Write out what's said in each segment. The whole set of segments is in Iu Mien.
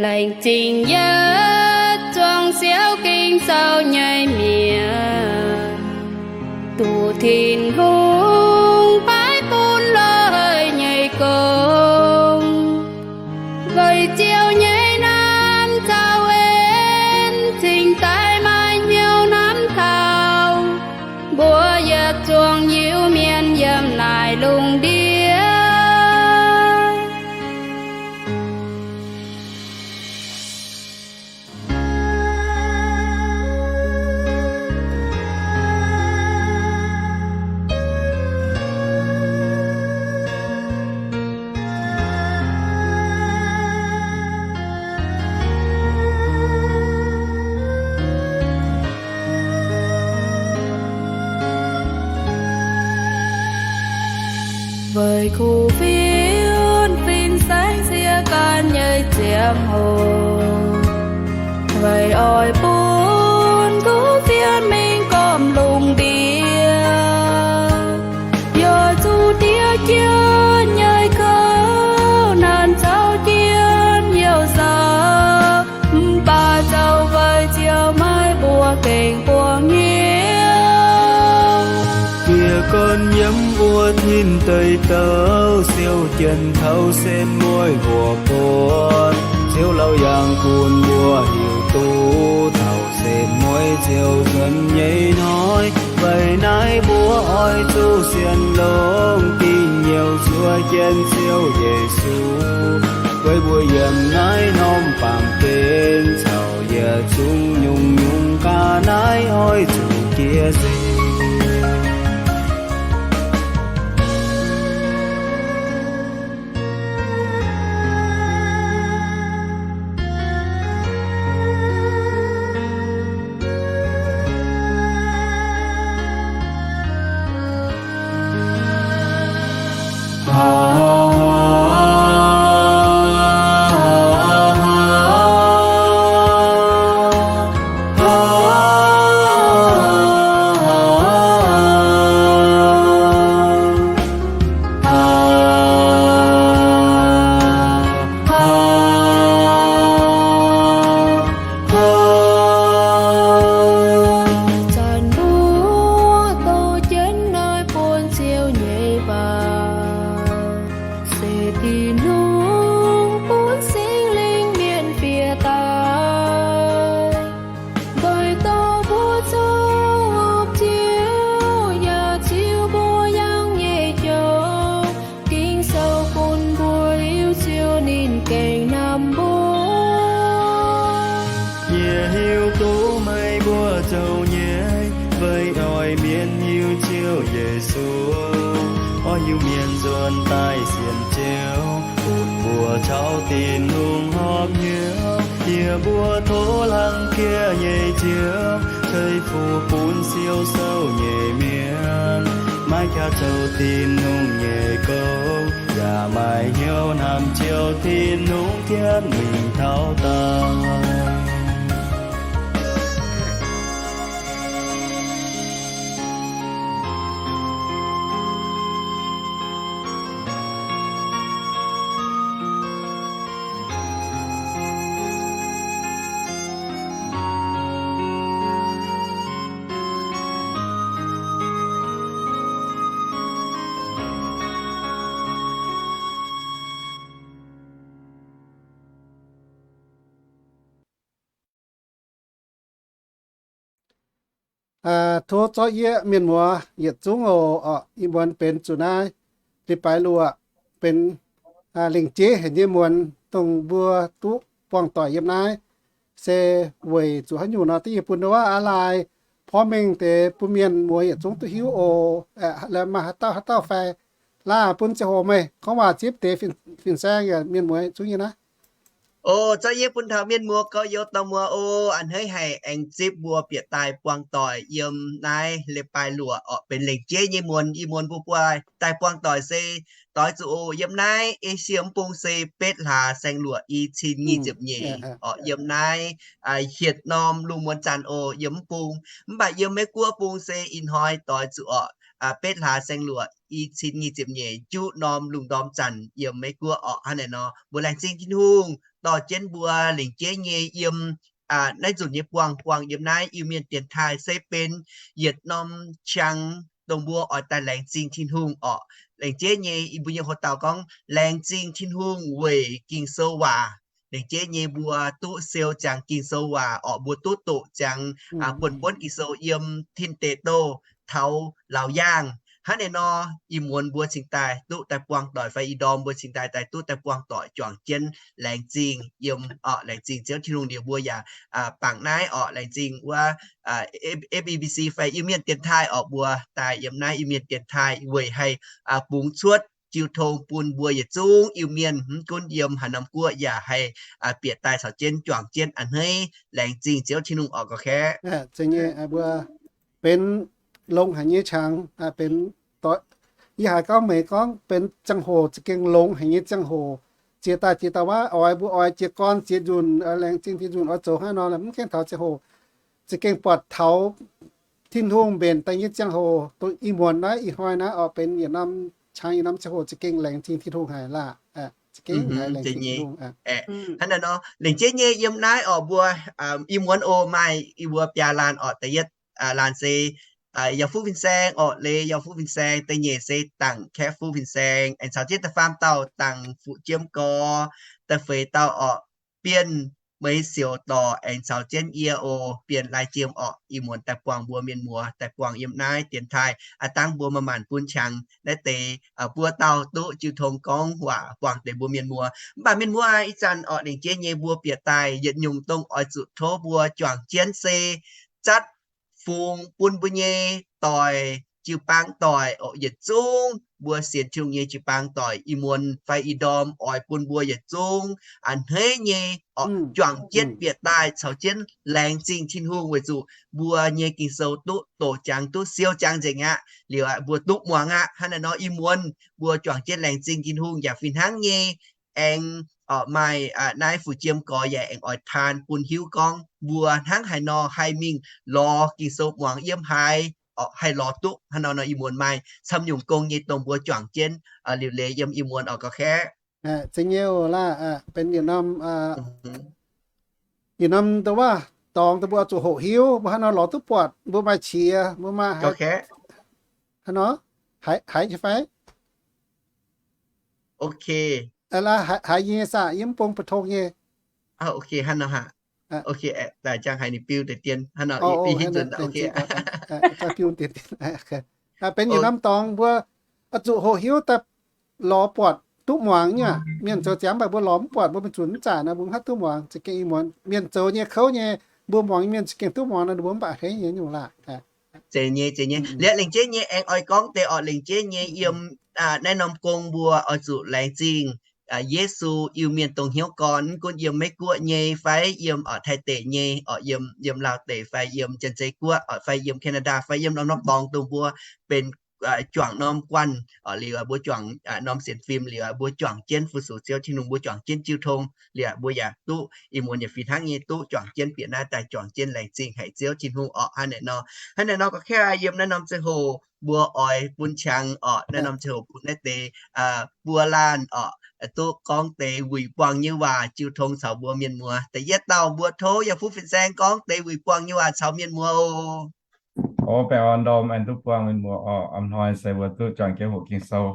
Laengz zingh yietc zuangx siouv Ging-Sou nyei mienh, duqv Tin-Hungh paaiv bun loz-haic nyei gong. Weic Ziouv nyei naamh caux en cingx daaih maaih hnyouv hnamv taux mbuo yietc zuangx Iu-Mienh yiem naaic lungh ndiev. Weic kuv fienx fin-saeng siev gan nyei ziangh hoc, weic oix bun kuv fienx mingh gormx lungh ndiev, yaac zuqc diev jienv nyei kouv nanc caux jienv youh nzauh. Mv baac zoux weic Ziouv maiv mbuox gengh buangh hnyouv. Jiez gorn yiem wuov tin deic douc siou jienv taux sen mueiz mbuo buonc, Ziouv laauc yangh bun mbuo hiuv duqv taux sen mueiz Ziouv nzuonx nyei hnoi. Weic naaiv mbuo oix zuqc sienx longx dingh nyouh zuov jienv Ziouv Yesu, weic mbuo yiem naaiv norm baamh gen caux yietc zungv nyungc-nyungc ga'naaiv oix zuqc jiex nzengc. zoux nyei, weic oix mienv hiuv Ziouv Yesu. Oix hiuv mienh nzuonx daaih sienx Ziouv, butv mbuo caux Tin-Hungh horpc hnyouv. Yie mbuo tov hlang jiex nyei Ziouv, ceix fuqv bun siou sou nyei mienh, maiv qaqv zoux Tin-Hungh nyei gong, yaac maaih hnyouv hnamv Ziouv Tin-Hungh jienv mingh taux daaih. Tov zorqv yie mienh muoz yietc zungv oc. Ih muonz benx zuqc naaiv leiz-baaix luoqc, benx lengc jeiv haic nyei muonz dongh mbuo duqv buangh doic yiem naaiv, se weic zuqc haaix nyungc nor, da'yietv bun ndau wuov aav lai porv mengh deix bun mienh muoz yietc zungv duqv hiuv oc. Maaih haaix dauh haaix dauh fai? Laaih bun ziangh hoc meih gorngv waac zipv deix fin-saeng yaac mienh muoz yietc zungv nyei naaiv. O, zorqv yie bun taux mienh muoz gorx-youz dorh muoz o, a'hneiv haic aengx zipv mbuo bieqc daaih buangh doic yiem naaiv leiz-baaix luoqc orqc, benx lengc jeiv nyei muonz. Ih muonz mbuo buatc daaih buangh doic se doix zuqc oc, yiem naaiv Esie mv bung se betv hlaax saeng-luoqc i cin nyic ziepc nyeic orqc, yiem naaiv hietc norm lungh muonz zanc oc, yiem mv bung. Mv baac yiem Meiv-Guoqv bung se ih hnoi doix zuqc orqc, betv hlaax saeng-luoqc i cin nyic ziepc nyeic juqv norm lungh ndorm zanc yiem Meiv-Guoqv orqc. Hnangv naaiv nor mbuo laengz zingh Tin-Hungh dorh jienv mbuo lengc jeiv nyei yiem naaiv nzunc nyei buangh, buangh yiem naaiv Iu-Mienh dienx taaih se benx yietc norm qang dongh mbuo oix daaih laengz zingh Tin-Hungh orqc. Laengz jeiv nyei, mbuo nyei hoc-dauh gorngv, laengz zingh Tin-Hungh weic Ging-Sou waac. Laengz jeiv nyei mbuo duqv siou ziangx Ging-Sou waac orqc, mbuo duqv doqc ziangx buonv-buonv Ging-Sou yiem tin deic douh taux laauc yaangh. Hnangv naaiv nor, ih muonz mbuo cingx daaih duqv daaih buangh doic fai ih ndorm mbuo cingx daaih daaih duqv daaih buangh doic juangc jienv laengz zingh yiem orqc. Laengz zingh Ziouv Tin-Hungh liuz mbuo yaac bangc naaiv orqc, laengz zingh wuov F E B C fai Iu-Mienh dienx taaih orqc, mbuo daaih yiem naaiv Iu-Mienh dienx taaih weic haih bungx cuotv jiu tong bun mbuo yietc zungv Iu-Mienh, mv gunv yiem haaix norm guoqv yaac haih bieqc daaih caux jienv juangc jienv a'hneiv laengz zingh Ziouv Tin-Hungh orqc, gauh kaeqv. Benx longx haic nyei qangx, benx doix, yie haiz gorngv meih gorngv benx ziangh hoc za'gengh longx haic nyei ziangh hoc. Ziex daaih ziex dauh waac oix mbuo oix jiez gorn ziex nzunc, laengz zingh ziex nzunc oix zoux hnangv nor, mv gaengh taux ziangh hoc za'gengh buatc taux Tin-Hungh mbenc daaih nyei ziangh hoc. Dongh ih muonz naaiv ih hnoi naaiv orqc, benx yietc norm qangx yietc norm ziangh hoc za'gengh laengz zingh Tin-Hungh haic laah. Za'gengh haiz laengz zingh Tin-Hungh. Hnangv naaiv nor, laengz jeiv nyei yiem naaiv orqc, mbuo ih muonz oc maaih yie mbuo biaa laanh orqc. Da'yietv laanh se Yauh Fuqv Fin-Saeng orqc, leiz Yauh Fuqv Fin-Saeng. Da'nyeic se Dangc Kaeqv Fuqv Fin-Saeng, aengx caux jienv da'faam dauh Dangc Fuqv Jiem Gorx. Da'feix dauh orqc, Bienh Meix Siouc Dorc, aengx caux jienv yie oc, Bienh Lai Jiem orqc. Ih muonz daaih buangh mbuo mienh muoz daaih buangh yiem naaiv dienx taaih, aav dangv mbuo maaih maanc bun qangx naaiv deix buo dauh duqv jiu tong gorngv waac buangh deix mbuo mienh muoz. Mv baac mienh muoz ih zanc orqc, laengz jeiv nyei mbuo bieqc daaih yietc nyungc dongh oix zuqc tov mbuo juangc jienv se zatv fungx bun mbuo nyei doic, jiu-baang doic orqc, yietc zungv mbuo sienx Tin-Hungh nyei jiu-baang doic, ih muonz fai ih ndorm oix bun mbuo yietc zungv a'hneiv nyei orqc, juangc jienv bieqc daaih caux jienv laengz zingh Tin-Hungh weic zuqc mbuo nyei Ging-Sou duqv doqc jangx, duqv siou jangx nzengc aqv. Liuz mbuo duqv muangx aqv. Hnangv naaiv nor ih muonz mbuo juangc jienv laengz zingh Tin-Hungh yaac fih hnangv nyei. Aengx maaih naaiv Fuqv Jiem Gorx yaac aengx oix taan bun hiuv gorngv mbuo hnangv haaix nor haih mingh lorz Ging-Sou muangx yiem haaix orqc, haih lorz duqv. Hnangv nor nor ih muonz maaih camv nyungc gong nyei dongh mbuo juangc jienv liuc leiz yiem ih muonz orqc, gauh kaeqv. Zeiz nyei oc laah. Benx yietc norm yietc norm ndau wuov dorngx dongh mbuo oix zuqc hoqc hiuv mbuo haaix nor lorz duqv buatc, mbuo maaih qiex, mbuo maaih haaix nor, haiz nyei fai? Haiz nyei saah? Yie mv bung bu tong nyei. Benx yietc norm dorngx mbuo oix zuqc hoqc hiuv daaih lorz buatc duqv muangx nyei aqv. Mienh zoux ziangx mv baac mbuo lorz mv buatc, mbuo mingh zunc mv zaqc nor mbuo mv haih duqv muangx. Za'gengh ih muonz mienh zoux nyei kouv nyei, mbuo muangx mienh za'gengh duqv muangx nor, ninh mbuo mv baac hneiv nyei nyungc laah. Zeiz nyei, zeiz nyei. Liuz lengc jeiv nyei aengx oix gorngv deix orqc, lengc jeiv nyei yiem naaiv norm gong mbuo oix zuqc laengz zingh Yesu Iu-Mienh dongh hnyouv gorn, mv gunv yiem Meiv Guoqv nyei fai yiem Taiv deic nyei orqc, yiem, yiem Laauv deic fai yiem Janx-Zei Guoqv orqc, fai yiem Canada fai yiem norm-norm dorngx dongh mbuo benx juangc norm guanh orqc, liuz mbuo juangc norm sienx fim, liuz mbuo juangc jienv fu-sux Ziouv Tin-Hungh, mbuo juangc jienv jiu tong, liuz mbuo yaac duqv ih muonz yaac fih hnangv nyei duqv juangc jienv bieqc naaiv daaih juangc jienv laengz zingh haic Ziouv Tin-Hungh orqc. Hnangv naaic nor, hnangv naaic nor gorngv kaav yiem naaiv norm ziangh hoc mbuo oix bun qangx orqc, naaiv norm ziangh hoc bun naaiv deix buo laanh orqc, duqv gorngv deix wuic buangh nyei waac jiu tong caux mbuo mienh muoz. Da'yietv dauh mbuo tov yiem fuqv fin-saeng gorngv deix wuic buangh nyei waac caux mienh muoz oc. O, baengh orn ndorm aengx duqv buangh mienh muoz orqc. A'hnoi se mbuo duqv juangc jienv hoqc Ging-Sou,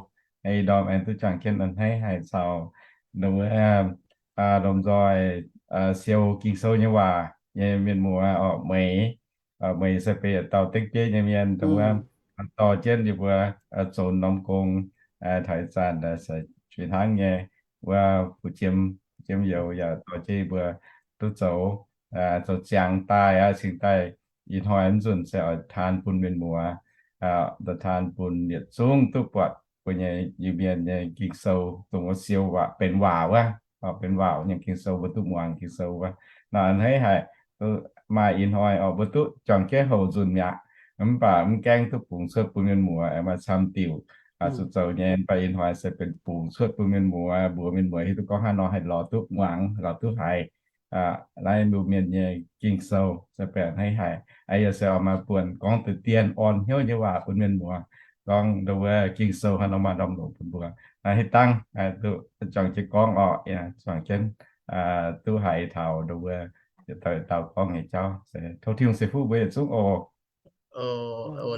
ih ndorm aengx duqv juangc jienv a'hneiv haic caux nduov lomh nzoih siou Ging-Sou nyei waac nyei mienh muoz orqc, Meix. Meix se benx yietc dauh dengv bieiv nyei mienh, dongh wuov dorh jienv yie mbuo zoux norm gong taux ih zanc se fih hnangv nyei. Wuov fu jiem, fu jiem youz yaac dorh jienv yie mbuo duqv zoux, zoux ziangx daaih aqv, cingx daaih ih hnoi mv nzunc se oix taan bun mienh muoz, taan bun yietc zungv duqv buatc mbuo nyei Iu-Mienh nyei Ging-Sou dongh wuov siou waac benx waac wuov, benx waac nyei Ging-Sou, mbuo duqv muangx Ging-Sou wuov. Naaiv a'hneiv haic, maaih ih hnoi orqc, mbuo duqv juangc jienv houc nzunc mi'aqv, mv baac mv gaengh duqv bungx cuotv bun mienh muoz aengx maaih camv diuc zuqc zoux nyei. Mv baac ih hnoi se benx bungx cuotv bun mienh muoz, mbuox mienh muoz hiuv duqv gorngv haaix nor haih lorz duqv muangx, lorz duq haiz naaiv mbuo mienh nyei Ging-Sou se benx a'hneiv haic. Yaac se oix maaih buonc gorngv deix dien orn hnyouv nyei waac bun mienh muoz, gorngv nduov wuov Ging-Sou haaix nor maaih ndorm-ndongc bun mbuo. Naaiv hitv dangh duqv juangc jienv gorngv orqc, juangc jienv duqv haiz taux nduov wuov yietc dauh yietc dauh gorngv nyei jauv. Se tov Tin-Hungh ceix fuqv mbuo yietc zungv oc.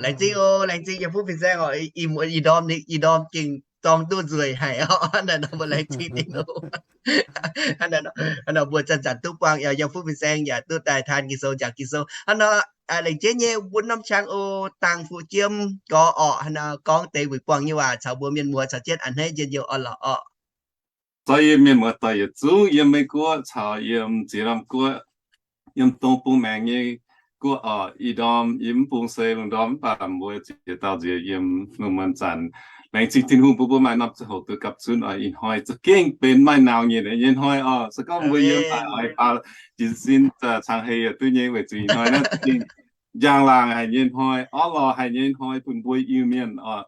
Laengz zingh oc, laengz zingh yiem fuqv fin-saeng oc. Ih ndorm, ih ndorm gengh dorng duqv nzueic haic oc. Naaiv nor mbuo laengz zingh Tin-Hungh. Hnangv nor mbuo zanc-zanc duqv buangh yiem fuqv fin-saeng yaac duqv daaih taan Ging-Sou, jangx Ging-Sou. Hnangv nor, laengz jienv nyei mbuo norm qangx oc, dangx fu'juang gorx orqc, hnangv nor gorngv deix wuic buangh nyei waac caux mbuo mienh muoz caux jienv a'hneiv njien-youh orn-lorqc orqc. Zoi yie mienh muoz-doic yietc zungv yiem Meiv Guoqv caux yiem ziex norm guoqv, yiem dongh bung maengx nyei guoqv orqc. Ih ndorm yie mv bung se lungh ndorm mv baac mbuo ziex dauh nziex yiem lungh muonz zanc. Laengz zingh Tin-Hungh bun mbuo maaih norm ziangh hoc duqv gapv zunv oc. Ih hnoi za'gengh benx maaih naux nyei nyei hnoi oc. Se gorngv mbuo yiem daaih oix baaux jiez sin cangx heix yaac duqv nyei, weic zuqc ih hnoi naaiv za'gengh njang-laangc haic nyei hnoi, orv lorqc haic nyei hnoi bun mbuo Iu-Mienh oc,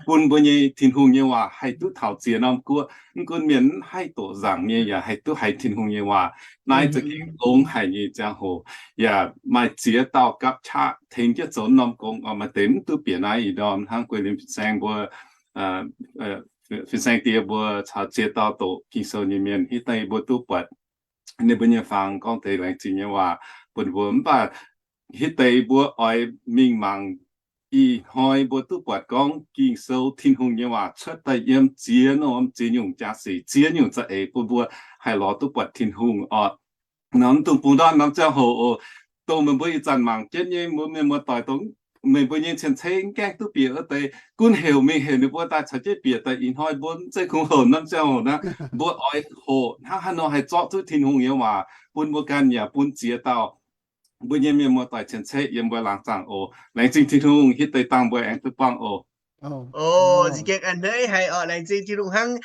bun mbuo nyei Tin-Hungh nyei waac haih duqv taux ziex norm guoqv. Mv gunv mienh mv haih doqc nzaangc nyei yaac haih duqv haiz Tin-Hungh nyei waac. Naaiv za'gengh longx haic nyei ziangh hoc, yaac maaih ziex dauh gapv qaqv tengx jienv zoux norm gong oc. Maaih deix mv duqv bieqc naaiv ih ndorm hnangv guei liemh fin-saeng mbuo, fin-saeng die mbuo caux ziex dauh doqc Ging-Sou nyei mienh. Hitv deix mbuo duqv buatc ninh mbuo nyei fangx gorngv deix laengz zingh nyei waac bun mbuo. Mv baac hitv deix mbuo oix mingh mangc ih hnoi mbuo duqv buatc gorngv Ging-Sou Tin-Hungh nyei waac cuotv daaih yiem ziex norm ziex nyungc jaax sic, ziex nyungc za'eix bun mbuo haih lorz duqv buatc Tin-Hungh oc. Norm dungx bungx ndortv norm ziangh hoc oc, dongh meih mbuo ih zanc mangc jienv nyei mbuo mienh muoz-doic, dongh meih mbuo nyei cien-ceqv mv gaengh duqv bieqc wuov deix, gunv heuc mingh heuc ninh mbuo daaih caux jienv bieqc daaih. Ih hnoi mbuo mv zeiz kungx hoc norm ziangh hoc naaiv, mbuo oix hoqc hnangv haaix nor haih zorqv zuqv Tin-Hungh nyei waac bun mbuo ganh yaac bun ziex dauh mbuo nyei mienh muoz-doic cien-ceqv yiem mbuo laangz zaangc oc. Laengz zingh Tin-Hungh, hitv deix dangh mbuo aengx duqv buangh oc. O, za'gengh a'hneiv haic oc. Laengz zingh Tin-Hungh hnangv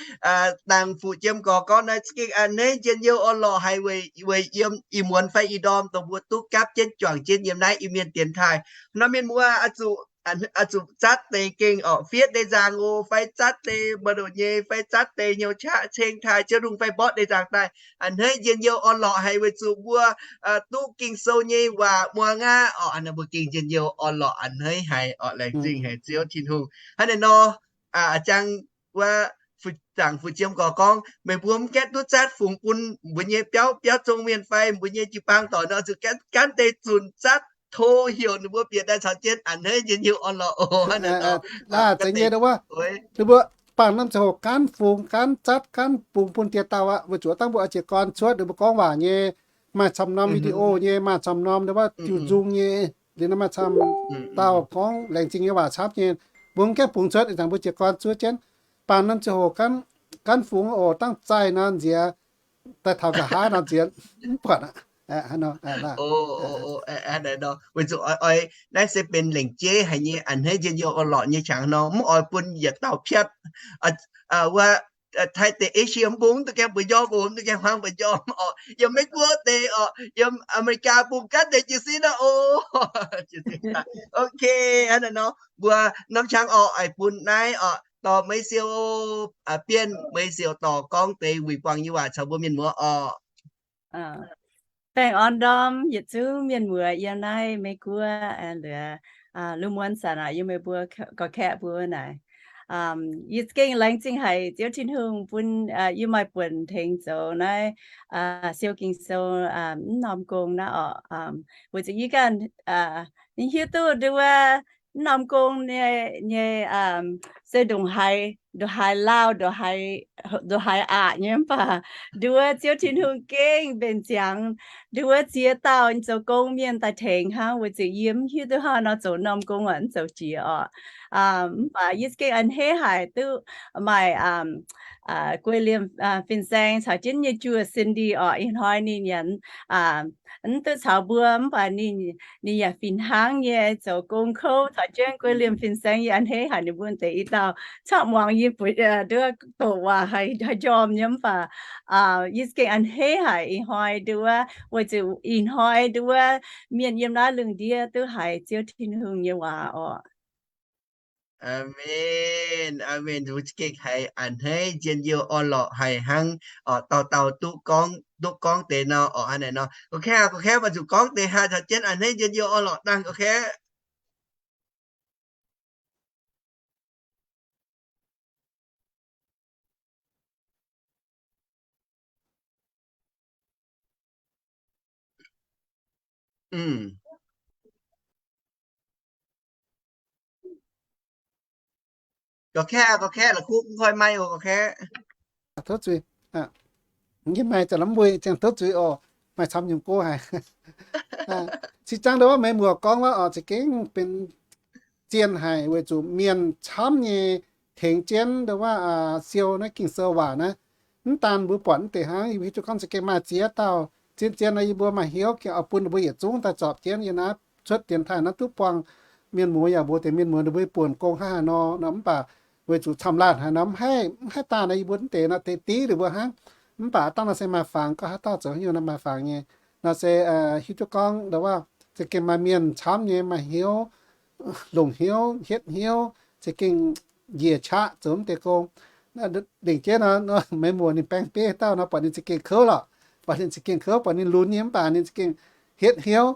dangh fu'juang gorx gorngv naaiv, za'gengh a'hneiv njien-youh orn-lorqc haic weic yiem ih muonz fai ih ndorm dongh mbuo duqv gapv jienv juangc jienv yiem naaiv Iu-Mienh dienx taaih. Nor mienh muoz oix zuqc zatv deix gengh orqc, fiev deix nzaangc oc, fai zatv deix mbu'ndongx nyei, fai zatv deix hnyouv qaqv ceng taaih Ziouv Tin-Hungh fai mborqv deix nzaangc daaih. A'hneiv njien-youh orn-lorqc haic weic zuqc mbuo duqv Ging-Sou nyei waac muangx aqv orqc. Hnangv naaiv mbuo gengh njien-youh orn-lorqc a'hneiv haic orqc. Laengz zingh haic Ziouv Tin-Hungh. Hnangv naaiv nor, jang wuov zaangc fu'juang gorx gorngv, meih mbuo mv gaengh duqv zatv fungx bun mbuo nyei biauv, biauv zong mienh fai mbuo nyei jiu-baang doic nor, zuqc gaanv deix zunc zatv to heuc ninh mbuo bieqc daaih caux jienv a'hneiv njien-youh orn-lorqc oc. Hnangv naaiv nor, zeiz nyei wuov, ninh mbuo bangc norm ziangh hoc gaanv fungx, gaanv zatv, gaanv bungx bun dieh dauh aqv. Weic zuqc dangh mbuo oix jiez gorn cuotv, ninh mbuo gorngv waac nyei, maaih camv norm video nyei, maaih camv norm wuov diuh nzung nyei, liuz nor maaih camv dauh gorngv laengz zingh nyei waac camv nyei. Mbuo mv gaengh bungx cuotv, ih zanc mbuo jiez gorn cuotv jienv. Bangc norm ziangh hoc gaanv fungx oc, dangh zaih nor nziex, daaih taux nqa'haav nor nziex mv buatc aqv. Weic zuqc oix, oix naaiv se benx lengc jeiv haic nyei a'hneiv njien-youh orn-lorqc nyei qangx nor, mv oix bun yietc dauh piatv wuov Taiv deix Asia mv bung mv duqv gaengh mbu'njormh oc, mv duqv gaengh hmuangv mbu'njormh oc. Yiem Meiv Guoqv deix oc, yiem America mbuo ganh deix jiez sin aqv oc. Ok, hnangv naaiv nor mbuo norm qangx oc, oix bun naaiv oc dorh Meiv Siou, Bienh Meiv Siou dorh gorngv deix wuic buangh nyei waac caux mbuo mienh muoz oc. Baengh orn ndorm yietc zungv mienh muoz yiem naaiv Meiv Guoqv, lungh muonz zanc aac yiem meih mbuo gorx-kaeqv mbuo naaic. Yie gengh laengz zingh haic Ziouv Tin-Hungh bun yie maaih buonc tengx zoux naaiv siou Ging-Sou mv norm gong naaiv oc. Weic zuqc yie ganh hiuv duqv nduov mv norm gong nyei, nyei se ndongc haaix, ndongc haaix lauh, ndongc haaix aqc nyei, mv baac nduov Ziouv Tin-Hungh gengh mbenc ziangx nduov ziex dauh zoux gong mienh daaih tengx hnangv, weic zuqc yie mv hiuv duqv hnangv nor zoux norm gong aqv, mv zoux jiex oc. Mv baac yie gengh a'hneiv haic duqv maaih guei liemh fin-saeng caux jienv nyei juoh Cindy oc. Ih hnoi ninh yaac mv duqv caux mbuo, mv baac ninh yaac fih hnangv nyei zoux gong kouv caux jienv guei liemh fin-saeng. Yie a'hneiv haic ninh mbuo deix i dauh camv muangx yie buatc nduov doqc waac haaix njormh nyei, mv baac yie gengh a'hneiv haic ih hnoi nduov, weic zuqc ih hnoi nduov mienh yiem naaiv lungh ndiev duqv haiz Ziouv Tin-Hungh nyei waac oc. Aamen, aamen. Mbuo gengh haiz a'hneiv njien-youh orn-lorqc haic hnangv oc. Dauh dauh duqv gorngv, duqv gorngv deix nor oc. Hnangv naaiv nor, gorx-kaeqv, gorx-kaeqv, mbuo zuqc gorngv deix haaix caux jienv a'hneiv njien-youh orn-lorqc dangh, gorx-kaeqv. Gorx-kaeqv, gorx-kaeqv, la'kuqv mv koi maiv oc, gorx-kaev. Tov zuiz. Yie maaih za'lomh mbuo ziangh tov zuiz oc. Maaih camv nyungc go haic. Cih zangv ndo wuov meih muoc gorngv wuov oc, za'gengh benx zien haic weic zuqc mienh camv nyei tengx jienv ndo wuov siou naaiv Ging-Sou waac naaiv. Mv daan mbuo buatc mv deix hnangv, yie mbuo hiuv duqv gorngv za'gengh maaih ziex dauh zien zien nor, yie mbuo maaih hnyouv gengh oix bun ninh mbuo yietc zungv daaih zorpc jienv yiem naaiv cuotv dienx taaih naaiv duqv buangh mienh muoz yaac mbuox deix mienh muoz ninh mbuo buonc gong hnangv haaix nor nor, mv baac weic zuqc camv laanh haic nor, mv haih, mv haih daaih nor, yie mbuo mv deix nor deix div ninh mbuo hnangv. Mv baac dangh nor se maaih fangx, gorngv haaix dauh zoux haaix nyungc nor maaih fangx nyei. Nor se hiuv duqv gorngv ndo wuov za'gengh maaih mienh camv nyei maaih hnyouv, longc hnyouv, hietv hnyouv, za'gengh njiec qaqv zoux mv deix gong. Lengc jeiv nor, meih muoc ninh baeng bieiv dauh nor, buatc ninh za'gengh kouv lorqc. Buatc ninh za'gengh kouv, buatc ninh lunx nyei, mv baac ninh za'gengh hietv hnyouv.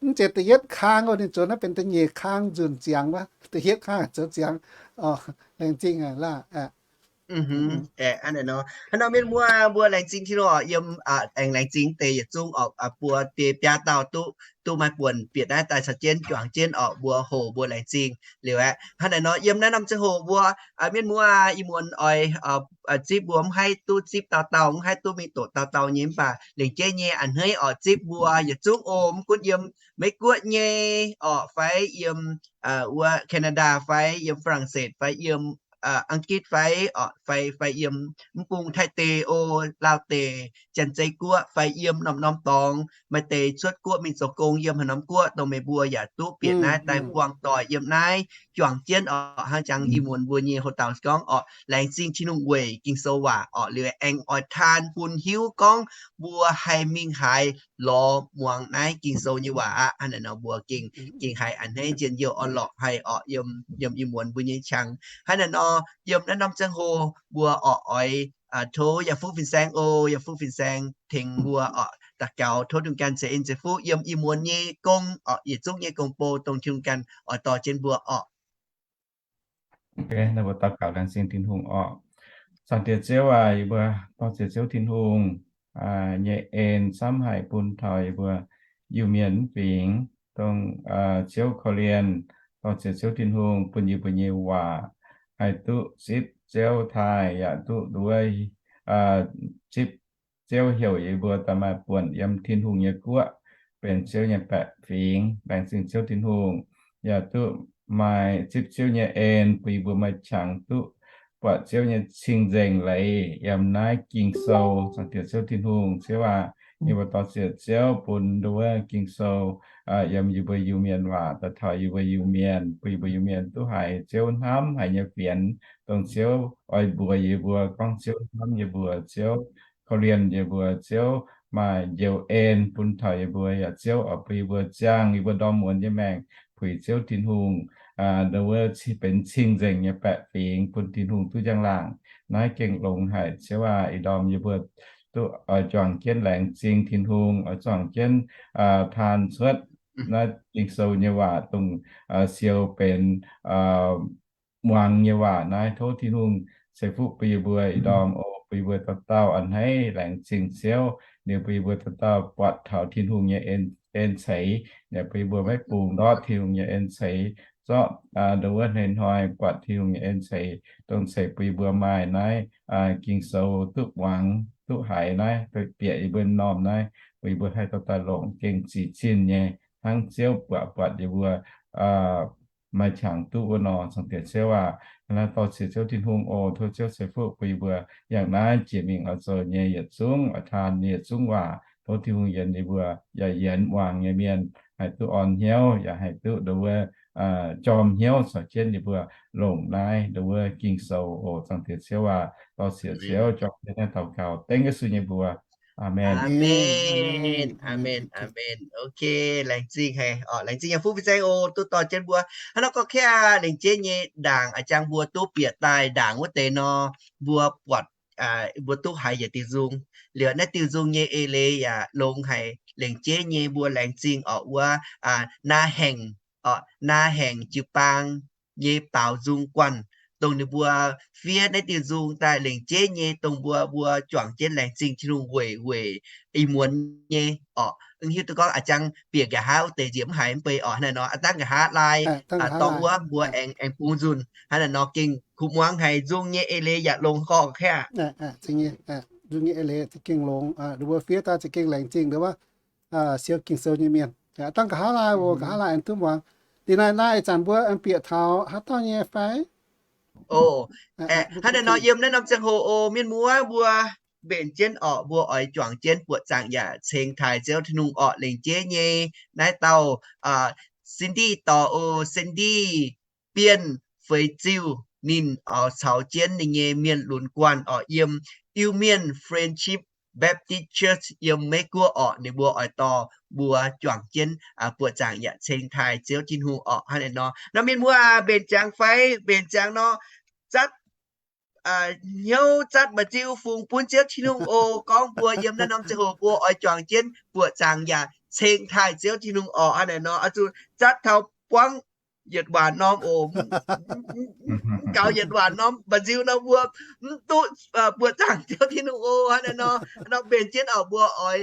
Mv zeiz da'yietv kang oc, ninh zoux naaiv benx da'nyeic kang nzunc ziangx wuov, da'yietv kang zoux ziangx. Laengz zingh laah. Hnangv naaiv nor, hnangv nor mienh muoz, mbuo laengz zingh Tin-Hungh oc, yiem aengx laengz zingh deix yietc zungv oc, buo biei biaa dauh duqv, duqv maaih buonc bieqc naaiv daaih caux jienv juangc jienv oc, mbuo hoqc mbuo laengz zingh liuz aqv. Hnangv naaiv nor, yiem naaiv norm ziangh hoc mbuo mienh muoz aac, ih muonz oix zipv mbuo mv haih duqv zipv dauh dauh, mv haih duqv mingh doqc dauh dauh nyei, mv baac lengc jeiv nyei a'hneiv oc zipv mbuo yietc zungv oc, mv gunv yiem Meiv Guoqv nyei oc, fai yiem wuov Canada, fai yiem Faa^lang^set, fai yiem Ang^gitv, fai oc, fai, fai yiem mv bung Taiv deic oc, Laauv deic, Janx-Zei Guoqv, fai yiem norm-norm dorngx, maaih deix cuotv guoqv mingh zoux gong yiem haaix norm guoqv, dongh meih mbuo yaac duqv bieqc naaiv daaih buangh doic yiem naaiv juangc jienv oc. Hnangv jangx ih muonz mbuo nyei houx-dauh gorngv oc, laengz zingh Tin-Hungh weic Ging-Sou waac oc, liuz aengx oix taan bun hiuv gorngv mbuo haih mingh haaix lorz muangx naaiv Ging-Sou nyei waac aqv. Hnangv naaiv nor mbuo gengh, gengh haih a'hneiv njien-youh orn-lorqc haic oc, yiem, yiem ih muonz mbuo nyei qangx. Hnangv naaiv nor, yiem naaiv norm ziangh hoc mbuo oc oix tov yaac fuqv fin-saeng oc, yaac fuqv fin-saeng tengx mbuo oc daux gaux, tov Tin-Hungh ganh ceix en ceix fuqv yiem ih muonz nyei gong oc, yietc zungv nyei gong-bou dongh Tin-Hungh ganh oix dorh jienv mbuo oc. Mbuo daux gaux laengz zingh Tin-Hungh oc. Zaangc Diex Ziouv aac, yie mbuo dorh ziec Ziouv Tin-Hungh nyei en camv haic bun taux yie mbuo Iu-Mienh mv fingx, dongh Ziouv korv-lienh, dorh ziec Ziouv Tin-Hungh bun yie mbuo nyei waac haih duqv zipv Ziouv taaih, yaac duqv nduov zipv Ziouv heuc yie mbuo daaih maaih buonc yiem Tin-Hungh nyei guoqv, benx Ziouv nyei baeqc fingx. Laengz zingh Ziouv Tin-Hungh, yaac duqv maaih zipv Ziouv nyei en bun yie mbuo maaih qangx duqv buatc Ziouv nyei cing-nzengc leiz yiem naaiv Ging-Sou. Zaangc Diex Ziouv Tin-Hungh, Ziouv aac, Yie mbuo dor-ziec Ziouv bun nduov Ging-Sou yiem yie mbuo Iu-Mienh waac daaih taux yie mbuo Iu-Mienh, bun yie mbuo Iu-Mienh duqv haiz Ziouv hnamv haic nyei fienx, dongh Ziouv oix mbuox yie mbuo, gorngv Ziouv hnamv yie mbuo, Ziouv korv-lienh yie mbuo, Ziouv maaih njoux en bun taux yie mbuo, yaac Ziouv oix bun yie mbuo ziangh yie mbuo ndorm muonz nyei maengc, puix Ziouv Tin-Hungh, nduov benx cing-nzengc nyei baeqc fingx bun Tin-Hungh duqv njang-laangc. Naaiv gengh longx haic Ziouv aac. Ih ndorm yie mbuo duqv oix juangc jienv laengz zingh Tin-Hungh, oix juangc jienv taan cuotv naaiv Ging-Sou nyei waac dongh siou benx muangx nyei waac naaiv. Tov Tin-Hungh ceix fuqv bun yie mbuo ih ndorm oc, bun yie mbuo dauh dauh a'hneiv laengz zingh Ziouv, ninh bun yie mbuo dauh dauh buatc taux Tin-Hungh nyei en ceix, ninh bun yie mbuo maiv bungx ndortv Tin-Hungh nyei en ceix, zorqv nduov hnoi-hnoi buatc Tin-Hungh nyei en ceix, dongh ceix bun yie mbuo maaih naaiv Ging-Sou duqv muangx duqv haiz naaiv, bieqc yie mbuo m'normh naaiv, bun yie mbuo haih dauh dauh longc gengh zic zinh nyei hnangv Ziouv buatc buatc yie mbuo maaih qangx duqv wuov nor. Zaangc Diex Ziouv aac, naaiv dor-ziec Ziouv Tin-Hungh oc, tov Ziouv ceix fuqv bun yie mbuo yangh naaiv jiex mingh oix zoux nyei yietc zungv, oix taan nyei yietc zungv waac. Tov Tin-Hungh yienx yie mbuo, yaac yienx muangx nyei mienh haih duqv orn hnyouv, yaac haih duqv nduov jorm hnyouv caux jienv yie mbuo longc naaiv nduov Ging-Sou oc. Zaangc Diex Ziouv aac, dor-ziec Ziouv, juangc jienv naaiv daux gaux dengv Yesu nyei mbuox. Aamen. Aamen. Aamen. Aamen. Ok, laengz zingh haic oc. Laengz zingh yiem fuqv fin-saeng oc, duqv dorh jienv mbuo hnangv nor gorngv kaav lengc jeiv nyei ndaangc, a'jang mbuo duqv bieqc daaih ndaangc wuov deix nor, mbuo buatc, mbuo duqv haiz yietc diuh nzung. Liuz naaiv diuh nzung nyei eix leiz yaac longx haic, lengc jeiv nyei mbuo laengz zingh oc wuov, naa haengc, naa haengc jiu-baang nyei baaux nzung guanh, dongh ninh mbuo fiev naaiv diuh nzung daaih lengc jeiv nyei dongh mbuo, mbuo juangc jienv laengz zingh Tin-Hungh weic, weic ih muonz nyei oc. Mv hiuv duqv gorngv a'jang bieqc nqa'haav wuov deix nziec mv haiz mv bei oc. Hnangv naaiv nor, aa, dangh nqa'haav laai dorh wuov mbuo aengx, aengx bungx nzunc. Hnangv naaiv nor gengh kuv muangx haic, nzung nyei eix leiz yaac longx gorqv kaav. Nzung nyei eix leiz za'gengh longx, mbuo fiev daaih za'gengh laengz zingh nduov siou Ging-Sou nyei mienh. Dangh nqa'haav laai oc, nqa'haav laai aengx duqv muangx. Liuz naaiv, naaiv ih zanc mbuo aengx bieqc taux haaix dauh nyei fai? Hnangv naaiv nor yiem naaiv norm ziangh hoc oc, mienh muoz, mbuo mbenc jienv oc, mbuo oix juangc jienv buoqc zaangc yaac ceng taaih Ziouv Tin-Hungh orqc. Lengc jeiv nyei naaiv dauh Cindy dorh oc, Cindy Bienh Feix Ziuh, ninh oix caux jienv ninh nyei mienh lunx guanh orqc, yiem Iu-Mienh Friendship Baptist Church yiem Meiv Guoqv orqc. Ninh mbuo oix dorh mbuo juangc jienv buoqc zaangc yaac ceng taaih Ziouv Tin-Hungh orqc. Hnangv naaiv nor, nor mienh muoz, mbenc ziangx fai? Mbenc ziangx nor, zatv hnyouv, zatv mba'nziu fungx bun Ziouv Tin-Hungh oc. Gorngv mbuo yiem naaiv norm ziangh hoc mbuo oix juangc jienv buoqc zaangc yaac ceng taaih Ziouv Tin-Hungh orqc. Hnangv naaiv nor, oix zuqc zatv taux buangv yietc waanc norm oc. Mv gaux yietc waanc norm mba'nziu nor mbuo mv duqv buoqc zaangc Ziouv Tin-Hungh oc. Hnangv naaiv nor, nor mbenc jienv oc, mbuo oix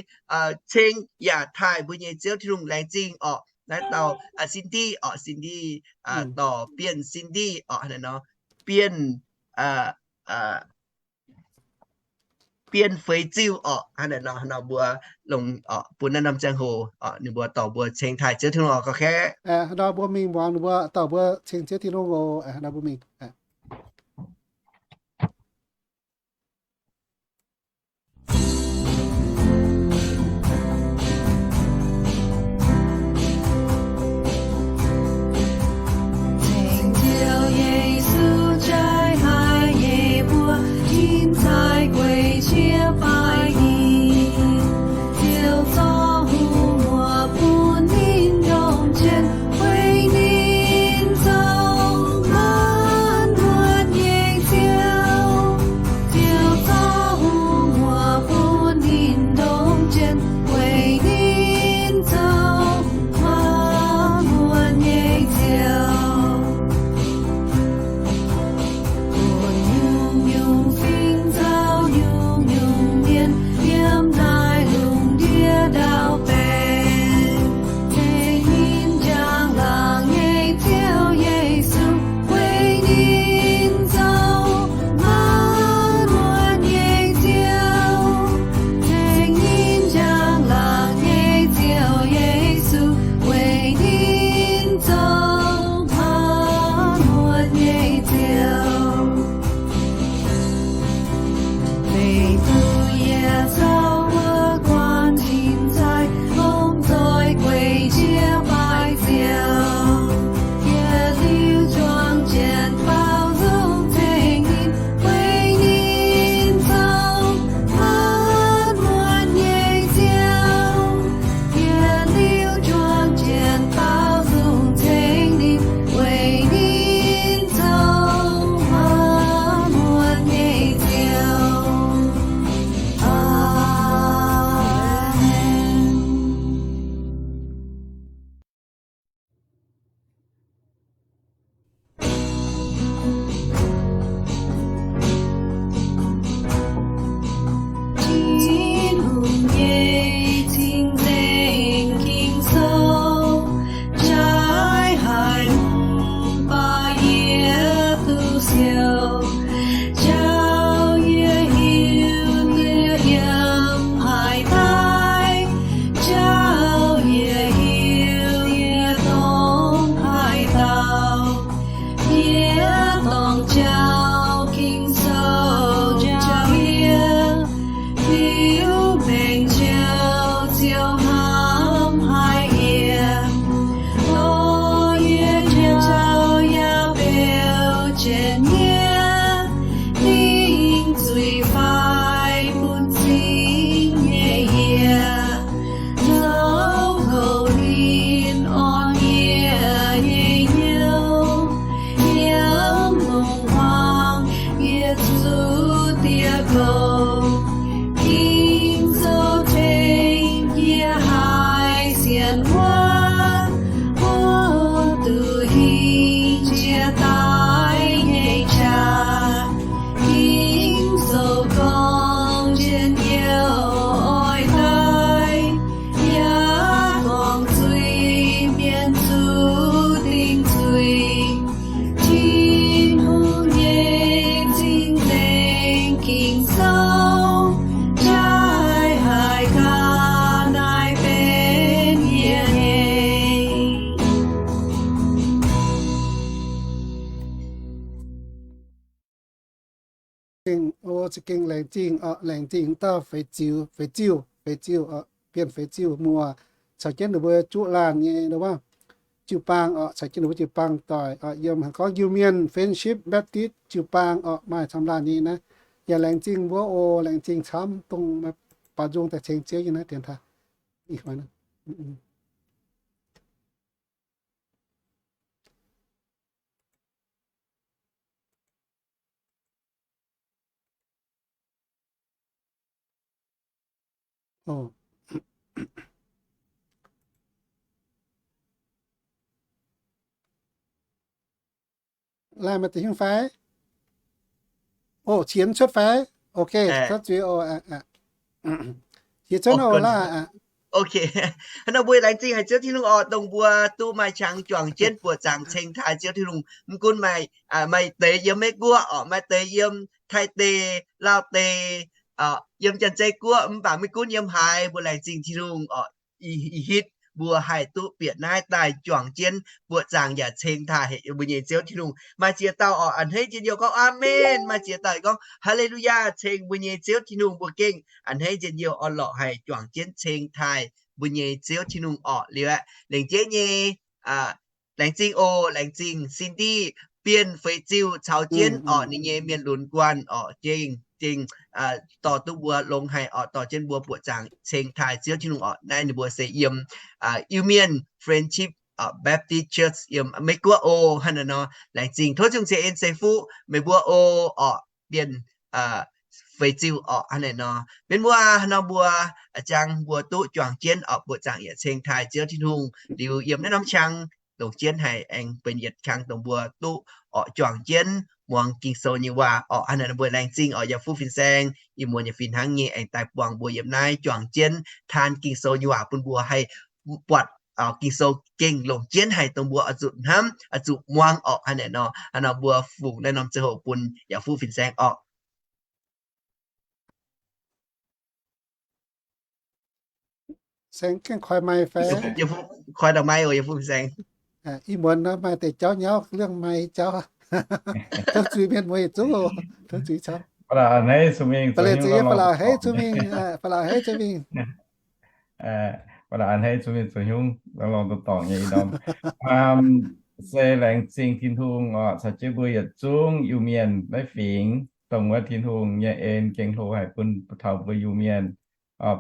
ceng yaac taaih mbuo nyei Ziouv Tin-Hungh. Laengz zingh orqc, naaiv dauh Cindy orqc, Cindy, dorh Bienh Cindy orqc. Hnangv naaiv nor, Bienh, Bienh Feix Ziuh orqc. Hnangv naaiv nor, nor mbuo longc orqc, bun naaiv norm ziangh hoc orqc, ninh mbuo dorh mbuo ceng taaih Ziouv Tin-Hungh orqc. Gauh kaeqv, nor mbuo mingh muangx ninh mbuo dorh mbuo ceng Ziouv Tin-Hungh oc. Nor mbuo mingh. za'gengh laengz zingh oc, laengz zingh dauh feix ziux, feix ziuh, feix ziuh oc, Bienh feix ziuh muoz, caux jienv ninh mbuo juqv laanh nyei wuov jiu-baang oc, caux jienv ninh mbuo jiu-baang doic oc, yiem haaix gorngv Iu-Mienh Friendship Baptist jiu-baang oc, maaih camv laanh nyei naaiv. Yaac laengz zingh mbuo oc, laengz zingh camv dongh baaux nzung daaih ceng Ziouv nyei naaiv dienx taaih. Laih maaih deix hiuv fai? Oc, qiemx cuotv fai? Ok, cuotv zuiz oc. Qiemx cuotv oc, laih. Ok, hnangv nor mbuo laengz zingh haic Ziouv Tin-Hungh oc, dongh mbuo duqv maaih qangx juangc jienv buoqc zaangc ceng taaih Ziouv Tin-Hungh. Mv gunv maaih, maaih deix yiem Meiv-Guoqv oc, maaih deix yiem Taiv-Deic, Lauv-Deic, yiem Janx-Zei Guoqv, mv baac maiv gunv yiem haaix, mbuo laengz zingh Tin-Hungh oc, ih hitv mbuo haih duqv bieqc naaiv daaih juangc jienv buoqc zaangc yaac ceng taaih haic mbuo nyei Ziouv Tin-Hungh. Maaih ziex dauh oc a'hneiv njien-youh gorngv Aamen. Maaih ziex dauh gorngv Haa^le^lu^yaa, ceng mbuo nyei Ziouv Tin-Hungh. Mbuo gengh a'hneiv njien-youh orn-lorqc haih juangc jienv ceng taaih mbuo nyei Ziouv Tin-Hungh orqc. Liuz aeqv, lengc jeiv nyei laengz zingh oc, laengz zingh Cindy, Bienh feix ziuh caux jienv orqc, ninh nyei mienh lunx guanh orqc, gengh, gengh dorh duqv mbuo longx haic orqc, dorh jienv mbuo buoqc zaangc ceng taaih Ziouv Tin-Hungh orqc. Naaiv ninh mbuo se yiem Iu-Mienh Friendship Baptist Church yiem Meiv-Guoqv oc. Hnangv naaiv nor, laengz zingh tov Ziouv ceix en ceix fuqv meih mbuo oc, orqc, Bienh feix ziuh orqc. Hnangv naaiv nor, mienh muoz, hnangv nor mbuo jangx mbuo duqv juangc jienv orqc, buoqc zaangc yaac ceng taaih Ziouv Tin-Hungh liuz, yiem naaiv norm qangx longc jienv haic, aengx benx yietc qangx dongh mbuo duqv orqc juangc jienv muangx Ging-Sou nyei waac orqc. Hnangv naaiv nor mbuo laengz zingh orqc, yaac fuqv fin-saeng, ih muonz yaac fih hnangv nyei aengx daaih buangh mbuo yiem naaiv juangc jienv taan Ging-Sou nyei waac bun mbuo haih buatc Ging-Sou gengh longc jienv haic dongh mbuo oix zuqc hnamv, oix zuqc muangx orqc. Hnangv naaiv nor, hnangv nor mbuo fungx naaiv norm ziangh hoc bun yaac fuqv fin-saeng orqc. Saeng gengh koi mai fai? Koi daaih mai oc, yaac fuqv fin-saeng. Ih muonz nor maaih deix jauv nyauv, liangv mai jauv. Tov zuiz mienh muoz yietc zungv oc. Tov zuiz camv. Ba'laqc a'hneiv zuqc mingh, ba'laqc a'hneiv zuqc mingh, ba'laqc a'hneiv zuqc mingh zoux hnyungv, longx-longx dorngc nyei ih ndorm. Se laengz zingh Tin-Hungh oc, caux jienv mbuo yietc zungv Iu-Mienh naaiv fingx, dongh wuov Tin-Hungh nyei en gengh hlo haic bun taux mbuo Iu-Mienh,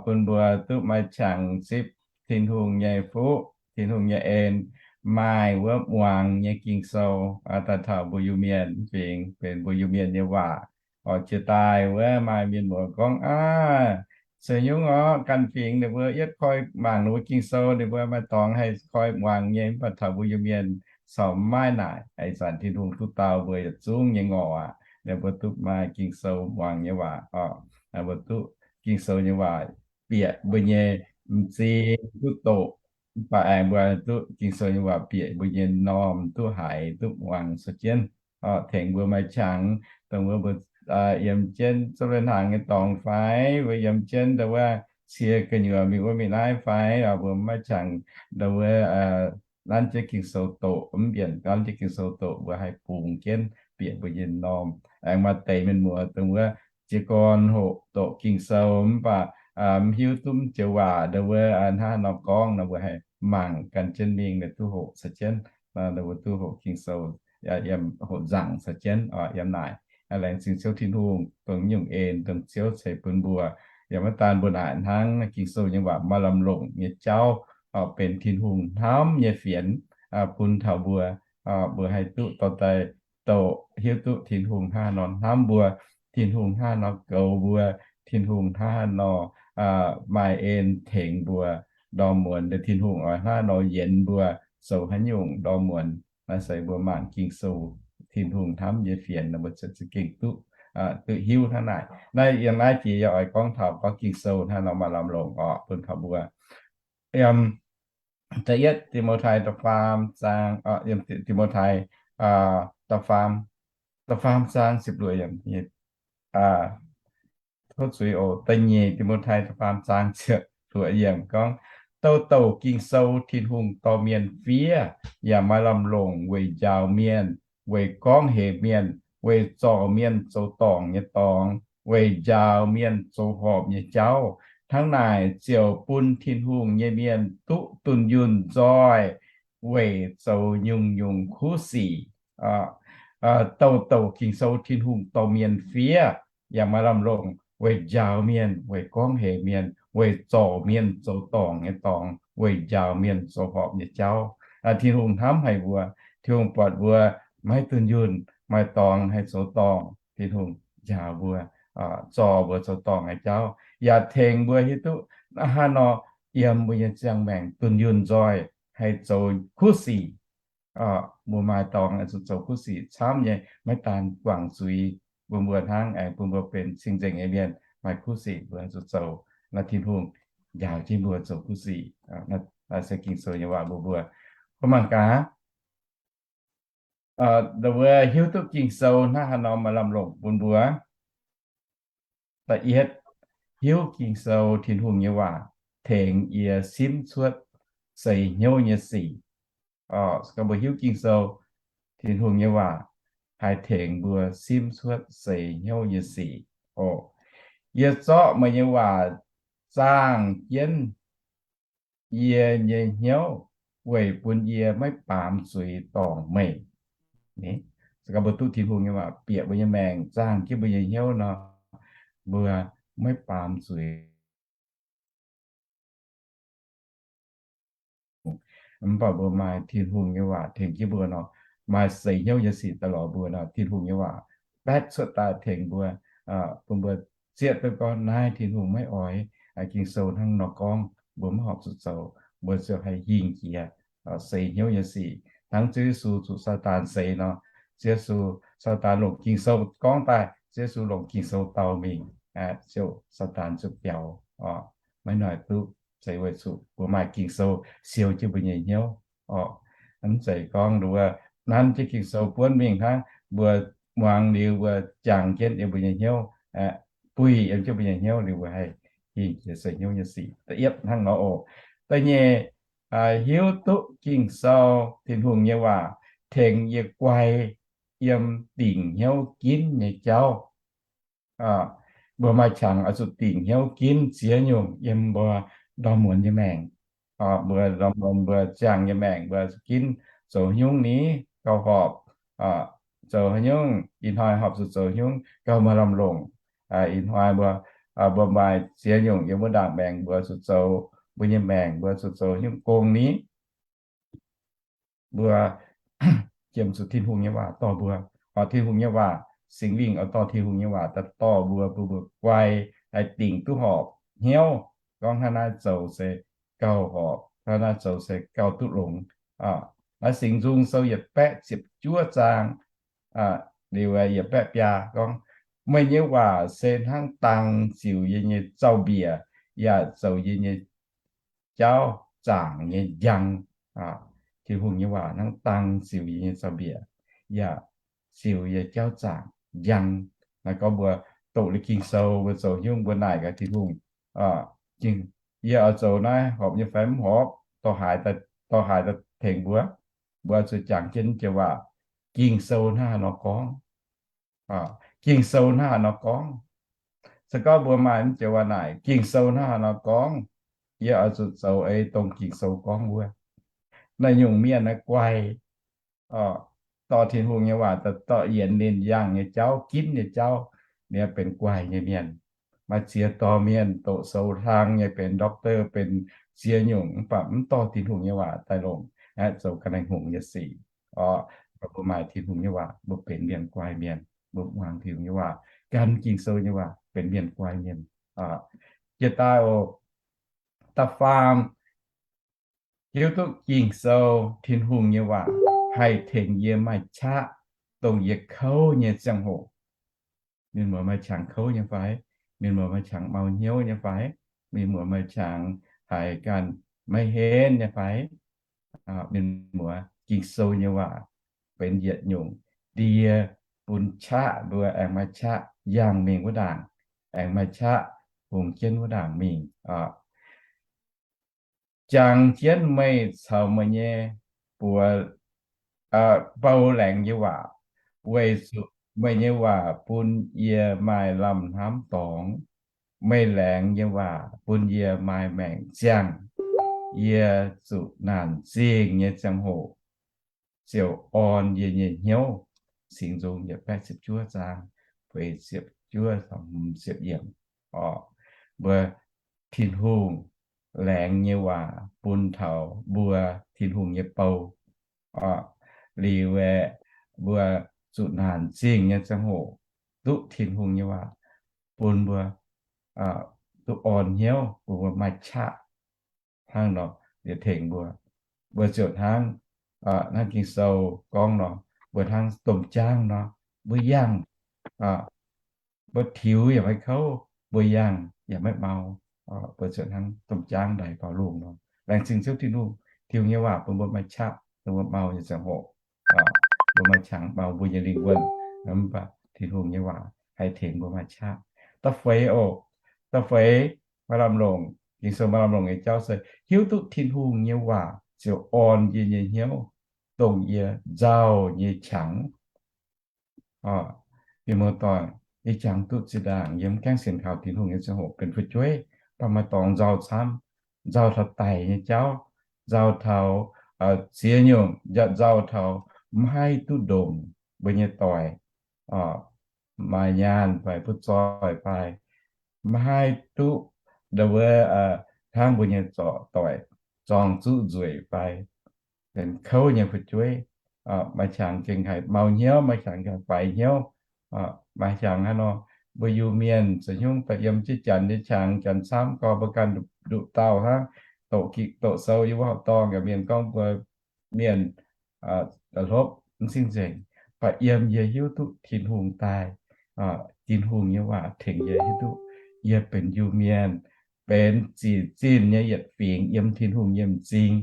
bun mbuo duqv maaih qangx zipv Tin-Hungh nyei fuqv, Tin-Hungh nyei en, maaih wuov muangx nyei Ging-Sou daaih taux mbuo Iu-Mienh fingx, benx mbuo Iu-Mienh nyei waac. Oc, jiex daaih wuov maaih mienh muoz gorngv, aav, se nyungc orqc, ganh fingx ninh mbuo yietv koi mangc ninh mbuo Ging-Sou, ninh mbuo maaih dorngx haih koi muangx nyei, mv baac taux mbuo Iu-Mienh corc maiv naaic. Ih zanc Tin-Hungh duqv dau mbuo yietc zungv nyei ngorc aqv, ninh mbuo duqv maaih Ging-Sou muangx nyei waac oc. Mbuo duqv Ging-Sou nyei waac bieqc mbuo nyei m'zing duqv doqc, mv baac aengx mbuo duqv Ging-Sou nyei waac bieqc mbuo nyei m'normh duqv haiz duqv muangx caux jienv, tengx mbuo maaih qangx, dongh wuov mbuo yiem jienv zopv leiz-hnaangx nyei dorngx fai, mbuo yiem jienv dongh wuov cie gu'nyuoz mingh wuov mingh naaiv fai, mbuo maiv qangx dongh wuov nanv jienv Ging-Sou doqc, mv mbienc nanv jienv Ging-Sou doqc, mbuo haih bungx jienv bieqc mbuo nyei m'normh. Aengx maaih deix mienh muoz dongh wuov jiez gorn hoqc doqc Ging-Sou mv baac mv hiuv duqv mv joux waac, dongh wuov hnangv haaix nor gorngv nor, mbuo haih mangc gan jienv mingh, ninh duqv hoqc caux jienv, ninh mbuo duqv hoqc Ging-Sou, yiem hoqc nzaangc caux jienv yiem naaic. Laengz zingh Ziouv Tin-Hungh dongh nyungc en dongh Ziouv ceix bun mbuo. Yaac maiv daan mbuo naaic hnangv, Ging-Sou nyei waac maaih lamh longc nyei jauv, benx Tin-Hungh hnamv nyei fienx bun taux mbuo. Mbuo haih duqv dorh daaih doqc hiuv duqv Tin-Hungh hnangv haaix nor hnamv mbuo, Tin-Hungh hnangv haaix nor goux mbuo, Tin-Hungh hnangv haaix nor maaih en tengx mbuo, ndorm muonz Tin-Hungh oix hnangv haaix nor yienx mbuo zoux haaix nyungc ndorm muonz. Naaiv se mbuo mangc Ging-Sou, Tin-Hungh hnamv nyei fienx, mbuo za'gengh duqv, duqv hiuv hnangv naaic. Naaiv yiem naaiv jiex yaac oix gorngv taux gorngv Ging-Sou hnangv haaix nor maaih lamh longc oc bun taux mbuo. Yiem da'yietv Ti^mo^tai da'faam zaang, Ti^mo^tai da'faam, da'faam zaang ziepc luoqc yiemc, tov zuiz oc, da'nyeic Ti^mo^tai da'faam zaang ziepc luoqc yiemc gorngv, Douc douc Ging-Sou Tin-Hungh dorh mienh fiev, yaac maaih lamh longc weic njaaux mienh, weic gorngv hemx mienh, weic zorc mienh zoux dorngc nyei dorngx, weic njaaux mienh zoux horpc nyei jauv. Hnangv naaic ziouc bun Tin-Hungh nyei mienh duqv dunh yunh nzoih weic zoux nyungc-nyungc kuv sic. Douc douc Ging-Sou Tin-Hungh dorh mienh fiev yaac maaih lamh longc weic njaaux mienh, weic gorngv heix mienh, weic zorc mienh zoux dorngc nyei dorngx, weic njaaux mienh zoux horpc nyei jauv. Tin-Hungh hnamv haic mbuo. Tin-Hungh buatc mbuo maiv dunh yunh, maaih dorngx haih zoux dorngc, Tin-Hungh njaaux mbuo, zorc mbuo zoux dorngc nyei jauv, yaac tengx mbuo hiuv duqv hnangv haaix nor yiem mbuo nyei ziangh maengc dunh yunh nzoih haih zoux kuv sic. Mbuo maaih dorngx zuqc zoux kuv sic camv nyei, maiv daan guangc zuiz bun mbuo hnangv, aengx bun mbuo benx cing-nzengc nyei mienh maaih kuv sic mbuo zuqc zoux. Naaiv Tin-Hungh njaaux jienv mbuo zoux kuv sic. Naaiv se Ging-Sou nyei waac mbuox mbuo. Mbuo mangc gaax, mbuo hiuv duqv Ging-Sou hnangv haaix nor maaih lamh longc bun mbuo. Da'yietv, hiuv Ging-Sou Tin-Hungh nyei waac tengx yie simv cuotv seix hnyouv nyei sic. Mbuo hiuv Ging-Sou Tin-Hungh nyei waac haih tengx mbuo simv cuotv seix hnyouv nyei sic. Yie zorqv meih nyei waac zaangh jienv yie nyei hnyouv weic bun yie maiv baamz zuiz dorngc meih. Mbuo duqv Tin-Hungh nyei waac bieqc mbuo nyei maengc, zaangh jienv mbuo nyei hnyouv nor, mbuo maiv baamz zuiz. Mv baac mbuo maaih Tin-Hungh nyei waac tengx jienv mbuo nor, maaih seix hnyouv nyei sic daaih lorz mbuo nor, Tin-Hungh nyei waac baetv cuotv daaih tengx mbuo, bun mbuo zieqv duqv gorngv naaiv Tin-Hungh maiv oix, Ging-Sou hnangv nor gorngv, mbuo maiv horpc zuqc zoux, mbuo ziouc haih hingh jiex seix hnyouv nyei sic. Hnangv Ziouv Yesu zuqc Saadaan seix nor, Ziouv Yesu, Saadaan longc Ging-Sou gorngv daaih, Ziouv Yesu longc Ging-Sou dau mingh, ziouc Saadaan ziouc biaux, maiv noic duqv. Se weic zuqc mbuo maaih Ging-Sou siou jienv mbuo nyei hnyouv. Mv zeiz gorngv mbuo nanv jienv Ging-Sou buonv mingh hnangv, mbuo muangx liuz mbuo jangx jienv yiem mbuo nyei hnyouv, buih yiem jienv mbuo nyei hnyouv liuz mbuo haih hingh jiex seix hnyouv nyei sic. Da'yietv hnangv nor oc. Da'nyeic, hiuv duqv Ging-Sou, Tin-Hungh nyei waac, tengx yie guai yiem dingc hnyouv ginv nyei jauv. Mbuo maaih qangx oix zuqc dingc hnyouv ginv ziex nyungc yiem mbuo ndorm muonz nyei maengc. Mbuo ndorm muonz mbuo ziangh nyei maengc mbuo ginv zoux haaix nyungc ni gauh horpc, zoux haaix nyungc ih hnoi horpc zuqc zoux haaix nyungc gauh maaih lamh longc. Ih hnoi mbuo, mbuo maaih ziex nyungc yiem wuov ndaangc maengx mbuo zuqc zoux, mbuo nyei maengc mbuo zuqc zoux haaix nyungc gong ni. Mbuo jiem zuqc Tin-Hungh nyei waac dorh mbuo, oix Tin-Hungh nyei waac, Singx Lingh oix dorh Tin-Hungh nyei waac daaih dorh mbuo, bun mbuo guai, haih dingc duqv horpc hnyouv, gorngv hnangv naaiv zoux se gauh horpc, hnangv naaiv zoux se gauh duqv longx. Naaiv Singx Nzung Sou yietc baeqv ziepc juov zaang, liuz yietc baeqv biaa gorngv, meih nyei waac se hnangv dang ziux yie nyei zaux-mbiec, yaac zoux yie nyei jauv zaangc nyei njang. Tin-Hungh nyei waac hnangv dang ziux yie nyei zaux-mbiec, yaac ziux yie jauv zaangc njang. Naaiv gorngv mbuo doqc liuz Ging-Sou mbuo zoux haaix nyungc mbuo naaic gaax Tin-Hungh, yie oix zoux naaiv horpc nyei fai mv horpc, dorh haaix daaih tengx mbuo. Mbuo zuqc jangx jienv joux waac, Ging-Sou hnangv haaix nor gorngv. Ging-Sou hnangv haaix nor gorngv. Se gorngv mbuo maaih mv joux waac naaic, Ging-Sou hnangv haaix nor gorngv, yie oix zuqc zoux ei dongh Ging-Sou gorngv wuov. Naaiv nyungc mienh naaiv guai, dorh Tin-Hungh nyei waac daaih dorh yienx ninh yangh nyei jauv, ginv nyei jauv, ninh benx guai nyei mienh. Maaih ziex dorh mienh doqc sou hlang nyei, benx doctor, benx ziex nyungc, mv baac mv dorh Tin-Hungh nyei waac daaih longc, zoux ga'naaiv hngongx nyei sic. Mbuo maaih Tin-Hungh nyei waac, mbuo benx mienh guai mienh. Mbuo muangx Tin-Hungh nyei waac, gan Ging-Sou nyei waac, benx mienh guai mienh. Jiex daaih oc, da'faam, hiuv duqv Ging-Sou, Tin-Hungh nyei waac haih tengx yie maaih qaqv dongh yie kouv nyei ziangh hoc. Mienh muoz maaih qangx kouv nyei fai? Mienh muoz maaih qangx mau hnyouv nyei fai? Mienh muoz maaih qangx haiz ganh maiv henv nyei fai? Mienh muoz, Ging-Sou nyei waac benx yietc nyungc ndie bun qaqv mbuo aengx maaih qaqv yangh mingh wuov ndaangc, aengx maaih qaqv hungx jienv wuov ndaangc mingh. Jangx jienv meih caux meih nyei buoz bou laengz nyei waac, weic zuqc Meih nyei waac bun yie maaih lamh hnamv dorngx. Meih laengz nyei waac bun yie maaih maengc ziangh. Yie zuqc naanc zingh nyei ziangh hoc ziouc orn yie nyei hnyouv. Singx Nzung yietc baeqv ziepc juov zaang, feix ziepc juov, hmz ziepc yiemc. Orqc, mbuo Tin-Hungh laengz nyei waac bun taux mbuo Tin-Hungh nyei bou. Orqc, liuz aeqv, mbuo zuqc naanc zingh nyei ziangh hoc duqv Tin-Hungh nyei waac bun mbuo duqv orn hnyouv, bun mbuo maaih qaqv hnangv nor, liuz tengx mbuo, mbuo ziouc hnangv, hnangv Ging-Sou gorngv nor, mbuo hnangv domh jaangv nor, mbuo yangh, mbuo tiux yaac maiv kouv, mbuo yangh yaac maiv mau. Mbuo ziouc hnangv domh jaangv ndaix faaux lungh nor. Laengz zingh Ziouv Tin-Hungh, Tin-Hungh nyei waac bun mbuo maaih qaqv, bun mbuo mau nyei ziangh hoc, mbuo maaih qangx mau mbuo nyei lingh wuonh. Mv baac Tin-Hungh nyei waac haih tengx mbuo maaih qaqv. Da'feix oc, da'feix maaih lamh longc, Ging-Sou maaih lamh longc nyei jauv se hiuv duqv Tin-Hungh nyei waac ziouc orn yie nyei hnyouv, dongh yie nzauh nyei qangx. Mienh muoz-doic, ih jangx duqv zinh ndaangc yie mv gaengh sienx kaux Tin-Hungh nyei ziangh hoc benx fu'jueiv, mv baac maaih dorngx nzauh camv, nzauh taux daic nyei jauv, nzauh taux ziex nyungc, nzauh taux mv haih duqv ndongc mbuo nyei doic, maaih nyaanh fai butv zoih fai, mv haih duqv ndo wuov hnangv mbuo nyei zorc doic zorng zuqv nzueic fai, benx kouv nyei fu'jueiv. Maaih qangx gengh haih mau hnyouv, maaih qangx gengh faix hnyouv. Maaih qangx hnangv nor, mbuo Iu-Mienh zoux hnyungv daaih yiem jienv janx nyei qangx, janx camv gorx mbuo ganh nduqc dauh hnangv. Doqc sou yiem wuov horqc dorngh yaac mienh gorngv mbuo mienh hlopv mv cing-nzengc, mv baac yiem yie hiuv duqv Tin-Hungh daaih, Tin-Hungh nyei waac tengx yie hiuv duqv yie benx Iu-Mienh, benx zic zinh nyei yietc fingx yiem Tin-Hungh nyei m'zing.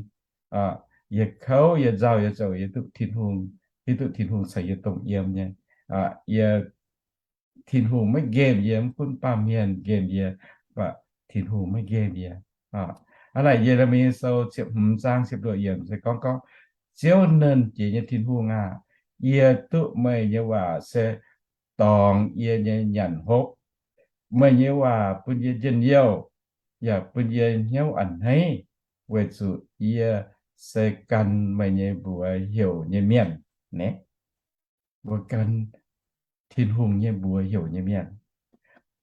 Yie kouv, yie nzauh, yie zoux, yie duqv Tin-Hungh, hiuv duqv Tin-Hungh caux yie dongh yiem nyei. Yie, Tin-Hungh maiv nqemh yie, mv gunv baamh mienh nqemh yie, mv baac Tin-Hungh maiv nqemh yie. Hnangv naaic Ye^le^mi Sou ziepc hmz zaang ziepc luoqc yiemc se gorngv, gorngv, Ziouv, Nernh Jiex nyei Tin-Hungh aah! Yie duqv meih nyei waac se dorngx yie nyei nyanc hopv. Meih nyei waac bun yie njien-youh, yaac bun yie hnyouv a'hneiv, weic zuqc yie se gan meih nyei mbuox heuc nyei mienh. Naaiv mbuo gan Tin-Hungh nyei mbuox heuc nyei mienh.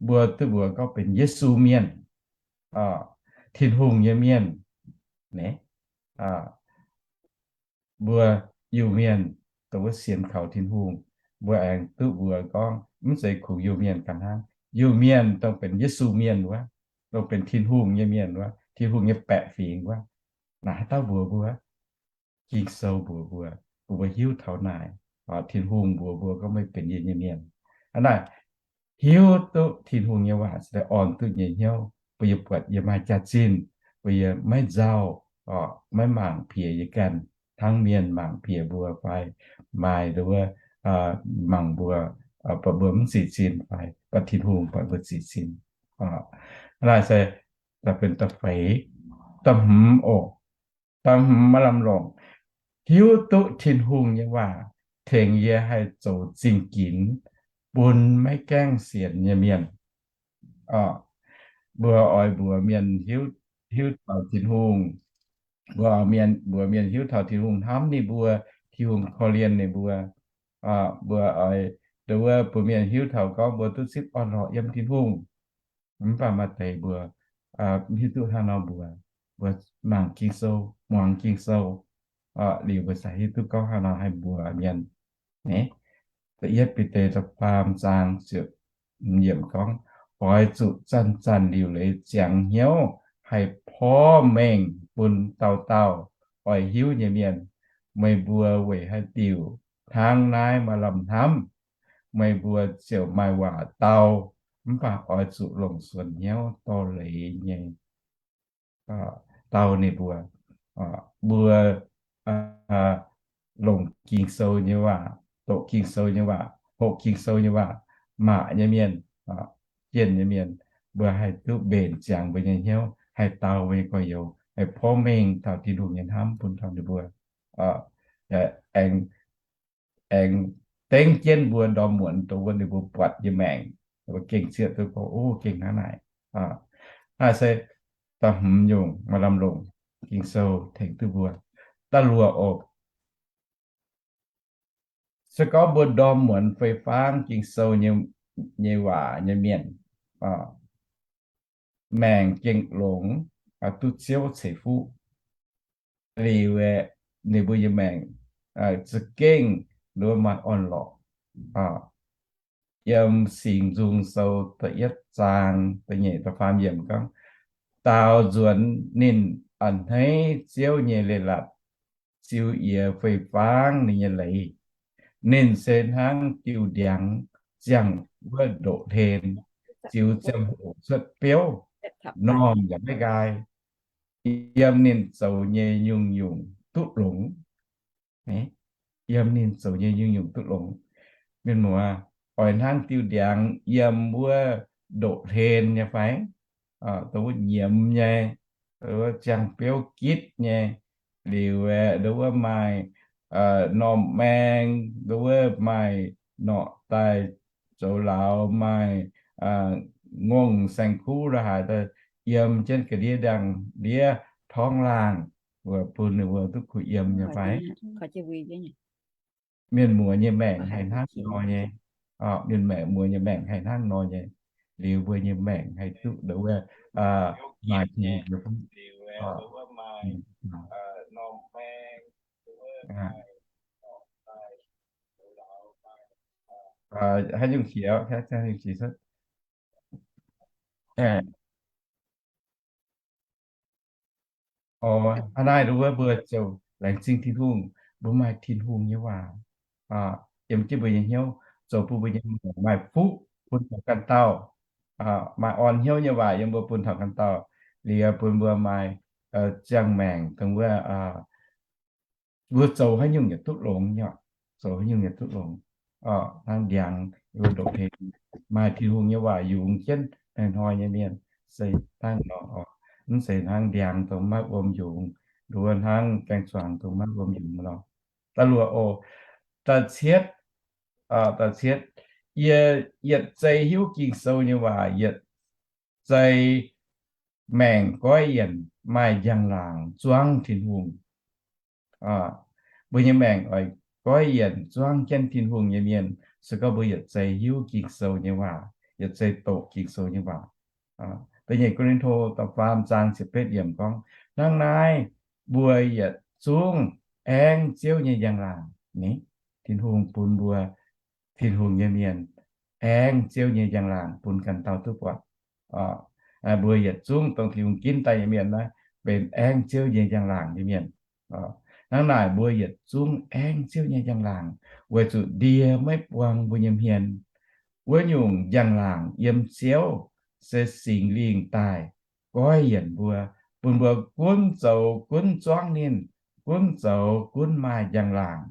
Mbuo duqv mbuox gorngv benx Yesu mienh, Tin-Hungh nyei mienh. Naaiv mbuo Iu-Mienh dongh wuov sienx kaux Tin-Hungh, mbuo aengx duqv mbuox gorngv mv zeiz kungx Iu-Mienh ganh hnangv. Iu-Mienh dongh benx Yesu mienh wuov, dongh benx Tin-Hungh nyei mienh wuov, Tin-Hungh nyei baeqc fingx wuov. Naaiv haaix dauh mbuox mbuo? Ging-Sou mbuox mbuo, bun mbuo hiuv taux naaic, Tin-Hungh mbuox mbuo gorngv meih benx yie nyei mienh. Hnangv naaic, hiuv duqv Tin-Hungh nyei waac se orn duqv nyei hnyouv, bun yie buatc yie maaih jaax-zinh, bun yie maiv nzauh, maiv mangc piex yie ganh hnangv mienh mangc piex mbuo fai maaih ndo wuov mangc mbuo, buatc mbuo mv zic zinh fai buatc Tin-Hungh buatc mbuo zic zinh. Hnangv naaic se da'benx da'feix. Da'hmz oc, da'hmz maaih lamh longc, hiuv duqv Tin-Hungh nyei waac tengx yie haih zoux zingh ginx bun maiv gaengh sienx nyei mienh. Mbuo oix mbuox mienh hiuv, hiuv taux Tin-Hungh. Mbuo oix mienh, mbuox mienh hiuv taux Tin-Hungh hnamv ninh mbuo, Tin-Hungh korv-lienh ninh mbuo. Mbuo oix ndo wuov bun mienh hiuv taux gorngv mbuo duqv zipv orn-lorqc yiem Tin-Hungh. Mv baac maaih deix mbuo mv hiuv duqv hnangv nor mbuox. Mbuo mangc Ging-Sou, muangx Ging-Sou, liuz mbuo cingx hiuv duqv gorngv hnangv nor haih mbuox mienh. Da'yietv Bide da'faam zaang ziepc hmz yiemc gorngv, oix zuqc zanc-zanc liuc leiz ziangx hnyouv haih porv mengh bun dauh dauh oix hiuv nyei mienh. Meih mbuo weic haaix diuc hnangv naaiv maaih lamh hnamv? Meih mbuo ziouc maaih waac dau, mv baac oix zuqc longc suonc hnyouv dorh leiz nyei dau ninh mbuo. Mbuo longc Ging-Sou nyei waac, doqc Ging-Sou nyei waac, hoqc Ging-Sou nyei waac, mangc nyei mienh, jienh nyei mienh, mbuo haih duqv mbenc ziangx mbuo nyei hnyouv, haih dau mbuo nyei gorx-youz, haih porv mengh taux Tin-Hungh nyei hnamv bun taux ninh mbuo. Aengx, aengx dengv jienv mbuo ndorm muonz dongh wuov ninh mbuo buatc nyei maengc, mbuo gengh zieqv duqv gorngv, o, gengh hnangv naaic. Naaiv se da'hmz nyungc maaih lamh longc Ging-Sou tengx duqv mbuo. Da'luoqc oc, se gorngv mbuo ndorm muonz fei fangv Ging-Sou nyei, nyei waac nyei mienh, maengc gengh longx, duqv Ziouv ceix fuqv. Liuz aeqv, ninh mbuo nyei maengc za'gengh nduov maaih orn-lorqc. Yiem Singx Nzung Sou da'yietv zaang da'nyeic da'faam yiemc gorngv, daaux nzuonx ninh a'hneiv Ziouv nyei leiz-latc, ziux yie fei fangv ninh nyei leiz. Ninh se hnangv diuh ndiangx ziangh wuov ndoqv-hlen, ziux ziangh hoc cuotv biouv, normh yaac maiv nqaai. Yiem ninh zoux nyei nyungc-nyungc duqv longx. Yiem ninh zoux nyei nyungc-nyungc duqv longx. Mienh muoz, oix hnangv diuh ndiangx yiem wuov ndoqv-hlen nyei fai? Dongh wuov nyiemz nyei, wuov ziangh biouv gitv nyei, liuz aeqv, dongh wuov maaih normh maeng, dongh wuov maaih norqc daaih zoux lauz, maaih ngongh saeng-kuv la'haaix daaih yiem jienv ga'ndiev ndiangx-ndiev torngv laangh, wuov bun ninh mbuo duqv kuh yiem nyei fai? Mienh muoz nyei maengc haih hnangv nor nyei. Mienh maengc, muoz nyei maengc haih hnangv nor nyei. Liuz mbuo nyei maengc haih duqv dongh wuov maaih Tin-Hungh nyei fuqv. Haaix nyungc qiex, haaix nyungc qiex cuotv. Hnangv naaiv nduov wuov mbuo ziouc laengz zingh Tin-Hungh, mbuo maaih Tin-Hungh nyei waac yiem jienv mbuo nyei hnyouv, zoux bun mbuo nyei maengc maaih fuqv bun taux ganh dauh, maaih orn hnyouv nyei waac yiem mbuo bun taux ganh dauh, liuz bun mbuo maaih ziangh maengc dongh wuov mbuo zoux haaix nyungc yaac duqv longx nyei, zoux haaix nyungc yaac duqv longx. Hnangv ndiangx wuov ndoqv-hlen, maaih Tin-Hungh nyei waac yungz jienv hnoi-hnoi nyei mienh se hnangv nor. Mv zeiz hnangv ndiangx dongh maiv wuom yungz, nduov hnangv gaeng-zuangx dongh maiv wuom yungz nor. Da'luoqc oc, da'cietv, da'cietv, yie yietc zei hiuv Ging-Sou nyei waac, yietc zei maengc goiv yienc maaih njang-laangc zuangv Tin-Hungh. Mbuo nyei maengc oix goiv yienc zuangv jienv Tin-Hungh nyei mienh, se gorngv mbuo yietc zei hiuv Ging-Sou nyei waac, yietc zei doqc Ging-Sou nyei waac. Da'nyeic Ko^lin^to da'faam zaang ziepc betv yiemc gorngv, hnangv naaiv mbuo yietc zungv aengv Ziouv nyei njang-laangc. Ni, Tin-Hungh bun mbuo, Tin-Hungh nyei mienh, aengv Ziouv nyei njang-laangc bun ganh dauh duqv buatc. Mbuo yietc zungv dongh Tin-Hungh ginv daaih nyei mienh naaiv benx aengv Ziouv nyei njang-laangc nyei mienh. Hnangv naaic mbuo yietc zungv aengv Ziouv nyei njang-laangc, weic zuqc ndie maiv buang mbuo nyei hmien. Wuov nyungc njang-laangc yiem Ziouv se Singx Lingh daaih goiv yienc mbuo, bun mbuo gunv zoux gunv zuangv ninh, gunv zoux gunv maaih njang-laangc.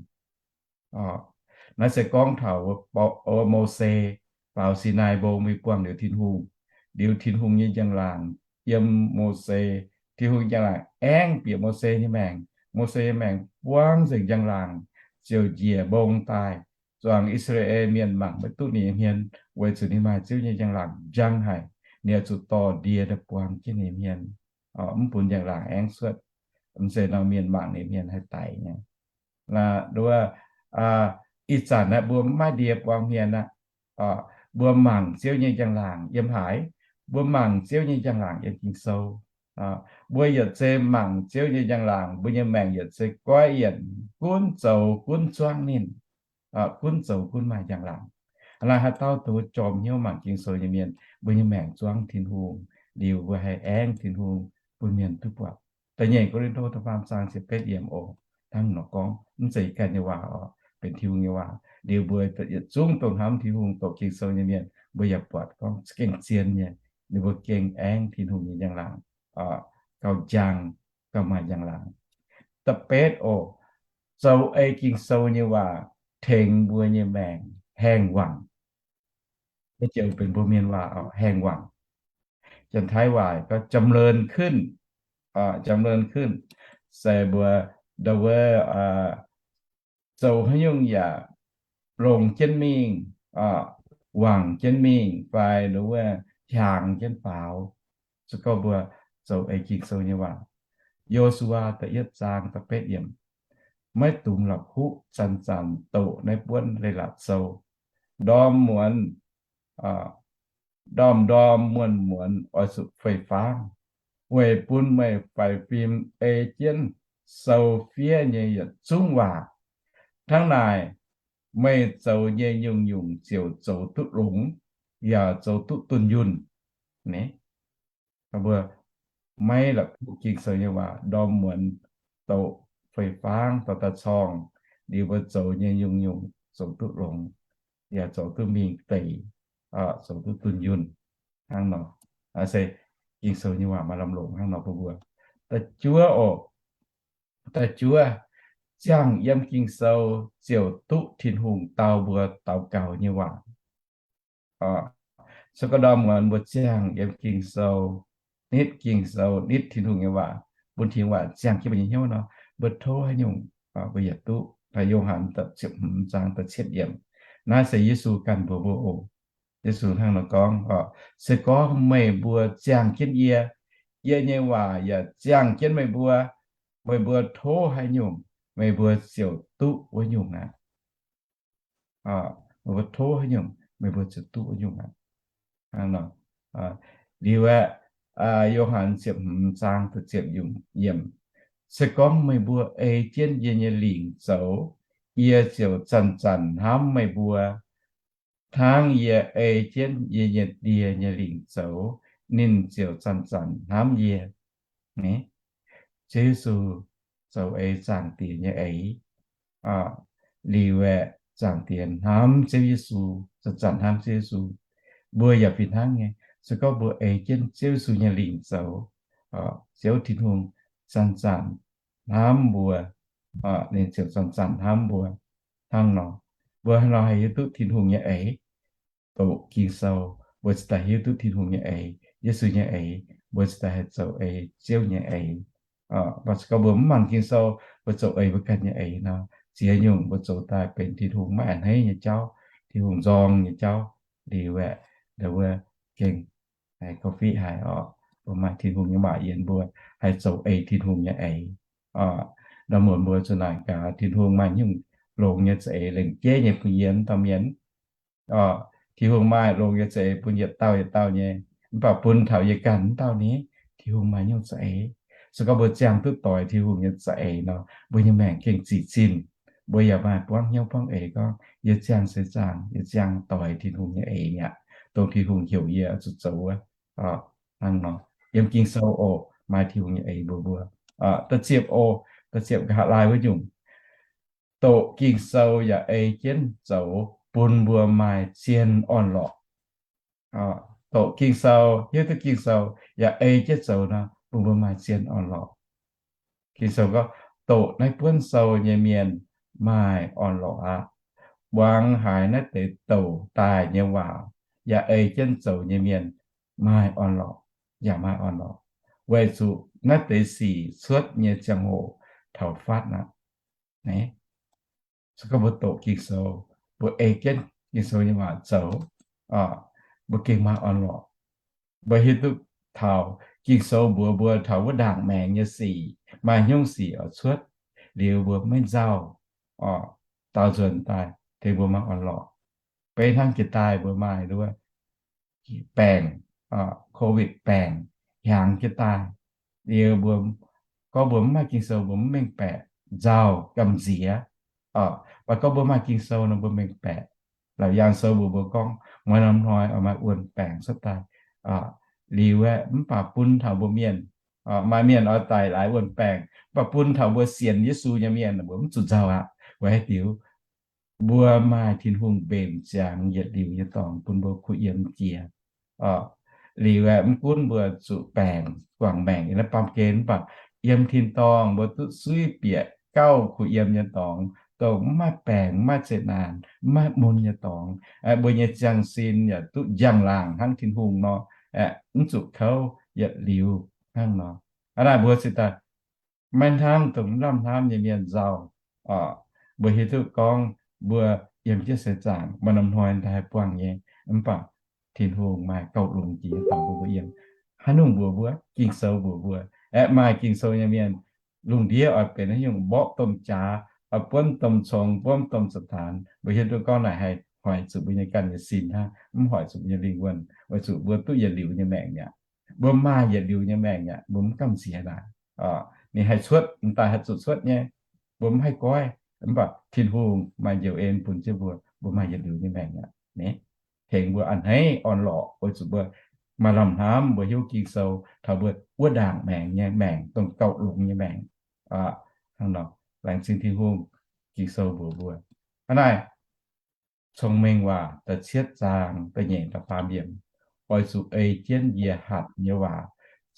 Naaiv se gorngv taux Mose faaux Sinaai Mbong mingh buangh liuz Tin-Hungh, liuz Tin-Hungh nyei njang-laangc yiem Mose, Tin-Hungh njang-laangc aengv bieqc Mose nyei maengc. Mose nyei maengc buang nzengc njang-laangc, ziouc njiec mbong daaih. Zuangx I^saa^laa^en Mienh mangc maiv duqv ninh nyei hmien, weic zuqc ninh maaih Ziouv nyei njang-laangc njang haic. Ninh oix zuqc dorh ndie daaih buang jienv ninh nyei hmien, mv bun njang-laangc aengv cuotv. Mv zeiz nor mienh mangc ninh hmien haih daic nyei. Nduov, ih zanc naaiv mbuo mv maaih ndie buang hmien aqv. Mbuo mangc Ziouv nyei njang-laangc yiem haaix? Mbuo mangc Ziouv nyei njang-laangc yiem Ging-Sou. Mbuo yietc zei mangc Ziouv nyei njang-laangc, mbuo nyei maengc yietc zei goiv yienc, gunv zoux gunv zuangv ninh, gunv zoux gunv maaih njang-laangc. Hnangv naaiv haaix dauh dongh jorm hnyouv mangc Ging-Sou nyei mienh, mbuo nyei maengc zuangv Tin-Hungh, liuz mbuo haih aengv Tin-Hungh bun mienh duqv buatc. Da'nyeic Ko^lin^to da'faam zaang ziepc betv yiemc oc, hnangv nor gorngv, mv zeiz ganh nyei waac oc, benx Tin-Hungh nyei waac. Liuz mbuo yietc zungv dongh hnamv Tin-Hungh, doqc Ging-Sou nyei mienh, mbuo yaac buatc gorngv gengh zien nyei, ninh mbuo gengh aengv Tin-Hungh nyei njang-laangc, gauh njang, gauh maaih njang-laangc. Da'betv oc, zoux ei Ging-Sou nyei waac tengx mbuo nyei maengc haengh wangc. Naaiv joux benx mbuo mienh waac oc, haengh wangc. Janx-Taiv waac gorngv จำเริญขึ้น, จำเริญขึ้น se mbuo ndau wuov zoux haaix nyungc yaac longc jienv mingh, wangc jienv mingh, fai nduov hiaangx jienv faaux. Se gorngv mbuo zoux ei Ging-Sou nyei waac, Yo^su^waa da'yietv zaang da'betv yiemc, maiv dungx la'kuqv zanc-zanc doqc naaiv buonv leiz-latc sou, ndorm muonz, ndorm ndorm muonz muonz oix zuqc fei-fangv, weic bun meih faix fim ei jienv sou fiev nyei yietc zungv waac. Hnangv naaic, meih zoux nyei nyungc-nyungc ziouc zoux duqv longx, yaac zoux duqv dunh yunh. Mbuo maiv la'kuqv Ging-Sou nyei waac, ndorm muonz doqc fei-fangv, dorh daaih corngh, liuz mbuo zoux nyei nyungc-nyungc zoux duqv longx, yaac zoux duqv mingh deic, zoux duqv dunh yunh. Hnangv nor, se Ging-Sou nyei waac maaih lamh longc hnangv nor bun mbuo. Da'juov oc, da'juov, ziangh yiem Ging-Sou ziouc duqv Tin-Hungh dau mbuo daux gaux nyei waac. Se gorngv ndorm muonz mbuo ziangh yiem Ging-Sou, nitv Ging-Sou, nitv Tin-Hungh nyei waac, bun Tin-Hungh waac ziangh jienv mbuo nyei hnyouv nor, mbuo tov haaix nyungc mbuo yaac duqv. Yo^han da'ziepc hmz zaang da'cietv yiemc. Naaiv se Yesu ganh mbuox mbuo oc. Yesu hnangv nor gorngv, se gorngv meih mbuo ziangh jienv yie, yie nyei waac yaac ziangh jienv meih mbuo, meih mbuo tov haaix nyungc, meih mbuo ziouc duqv wuov nyungc aqv. Meih mbuo tov haaix nyungc, meih mbuo ziouc duqv wuov nyungc aqv. Liuz aeqv, Yo^han ziepc hmz zaang da'ziepc yiemc, se gorngv meih mbuo ei jienv yie nyei lingc zoux, yie ziouc zanc-zanc hnamv meih mbuo, hnangv yie ei jienv yie nyei Die nyei lingc zoux, ninh ziouc zanc-zanc hnamv yie. Ziouv Yesu zoux ei Zaangc Diex nyei eix. Liuz aeqv, Zaangc Diex hnamv Ziouv Yesu, zanc-zanc hnamv Ziouv Yesu. Mbuo yaac fih hnangv nyei, se gorngv mbuo ei jienv Ziouv Yesu nyei lingc zoux, Ziouv Tin-Hungh zanc-zanc hnamv mbuo, ninh ziouc zanc-zanc hnamv mbuo. Hnangv nor, mbuo hnangv nor haih hiuv duqv Tin-Hungh nyei eix. Doqc Ging-Sou, mbuo ziouc daaih hiuv duqv Tin-Hungh nyei eix, Yesu nyei eix, mbuo ziouc daaih haih zoux ei Ziouv nyei eix. Mv baac se gorngv mbuo mv mangc Ging-Sou, mbuo zoux ei mbuo ganh nyei eix nor, ziex nyungc mbuo zoux daaih benx Tin-Hungh maiv a'hneiv nyei jauv, Tin-Hungh nzorng nyei jauv. Liuz aeqv, wuov gengh haih kov fiqv haic oc. Mbuo maaih Tin-Hungh nyei waac yienx mbuo, haih zoux ei Tin-Hungh nyei eix. Ndau muonz mbuo zuqc naaic gaax, Tin-Hungh maaih nyungc longx nyei za'eix lengc jeiv nyei bun yie mv dauh mienh. Tin-Hungh maaih longx nyei za'eix bun yietc dauh yietc dauh nyei. Mv baac bun taux yie ganh mv dauh ni, Tin-Hungh maaih nyungc za'eix. Se gorngv mbuo ziangh duqv doix Tin-Hungh nyei za'eix nor, mbuo nyei maengc gengh zic zinh. Mbuo yaac maaih buangv hnyouv buangv eix gorngv, yie ziangh seix zaangc, yie ziangh doix Tin-Hungh nyei eix mi'aqv, dongh Tin-Hungh heuc yie zuqc zoux wuov. Hnangv nor, yiem Ging-Sou oc, maaih Tin-Hungh nyei eix mbuox mbuo. Da'ziepc oc, da'ziepc nqa'haav laai wuov nyungc. Doqc Ging-Sou yaac ei jienv zoux bun mbuo maaih zien orn-lorqc. Doqc Ging-Sou, hiuv duqv Ging-Sou yaac ei jienv zoux nor, bun mbuo maaih zien orn-lorqc. Ging-Sou gorngv, doqc naaiv buonv sou nyei mienh maaih orn-lorqc aqv. Muangx haiz naaiv deix douc daaih nyei waac yaac ei jienv zoux nyei mienh maaih orn-lorqc, yaac maaih orn-lorqc, weic zuqc naaiv deix sic cuotv nyei ziangh hoc taux fatv aqv. Se gorngv mbuo doqc Ging-Sou, mbuo ei jienv Ging-Sou nyei waac zoux, mbuo gengh maaih orn-lorqc. Mbuo hiuv duqv taux Ging-Sou mbuox mbuo taux wuov ndaangc maengc nyei sic, maaih hnyouv sic oix cuotv, liuz mbuo maiv nzauh, daaux nzuonx daaih tengx mbuo maaih orn-lorqc. Beiv hnangv jiex daaih mbuo maaih wuov baengc, Covid baengc, hiaangx jiex daaih, liuz mbuo gorngv mbuo mv maaih Ging-Sou mbuo mv mengh baeqc, nzauh gamh nziex. Mv baac gorngv mbuo maaih Ging-Sou nor mbuo mengh baeqc. Laauc Yaangh Sou mbuox mbuo gorngv, muonz norm hnoi oix maaih wuonh baengc cuotv daaih. Liuz aeqv, mv baac bun taux mbuo mienh, maaih mienh oix daic laaix wuonh baengc, mv baac bun taux mbuo sienx Yesu nyei mienh mbuo mv zuqc nzauh aqv. Weic haaix diuc? Mbuo maaih Tin-Hungh mbenc ziangx yietc liuz nyei dorngx bun mbuo kuh yiem jiex. Liuz aeqv, mv gunv mbuo zuqc baengc guangc maengc yiem naaiv baamh gen, mv baac yiem tin-dorngh mbuo duqv suiv bieqc gauh kuh yiem nyei dorngx, dongh mv maaih baengc, mv maaih zeqc naanc, mv maaih mun nyei dorngx. Mbuo nyei ziangh sin yaac duqv njang-laangc hnangv Tin-Hungh nor, mv zuqc kouv yietc liuz hnangv nor. Hnangv naaic mbuo ziouc daaih maiv hnamv dongh lamh hnamv nyei mienh nzauh. Mbuo hiuv duqv gorngv mbuo yiem jienv seix zaangc, maaih norm hnoi daaih haih buangh nyei. Mv baac Tin-Hungh maaih gauh longx jiex nyei dorngx bun mbuo yiem. Haaix nyungc mbuox mbuo? Ging-Sou mbuox mbuo. Aeqv, maaih Ging-Sou nyei mienh, lungh ndiev oix benx haaix nyungc, mborqv domh jaax, oix buonv domh cong, buonv domh Saadaan, mbuo hiuv duqv gorngv naaic haih hoic zuqc mbuo nyei ganh nyei sin hnangv, mv hoic zuqc mbuo nyei lingh wuonh, weic zuqc mbuo duqv yietc liuz nyei maengc mi'aqv. Mbuo maaih yietc liuz nyei maengc mi'aqv, mbuo mv gamh nziex naaic. Ninh haih cuotv, m'daaih haih zuqc cuotv nyei. Mbuo mv haih goiv, mv baac Tin-Hungh maaih njoux en bun jienv mbuo, mbuo maaih yietc liuz nyei maengc mi'aqv. Tengx mbuo a'hneiv orn-lorqc weic zuqc mbuo maaih lamh hnamv mbuo hiuv Ging-Sou taux mbuo wuov ndaangc maengx nyei maengc dongh gauh longx nyei maengc. Hnangv nor, laengz zingh Tin-Hungh, Ging-Sou mbuox mbuo hnangv naaiv. Cong-Mengh Waac da'cietv zaang da'nyeic da'faam yiemc, oix zuqc ei jienv yie hatc nyei waac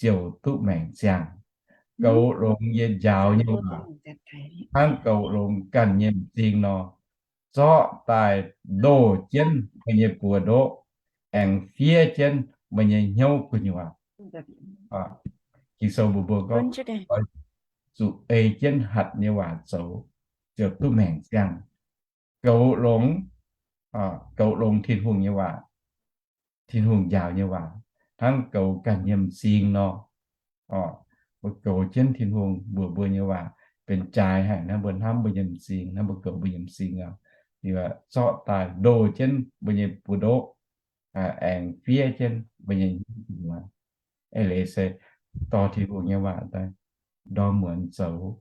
ziouc duqv maengc ziangh. Goux longx yie njaaux nyei waac hnangv goux longx ganh nyei m'zing nor, zorqv daaih ndoh jienv meih nyei buoz-ndoqv, aengx fiev jienv meih nyei hnyouv gu'nyuoz. Ging-Sou mbuox mbuo gorngv, oix zuqc ei jienv hatc nyei waac zoux, ziouc duqv maengc ziangh. Goux longx, goux longx Tin-Hungh nyei waac, Tin-Hungh njaaux nyei waac, hnangv goux ganh nyei m'zing nor. Mbuo goux jienv Tin-Hungh mbuox mbuo nyei waac benx jaaix haic hnangv mbuo hnamv mbuo nyei m'zing, hnangv mbuo goux mbuo nyei m'zing nor, liuz zorqv daaih ndoh jienv mbuo nyei buoz-ndoqv, aengx fiev jienv mbuo nyei hnyouv gu'nyuoz. Eix leiz se dorh Tin-Hungh nyei waac daaih ndorm muonz zoux,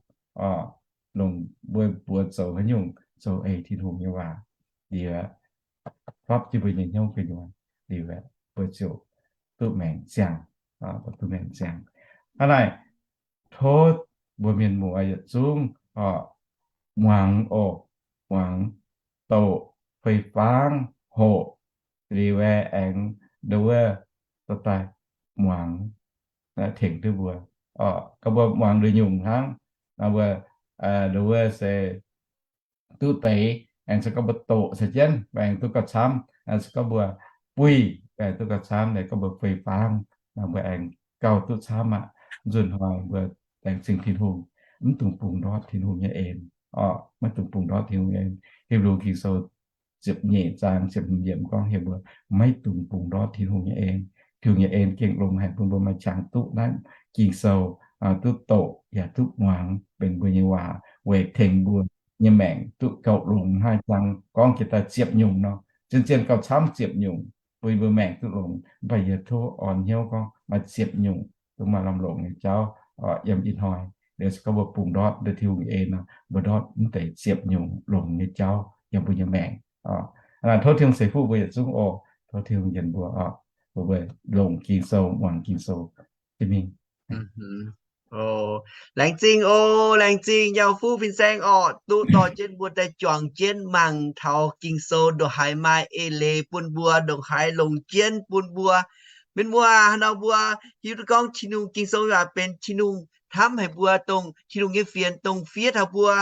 longc mbuo buoz zoux haaix nyungc, zoux eix Tin-Hungh nyei waac, liuz hlopv jienv mbuo nyei hnyouv gu'nyuoz, liuz mbuo ziouc duqv maengc ziangh, duqv maengc ziangh. Hnangv naaic, tov mbuo mienh muoz yietc zungv muangx oc, muangx, doqc fei-fangv hoqc, liuz aengx ndo wuov dorh daaih muangx, tengx duqv mbuo. Gorngv mbuo muangx nduqc nyungc hnangv, mbuo ndo wuov se duqv deix, aengx se gorngv mbuo doqc caux jienv, aengx duqv gauh camv, se gorngv mbuo buih, aengx duqv gauh camv, gorngv mbuo fei-fangv, mbuo aengx gauh duqv camv aqv. Nzunc hnoi mbuo laengz zingh Tin-Hungh, maiv dungx bungx ndortv Tin-Hungh nyei en. Maiv dungx bungx ndortv Tin-Hungh nyei en. Hipv^lu Ging-Sou ziepc nyeic zaang ziepc hmz yiemc gorngv heuc mbuo maiv dungx bungx ndortv Tin-Hungh nyei en. Tin-Hungh nyei en gengh longx haic bun mbuo maaih qangx duqv naaiv Ging-Sou, duqv doqc yaac duqv muangx benx mbuo nyei waac weic tengx mbuo nyei maengc duqv gauh longx hnangv jangx gorngv jiex daaih ziepc nyungc nor. Zien-zien gauh camv ziepc nyungc bun mbuo maengc duqv longx. Mv baac yie tov orn hnyouv gorngv maaih ziepc nyungc dongh maaih lamh longc nyei jauv yiem ih hnoi. Liuz se gorngv mbuo bungx ndortv Tin-Hungh nyei en nor, mbuo ndortv mv deix ziepc nyungc longx nyei jauv yiem mbuo nyei maengc. Tov Tin-Hungh ceix fuqv mbuo yietc zungv oc. Tov Tin-Hungh nyienx mbuo oc, bun mbuo longc Ging-Sou, muangx Ging-Sou jienv mingh. Laengz zingh oc, laengz zingh Nyaauh Fuqv fin-saeng oc, duqv dorh jienv mbuo daaih juangc jienv mangc taux Ging-Sou ndongc haaix maaih eix leiz bun mbuo, ndongc haaix longc jienv bun mbuo. Mienh muoz, haaix nor mbuo hiuv duqv gorngv Tin-Hungh Ging-Sou yaac benx Tin-Hungh hnamv haic mbuo, dongh Tin-Hungh nyei fienx dongh fiev taux mbuo.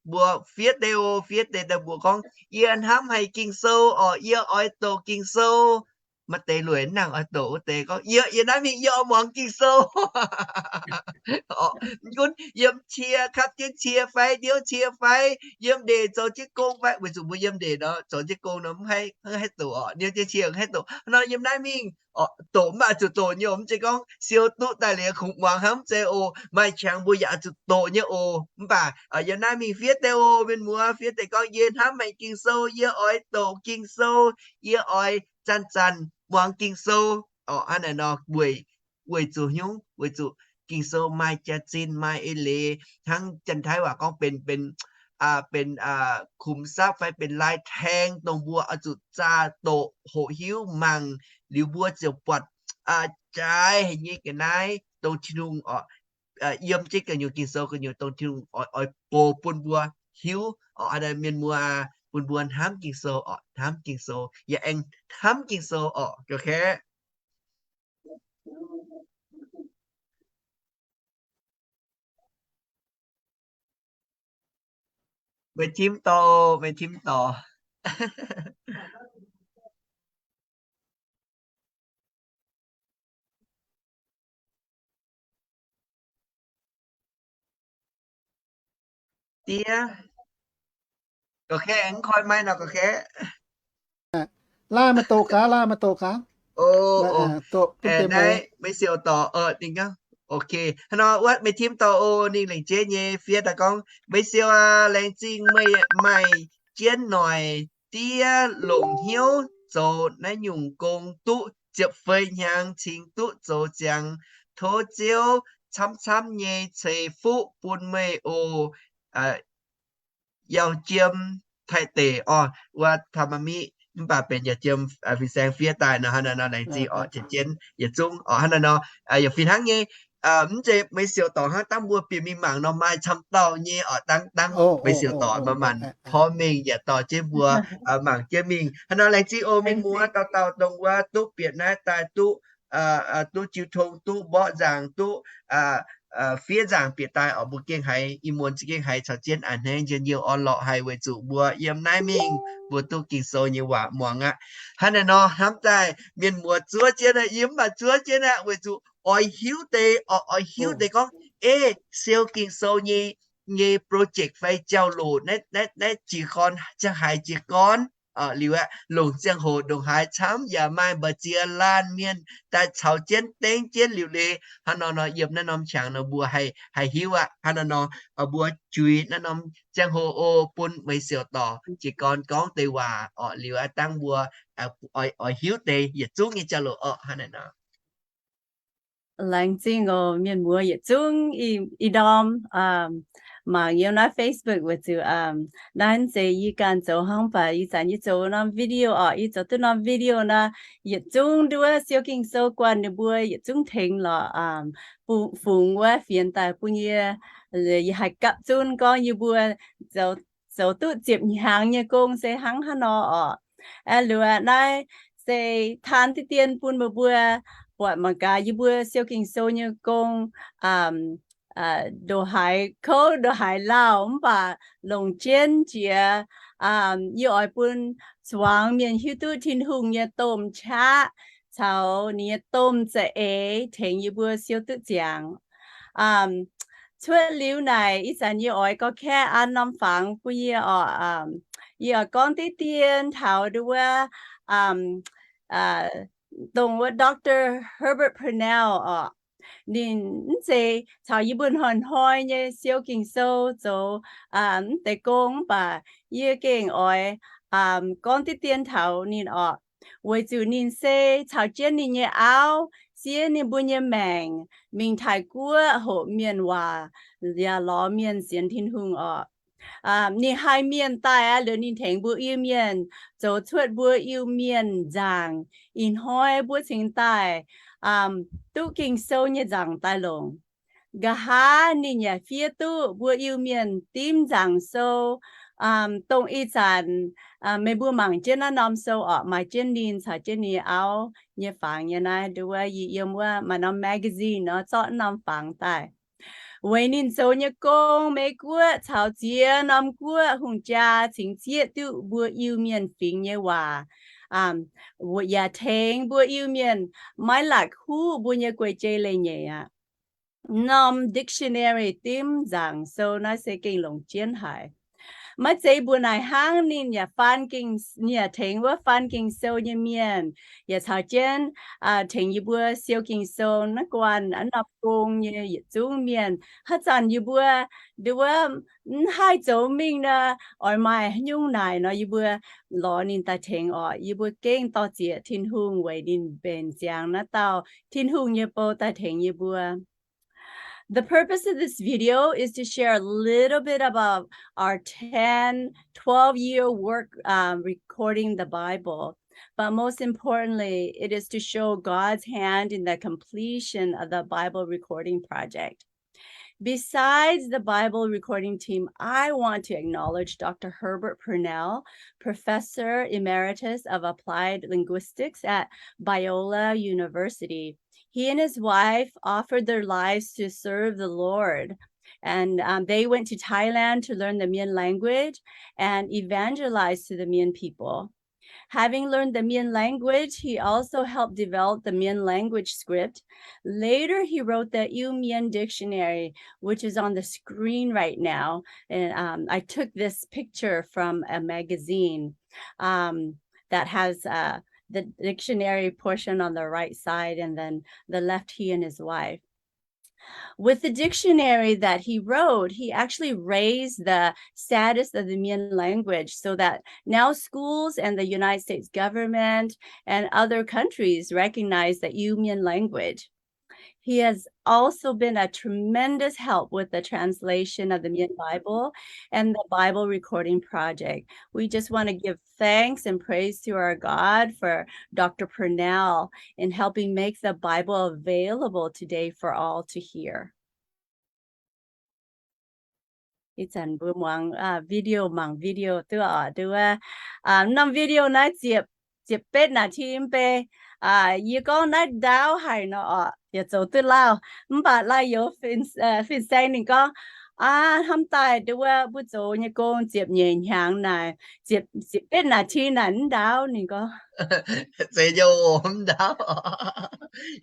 Mbuo fiev deix oc, fiev deix daaih mbuox gorngv, yie hnamv haic Ging-Sou oc, yie oix doqc Ging-Sou. Maaih deix lueic mv nangc oix doqc, wuov deix gorngv, yie, yie naaiv mingh yie oix muangx Ging-Sou. Mv gunv yiem cie, kapv jienv cie fai, ndiouv cie fai, yiem ndeic zoux jienv gong fai, weic zuqc mbuo yiem ndeic nor, zoux jienv gong nor mv haih, mv haih doqc oc, ndiouv jienv cie mv haih doqc. Nor yiem naaiv mingh oc, doqc mv baac zuqc doqc nyei oc, mv zeiz gorngv siou duqv daaih liuz kungx muangx hnangv, mv zeiz oc. Maaih qangx mbuo yaac zuqc doqc nyei oc. Mv baac yiem naaiv mingh fiev deix oc, mienh muoz, fiev deix gorngv, yie hnamv haic Ging-Sou, yie oix doqc Ging-Sou, yie oix zanc-zanc muangx Ging-Sou oc. Hnangv naaic nor weic, weic zuqc hnyouv, weic zuqc Ging-Sou maaih jaax-zinh, maaih eix leiz, hnangv Janx-Taiv waac gorngv benx, benx, benx ขุมทรัพย์ fai benx ลายแทง dongh mbuo oix zuqc zaah doqc hoqc hiuv mangc, liuz mbuo ziouc buatc jaaix haic nyei ga'naaiv dongh Tin-Hungh oc, yiem jienv gu'nyuoz Ging-Sou gu'nyuoz dongh Tin-Hungh oix, oix goux bun mbuo hiuv oc. Hnangv naaic mienh muoz, bun mbuo hnamv Ging-Sou oc, hnamv Ging-Sou, yaac aengx hnamv Ging-Sou oc, ga'kaeqv. Meih tim dorh, meih tim dorh. Diev, Ga'kengx mv koi maiv nor ga'kengx. Laaih maaih doqc gaax, laaih maaih doqc gaax. Naaiv maiv siou dorc, ninh gorngv, ok, hnangv nor wuov meih tim dorh o, ninh lengc jeiv nyei fiev daaih gorngv, meih siou aac, laengz zingh meih maaih jienv noic diev longc hnyouv zoux naaiv nyungc gong duqv ziepc feix hnyangx cingx duqv zoux ziangx. Tov Ziouv camv-camv nyei ceix fuqv bun meih oc. Yauh jiem Taiv deic orqc, wuov Tamav Miv, mv baac benx yauh jiem fin-saeng fiev daaih nor, hnangv naaiv nor laengz zingh orqc, jienv yietc zungv orqc, hnangv naaiv nor, yaac fih hnangv nyei. Mv zeiz meih siou dorc hnangv, dangh mbuo bieqc mingh mangc nor maaih camv dauh nyei orqc, dangh, dangh meih siou dorc manc-manc porv mengh yaac dorh jienv mbuo mangc jienv mingh. Hnangv nor laengz zingh oc mienh muoz, dauh dauh dongh wuov duqv bieqc naaiv daaih duqv, duqv jiu tong, duqv mborqv nzaangc, duqv fiev nzaangc bieqc daaih orqc, mbuo gengh haiz ih muonz za'gengh haiz caux jienv a'hneiv njien-youh orn-lorqc haic, weic zuqc mbuo yiem naaiv mingh mbuo duqv Ging-Sou nyei waac muangx aqv. Hnangv naaiv nor hnamv daaih mienh muoz zuov jienv aqv, yie mv baac zuov jienv aqv, weic zuqc oix hiuv deix, oix hiuv deix gorngv, ei, siou Ging-Sou nyei, nyei project fai jauv-louc naaiv, naaiv jiez gorn, ziangh haaix jiez gorn liuz aqv, longc ziangh hoc ndongc haaix camv yaac maaih mbu'ziex laanh mienh daaih caux jienv dengv jienv liuc leiz. Hnangv nor nor yiem naaiv norm qangx nor mbuo haih, haih hiuv aqv. Hnangv naaiv nor mbuo juix naaiv norm ziangh hoc oc, bun meih siou dorc jiez gorn gorngv deix waac orqc, liuz aqv dangh mbuo oix hiuv deix yietc zungv nyei jauv-louc orqc. Hnangv naaiv nor. Laengz zingh oc mienh muoz yietc zungv ih ndorm mangc yiem naaiv Facebook weic zuqc naaiv zeiz yie ganh zoux hnangv, mv baac ih zanc yie zoux norm video orqc, yie zoux duqv norm video nor, yietc zungv nduov siou Ging-Sou guanh ninh mbuo yietc zungv tengx lorqc, fungx wuov fienx daaih bun yie. Yie haih gapv zunv gorngv yie mbuo zoux duqv ziepc hnyangx nyei gong se hnangv haaix nor orqc. Aeqv, luoqc naaiv se taan diqv dien bun meih mbuo buatc mangc gaax yie mbuo siou Ging-Sou nyei gong ndongc haaix kouv ndongc haaix lauh, mv baac longc jienv jiex. Yie oix bun zuangx mienh hiuv duqv Tin-Hungh nyei domh qaqv caux ninh nyei domh za'eix tengx yie mbuo siou duqv ziangx. Cuotv liuz naaic ih zanc yie oix gorngv kaeqv an norm fangx bun yie orqc. Yie oix gorngv diqv dien taux nduov wuov, dongh wuov Doctor Herbert Purnell orqc. Ninh mv zeiz caux yie mbuo hnoi-hnoi nyei siou Ging-Sou zoux mv deix gong, mv baac yie gengh oix gorngv diqv dien taux ninh orqc. Weic zuqc ninh se caux jienv ninh nyei auv siev ninh mbuo nyei maengc mingh Taiv-Guoqv hoqc mienh waac yaac lorz mienh sienx Tin-Hungh orqc. Ninh haih mienh daaih aqv, liuz ninh tengx mbuo Iu-Mienh zoux cuotv mbuo Iu-Mienh nzaangc. Ih hnoi mbuo cingx daaih duqv Ging-Sou nyei nzaangc daaih longc. Nqa'haav ninh yaac fiev duqv mbuo Iu-Mienh dimv nzaangc sou, dongh ih zanc meih mbuo mangc jienv naaiv norm sou orqc, maaih jienv ninh caux jienv ninh auv nyei fangx nyei naaiv, nduov yie yiem wuov maaih norm magazine nor zorqv norm fangx daaih. Weic ninh zoux nyei gong, Meiv-Guoqv caux ziex norm guoqv hungh jaa cingx zieqv duqv mbuo Iu-Mienh fingx nyei waac, yaac tengx mbuo Iu-Mienh maiv latc huv mbuo nyei guei-jei leiz-nyeic aqv. Norm dictionary dimv nzaangc sou naaiv se gengh longc jienv haic. Maiv zeiz mbuo naaic hnangv, ninh yaac faan, ninh yaac tengx wuov faan Ging-Sou nyei mienh, yaac caux jienv tengx yie mbuo siou Ging-Sou naaiv guanh naaiv norm gong nyei yietc zungv mienh. Haaix zanc yie mbuo nduov mv haih zoux mingh nor, oix maaih haaix nyungc naaic nor, yie mbuo lorz ninh daaih tengx orqc. Yie mbuo gengh dor-ziec Tin-Hungh weic ninh mbenc ziangx naaiv dauh Tin-Hungh nyei bou daaih tengx yie mbuo. The purpose of this video is to share a little bit about our ten, twelve year work, uh, recording the Bible. But most importantly, it is to show God's hand in the completion of the Bible recording project. Besides the Bible recording team, I want to acknowledge Doctor Herbert Purnell, Professor Emeritus of Applied Linguistics at Biola University. He and his wife offered their lives to serve the Lord. And, um, they went to Thailand to learn the Mien language and evangelize to the Mien people. Having learned the Mien language, he also helped develop the Mien language script. Later, he wrote the Iu Mien Dictionary, which is on the screen right now. And um, I took this picture from a magazine um, that has uh, the dictionary portion on the right side and then the left, he and his wife. With the dictionary that he wrote, he actually raised the status of the Mien language so that now schools and the United States government and other countries recognize the Iu Mien language. He has also been a tremendous help with the translation of the Mien Bible and the Bible Recording Project. We just want to give thanks and praise to our God for Doctor Purnell in helping make the Bible available today for all to hear. Ih zanc mbuo muangx video, mangc video duqv oc, duqv wuov norm video naaiv ziepc, ziepc betv นาที mv bei. Yie gorngv naaiv ndaauv haic nor oc, yaac zoux duqv lauh. Mv baac lai youz fin-saeng ninh gorngv, aa, hnamv daaih duqv wuov mbuo zoux nyei gong ziepc nyeic hnyangx naaic, ziepc, ziepc betv นาที naaic mv ndaauv, ninh gorngv. Zeiz nyei oc, mv ndaauv.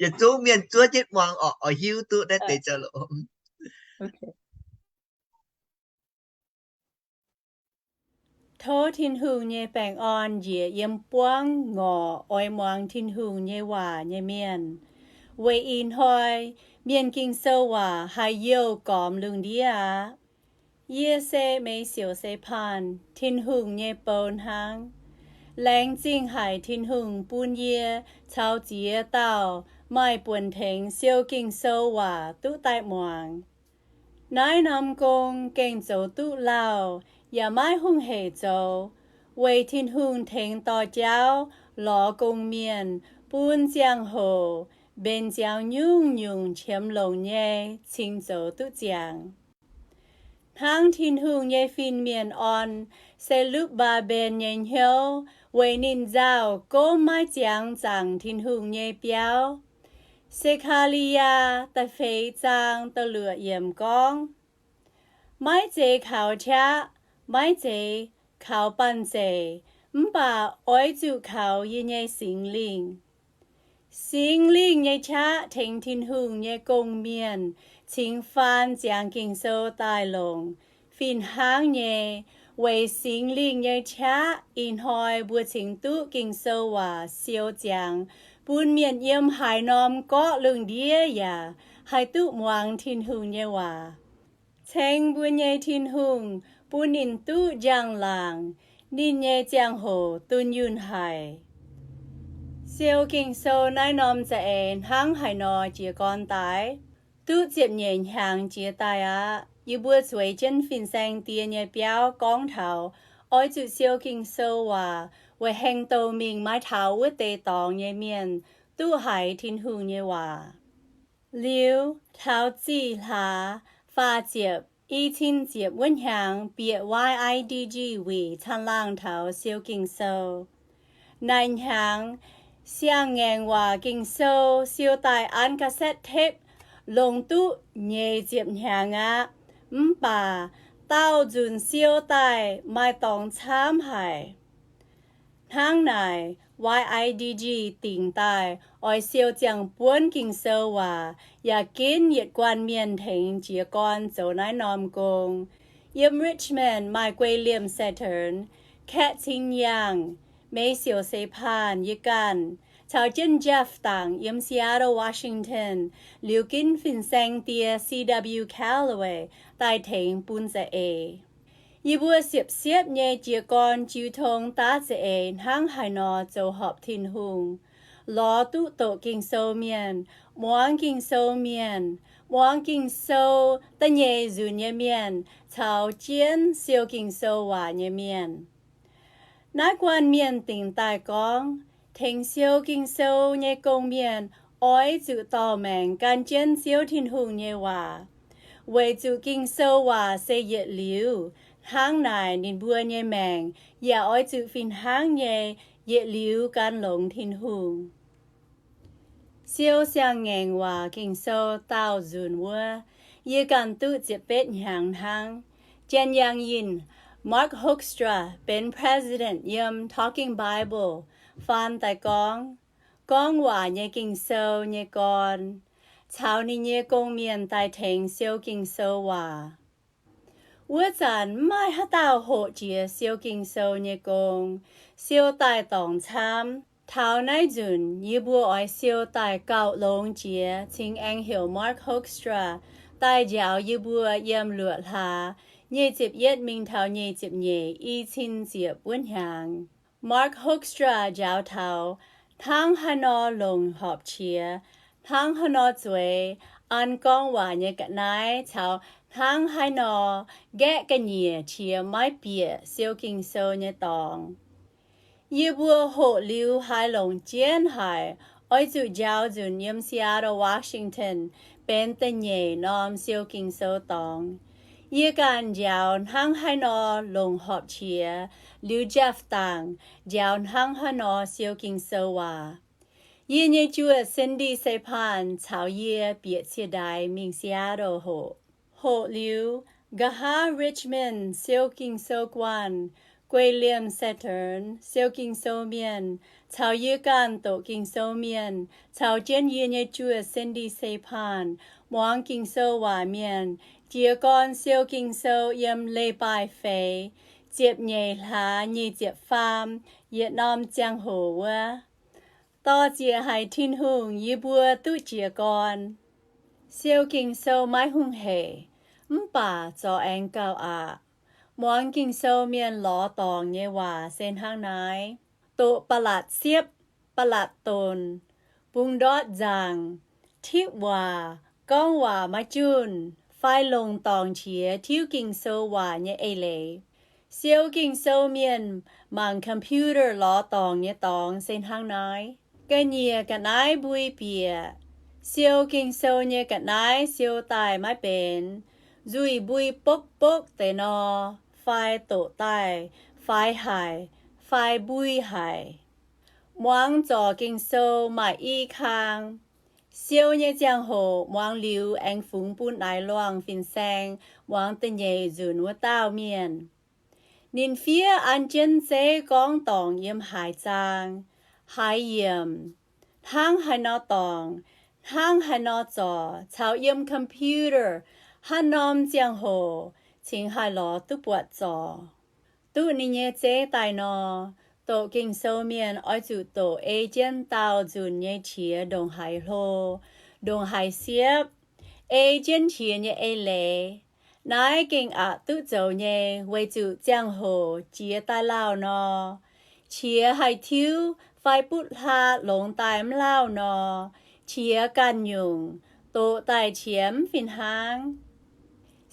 Yietc zungv mienh zuov jienv muangx oc, oix hiuv duqv naaiv deix zoux loz. Tov Tin-Hungh nyei baengh orn njiec yiem buangv ngorc oix muangx Tin-Hungh nyei waac nyei mienh, weic ih hnoi Mienh Ging-Sou waac haih youh gormx lungh ndiev aqv. Yie se Mei Siouc Seix Paanh, Tin-Hungh nyei bou hnangv. Laengz zingh haic Tin-Hungh bun yie caux ziex dauh maaih buonc tengx siou Ging-Sou waac duqv daaih muangx. Naaiv norm gong gengh zoux duqv lauh yaac maiv hungh heic zoux, weic Tin-Hungh tengx dorh jauv lorz gong-mienh bun ziangh hoc mbenc ziangx nyungc-nyungc qiemx longc nyei cingx zoux duqv ziangx. Hnangv Tin-Hungh nyei fin-mienh orn Se^lupv^mbaa^mben nyei hnyouv weic ninh nzauh gomv maiv ziangx zaangc Tin-Hungh nyei biauv. Se^kaa^li^yaa da'feix zaang da'luoqc yiemc gorngv, maiv zeiz kaux qaqv, maiv zeiz kaux banh zeic, mv baac oix zuqc kaux yie nyei Singx Lingh. Singx Lingh nyei qaqv tengx Tin-Hungh nyei gong-mienh cingx faan ziangx Ging-Sou daaih longc. Fih hnangv nyei, weic Singx Lingh nyei qaqv ih hnoi mbuo cingx duqv Ging-Sou waac siou ziangx bun mienh yiem haaix norm gorqv lungh ndiev yaac haih duqv muangx Tin-Hungh nyei waac. Ceng mbuo nyei Tin-Hungh bun ninh duqv njang-laangc, ninh nyei ziangh hoc dunh yunh haic. Siou Ging-Sou naaiv norm za'eix hnangv haaix nor jiez gorn daaih? Duqv ziepc nyeic hnyangx jiex daaih aqv. Yie mbuo zueiz jienv fin-saeng die nyei biauv gorngv taux oix zuqc siou Ging-Sou waac weic heng douh mingh maiv taux wuov deix dorngx nyei mienh duqv haiz Tin-Hungh nyei waac. Liuz taux zih hlaax faah ziepc, i cin ziepc wuov hnyangx bieqc Y I D G wuic caangh laangh taux siou Ging-Sou. Naaiv hnyangx siang-ngaengc waac Ging-Sou siou daaih an cassette tape longc duqv nyeic ziepc hnyangx aqv. Mv baac daauh nzunc siou daaih maaih dorngx camv haic. Hnangv naaic, Y I D G dingc daaih oix siou ziangh buonv Ging-Sou waac yaac ginv yietc guanh mienh tengx jiez gorn zoux naaiv norm gong. Yiem Richmond maaih Guei Liemh Saturn, Kaeqv Cing Yaangh, Mei Siouc Seix Paanh, yie ganh, caux jienv Jeff Dangc yiem Seattle, Washington, liuz ginv fin-saeng die C W Calloway daaih tengx bun za'eix. Yie mbuo siepv-siepv nyei jiez gorn jiu tong daav za'eix hnangv haaix nor zoux horpc Tin-Hungh, lorz duqv doqc Ging-Sou mienh, muangx Ging-Sou mienh, muangx Ging-Sou da'nyeic nzunc nyei mienh, caux jienv siou Ging-Sou waac nyei mienh. Naaiv guanh mienh dingc daaih gorngv, tengx siou Ging-Sou nyei gong-mienh oix zuqc dorh maengc gan jienv Ziouv Tin-Hungh nyei waac, weic zuqc Ging-Sou waac se yietc liuz. Hnangv naaic ninh mbuo nyei maengc yaac oix zuqc fih hnangv nyei yietc liuz gan longx Tin-Hungh. Siou siang-ngaengc waac Ging-Sou daauh nzunc wuov, yie ganh duqv ziepc betv hnyangx hnangv. Janx-Yangh Yinh, Mark Hoekstra benx president yiem Talking Bible, faan daaih gorngv Gorngv Waac nyei Ging-Sou nyei gorn, caux ninh nyei gong-mienh daaih tengx siou Ging-Sou waac. Wuov zanc mv maaih haaix dauh hoqc jiex siou Ging-Sou nyei gong, siou daaih dorngc camv. Taux naaiv nzunc yie mbuo oix siou daaih gauh longx jiex cingx aengx heuc Mark Hoekstra daaih njaaux yie mbuo yiem luoqc hlaax nyic ziepc yietv mingh taux nyic ziepc nyeic i cin ziepc wuov hnyangx. Mark Hoekstra njaaux taux hnangv haaix nor longc horpc qiex, hnangv haaix nor zueiz an gorngv waac nyei ga'naaiv caux hnangv haaix nor nqaeqv ga'nyiec qiex maiv bieqc siou Ging-Sou nyei dorngx. Yie mbuo hoqc liuz haiz longc jienv haic, oix zuqc njaaux nzunc yiem Seattle, Washington benx da'nyeic norm siou Ging-Sou dorngx. Yie ganh njaaux hnangv haaix nor longc horpc qiex, liuz Jeff Dangh njaaux hnangv haaix nor siou Ging-Sou waac. Yie nyei juoz Cindy Sapan caux yie bieqc cie-ndaix mingh Seattle hoqc. Hoqc liuz, nqa'haav Richmond siou Ging-Sou guanh, Guei Liemh Saturn siou Ging-Sou mienh, caux yie ganh doqc Ging-Sou mienh, caux jienv yie nyei juoz Cindy Sapan, muangx Ging-Sou waac mienh, jiez gorn siou Ging-Sou yiem leiz-baaih feix, ziepc nyeic hlaax nyic ziepc faam yietc norm ziangh hoc wuov. Dorh zieqc haic Tin-Hungh yie mbuo duqv jiez gorn. Siou Ging-Sou maiv hungh heic, mv baac zorc aengx gauh aqc. Muangx Ging-Sou mienh lorz dorngc nyei waac se hnangv naaiv. Doqc ba'latc siepv, ba'latc donc, bungx ndortv nzaangc, tipv waac, gorngv waac maiv junh, fai longc dorngc qiex tiuv Ging-Sou waac nyei eix leiz. Siou Ging-Sou mienh mangc computer lorz dorngc nyei dorngx se hnangv naaiv. Ga'nyiec ga'naaiv mbui bieqc. Siou Ging-Sou nyei ga'naaiv siou daaih maiv benx, nzuih mbui bokv bokv deix nor, fai doqc daaih faix haic, fai mbui haic. Muangx zorc Ging-Sou maaih i kang. Siou nyei ziangh hoc muangx liuz aengx fungx bun naaiv luangh fin-saeng muangx da'nyeic nzunc wuov dauh mienh. Ninh fiev an jienv zeiv gorngv dorngc yiem haaix zaang, haaix yiemc, hnangv haaix nor dorngc, hnangv haaix nor zorc, caux yiem computer haaix norm ziangh hoc cingx haih lorz duqv buatc zorc. Duqv ninh nyei zeiv daaih nor, doqc Ging-Sou mienh oix zuqc doqc ei jienv daauh nzunc nyei qiex ndongc haaix hlo, ndongc haaix siepv, ei jienv qiex nyei eix leiz. Naaiv gengh aqc duqv zoux nyei, weic zuqc ziangh hoc jiex daaih lauh nor, qiex haih tiuv fai butv hlaax longx daaih mv lauh nor, qiex ganh nyungc, doqc daaih qiex mv fih hnangv.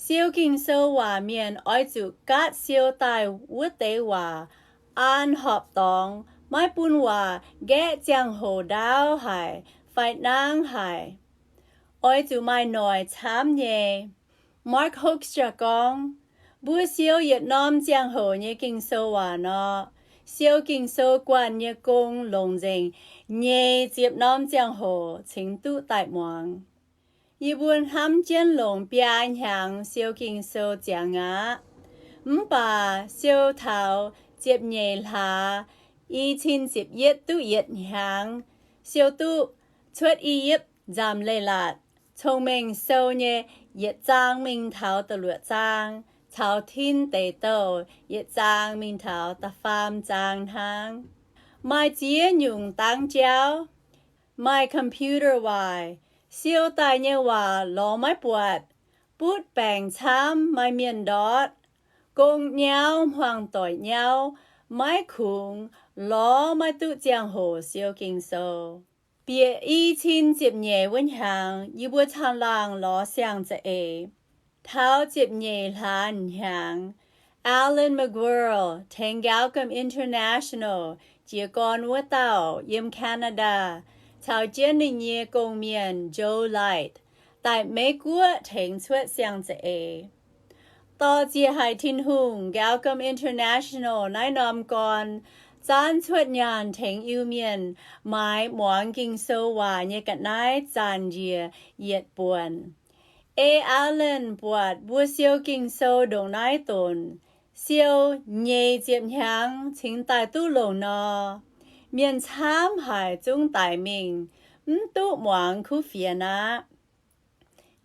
Siou Ging-Sou waac mienh oix zuqc gaatv siou daaih wuov deix waac an horpc dorngx, maiv bun waac nqaeqv ziangh hoc ndaauv haic fai nangv haic. Oix zuqc maaih noic camv nyei. Mark Hoekstra gorngv, mbuo siou yietc norm ziangh hoc nyei Ging-Sou waac nor, siou Ging-Sou guanh nyei gong longc nzengc nyei ziepc norm ziangh hoc cingx duqv daaih muangx. Yie mbuo hnamv jienv longc biaa hnyangx siou Ging-Sou ziangx aqv. Mv baac siou taux ziepc nyeic hlaax i cin ziepc yietv duqv yietc hnyangx, siou duqv Cuotv I^yipv Nzamc Leiz-Latc Cong-Mengh Sou nyei yietc zaang mingh taux da'luoqc zaang, caux Tin Deic Douh yietc zaang mingh taux da'faam zaang hnangv. Maaih ziex nyungc dangv jauv. Maaih computer waaic, siou daaih nyei waac lorz maiv buatc, butv baengc camv, maaih mienh ndortv, gong nyauv, hmuangx doic nyauv, maiv kungx, lorz maiv duqv ziangh hoc siou Ging-Sou. Bieqc i cin ziepc nyeic wuov hnyangx, yie mbuo caangh laangh lorz siang-za'eix. Taux ziepc nyeic hlaax hnyangx, Allan McGuirl, tengx Galcom International jiez gorn wuov dauh, yiem Canada, caux jienv ninh nyei gong-mienh Joe Light daaih Meiv Guoqv tengx cuotv siang-za'eix. Dorh ziex haic Tin-Hungh, Galcom International naaiv norm gorn zaanv cuotv nyaanh tengx Iu-Mienh maaiz muangx Ging-Sou waac nyei ga'naaiv zanc njiec yietc buonc. Ei Allan buatc mbuo siou Ging-Sou ndongc naaiv donc, Siou nyeic ziepc hnyangx cingx daaih duqv longc nor, mienh camv haic zungv daic mingh, mv duqv muangx kuv fienx aqv.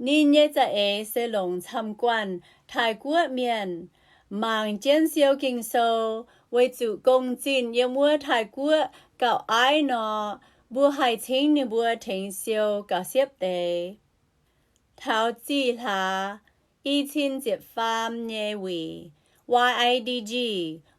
Ninh nyei za'eix se longc camv-guanh Taiv-Guoqv mienh mangc jienv siou Ging-Sou, weic zuqc gong-zinh yiem wuov Taiv-Guoqv gauh aiv nor, mbuo haih cingv ninh mbuo tengx siou gauh siepv deix. Taux zih hlaax i cin ziepc faam nyei wuic, Y I D G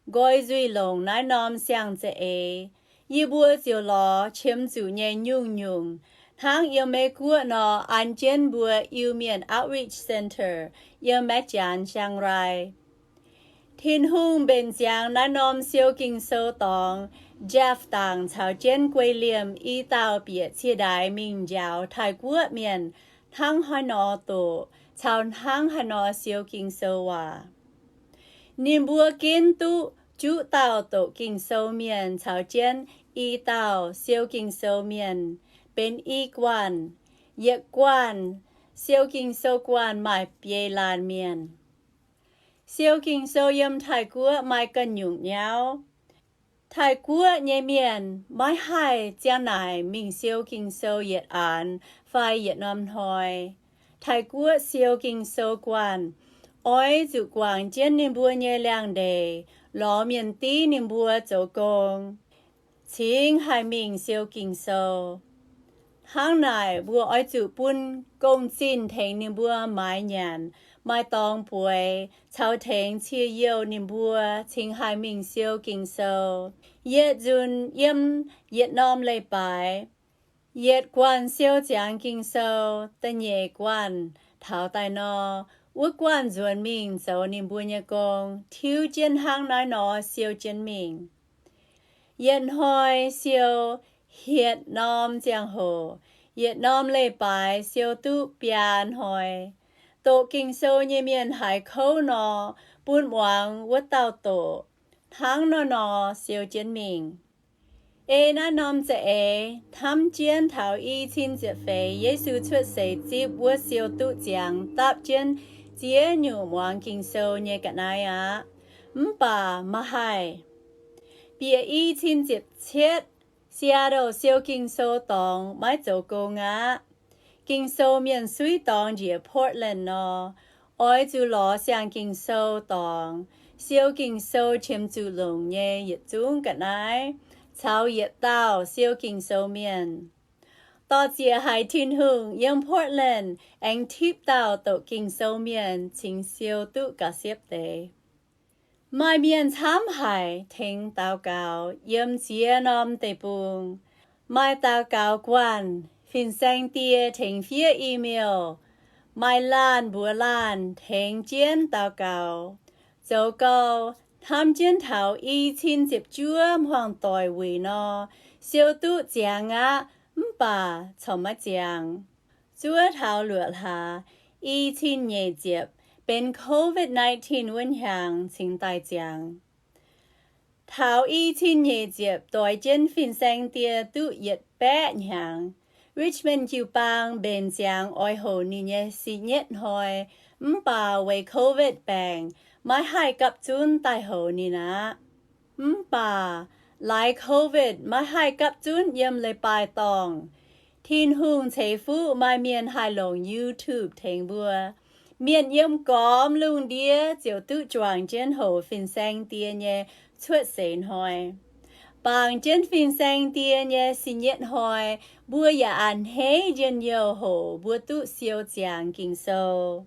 nqoi nzuih longc naaiv norm siang-za'eix. Yie mbuo ziouc lorz qiemx zuqc nyei nyungc-nyungc hnangv yiem Meiv Guoqv nor an jienv mbuo Iu-Mienh Outreach Center yiem Maeqv Janx, Chiang Rai. Tin-Hungh mbenc ziangx naaiv norm siou Ging-Sou dorngx. Jeff Dangc caux jienv Guei Liemh i dauh bieqc cie-ndaix mingh njaaux Taiv-Guoqv mienh hnangv haaix nor doqc caux hnangv haaix nor siou Ging-Sou waac. Ninh mbuo ginv duqv juqv dauh doqc Ging-Sou mienh caux jienv i dauh siou Ging-Sou mienh benx i guanh. Yietc guanh siou Ging-Sou guanh maaih biei laanh mienh. Siou Ging-Sou yiem Taiv-Guoqv maaih ganh nyungc nyauv. Taiv-Guoqv nyei mienh maiv haih ziang naaic mingh siou Ging-Sou yietc aanx fai yietc norm hnoi. Taiv-Guoqv siou Ging-Sou guanh oix zuqc guangc jienv ninh mbuo nyei liangx-ndeic, lorz mienh div ninh mbuo zoux gong, cingx haih mingh siou Ging-Sou. Hnangv naaic, mbuo oix zuqc bun gong-zinh tengx ninh mbuo maaiz nyanc, maaih dorngx bueix, caux tengx cie-youh ninh mbuo cingx haih mingh siou Ging-Sou. Yietc nzunc yiem yietc norm leiz-baaix, yietc guanh siou ziangx Ging-Sou. Da'nyeic guanh taux daaih nor, wuov guanh nzuonx mingh zoux ninh mbuo nyei gong, tiuv jienv hnangv naaiv nor siou jienv mingh. Yietc hnoi siou hietc norm ziangh hoc, yietc norm leiz-baaix siou duqv biaa hnoi. Doqc Ging-Sou nyei mienh haiz kouv nor, bun muangx wuov dauh doqc, hnangv nor nor siou jienv mingh. Ei naaiv norm za'eix hnamv jienv taux i cin ziepc feix Yesu cuotv seix zipv wuov siou duqv ziangx dapv jienv ziex nyungc muangx Ging-Sou nyei ga'naaiv aqv. Mv baac maiv haih. Bieqc i cin ziepc cietv, Seattle siou Ging-Sou dorngx maiv zoux gong aqv. Ging-Sou mienh suiv dorngx njiec Portland nor, oix zuqc lorz siang Ging-Sou dorngx siou Ging-Sou qiemx zuqc longc nyei yietc zungv ga'naaiv caux yietc dauh siou Ging-Sou mienh. Dorh zieqc haic Tin-Hungh yiem Portland aengx tipv dauh doqc Ging-Sou mienh cingx siou duqv gauh siepv deix. Maaih mienh camv haic tengx daux gaux yiem ziex norm deic-bung. Maaih daux gaux guanh, fin-saeng die tengx fiev email. Maaih laanh mbuox laanh tengx jienv daux gaux. Zoux gau, hnamv jienv taux i cin ziepc juov hmuangx doic wuic nor, siou duqv ziangx aqv, mv baac corc maiv ziangx. Zuov taux luoqc hlaax, i cin nyeic ziepc benx COVID nineteen wuov hnyangx cingx daaih ziangx. Taux i cin nyeic ziepc doix jienv fin-saeng die duqv yietc baeqv hnyangx. Richmond jiu-baang mbenc ziangx oix hoc ninh nyei si nyetv hnoi, mv baac weic COVID baengc maiv haih gapv zunv daaih hoc ninh aqv. Mv baac laaix COVID maiv haih gapv zunv yiem leiz-baaix dorngh. Tin-Hungh ceix fuqv maaih mienh haih longc YouTube tengx mbuo. Mienh yiem gormx lungh ndiev ziouc duqv juangc jienv hoc fin-saeng die nyei cuotv seix hnoi. Bangc jienv fin-saeng die nyei si nyetv hnoi, mbuo yaac a'hneiv njien-youh hoc mbuo duqv siou ziangx Ging-Sou.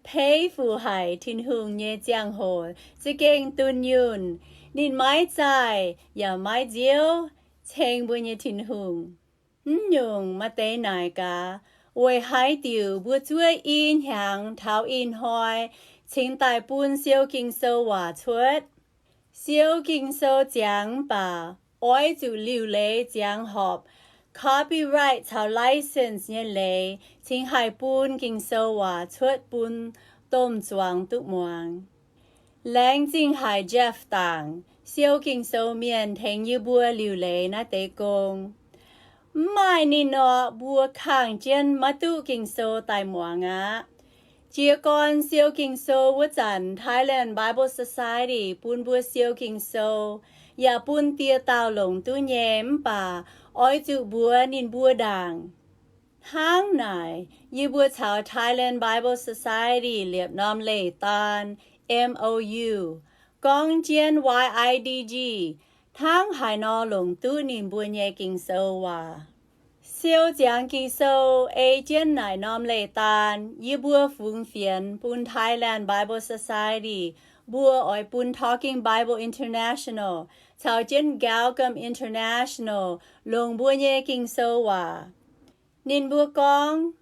Pei fu haic Tin-Hungh nyei ziangh hoc za'gengh dunh yunh. Ninh maiv zaih yaac maiv nziouv, ceng mbuo nyei Tin-Hungh. Mv nyungc maaih deix naaic gaax, weic haaix diuc mbuo zuov i hnyangx taux ih hnoi cingx daaih bun siou Ging-Sou waac cuotv? Siou Ging-Sou ziangx mv baac oix zuqc liuc leiz ziangx horpc copyright caux license nyei leiz cingx haih bun Ging-Sou waac cuotv bun domh zuangx duqv muangx. Laengz zingh haic Jeff Dangc, siou Ging-Sou mienh, tengx yie mbuo liuc leiz naaiv deix gong. Mv maaih ninh nor, mbuo kangh jienv maiv duqv Ging-Sou daaih muangx aqv. Jiez gorn siou Ging-Sou wuov zanc, Thailand Bible Society bun mbuo siou Ging-Sou, yaac bun dieh dauh longc duqv nyei. Mv baac oix zuqc mbuox ninh mbuo ndaangc. Hnangv naaic, yie mbuo caux Thailand Bible Society liepc norm leiz-daan, M O U, gorngv jienv Y I D G hnangv haaix nor longc duqv ninh mbuo nyei Ging-Sou waac. Siou ziangx Ging-Sou ei jienv naaic norm leiz-daan, yie mbuo fungx fienx bun Thailand Bible Society mbuo oix bun Talking Bible International caux jienv Galcom International longc mbuo nyei Ging-Sou waac. Ninh mbuo gorngv,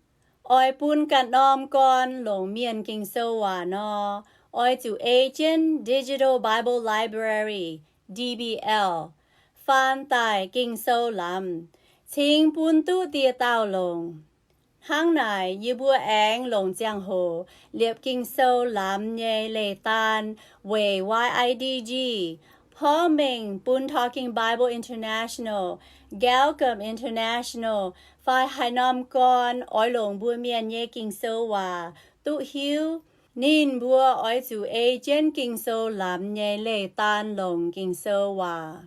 oix bun ganh norm gorn longc Mienh Ging-Sou waac nor, oix zuqc ei jienv Digital Bible Library, D B L, faan daaih Ging-Sou lamz, cingx bun duqv dieh dauh longc. Hnangv naaic, yie mbuo aengx longc ziangh hoc liepc Ging-Sou lamz nyei leiz-daan weic Y I D G porv mengh bun Talking Bible International, Galcom International, fai haaix norm gorn oix longc mbuo Mienh nyei Ging-Sou waac duqv hiuv, ninh mbuo oix zuqc ei jienv Ging-Sou lamz nyei leiz-daan longc Ging-Sou waac.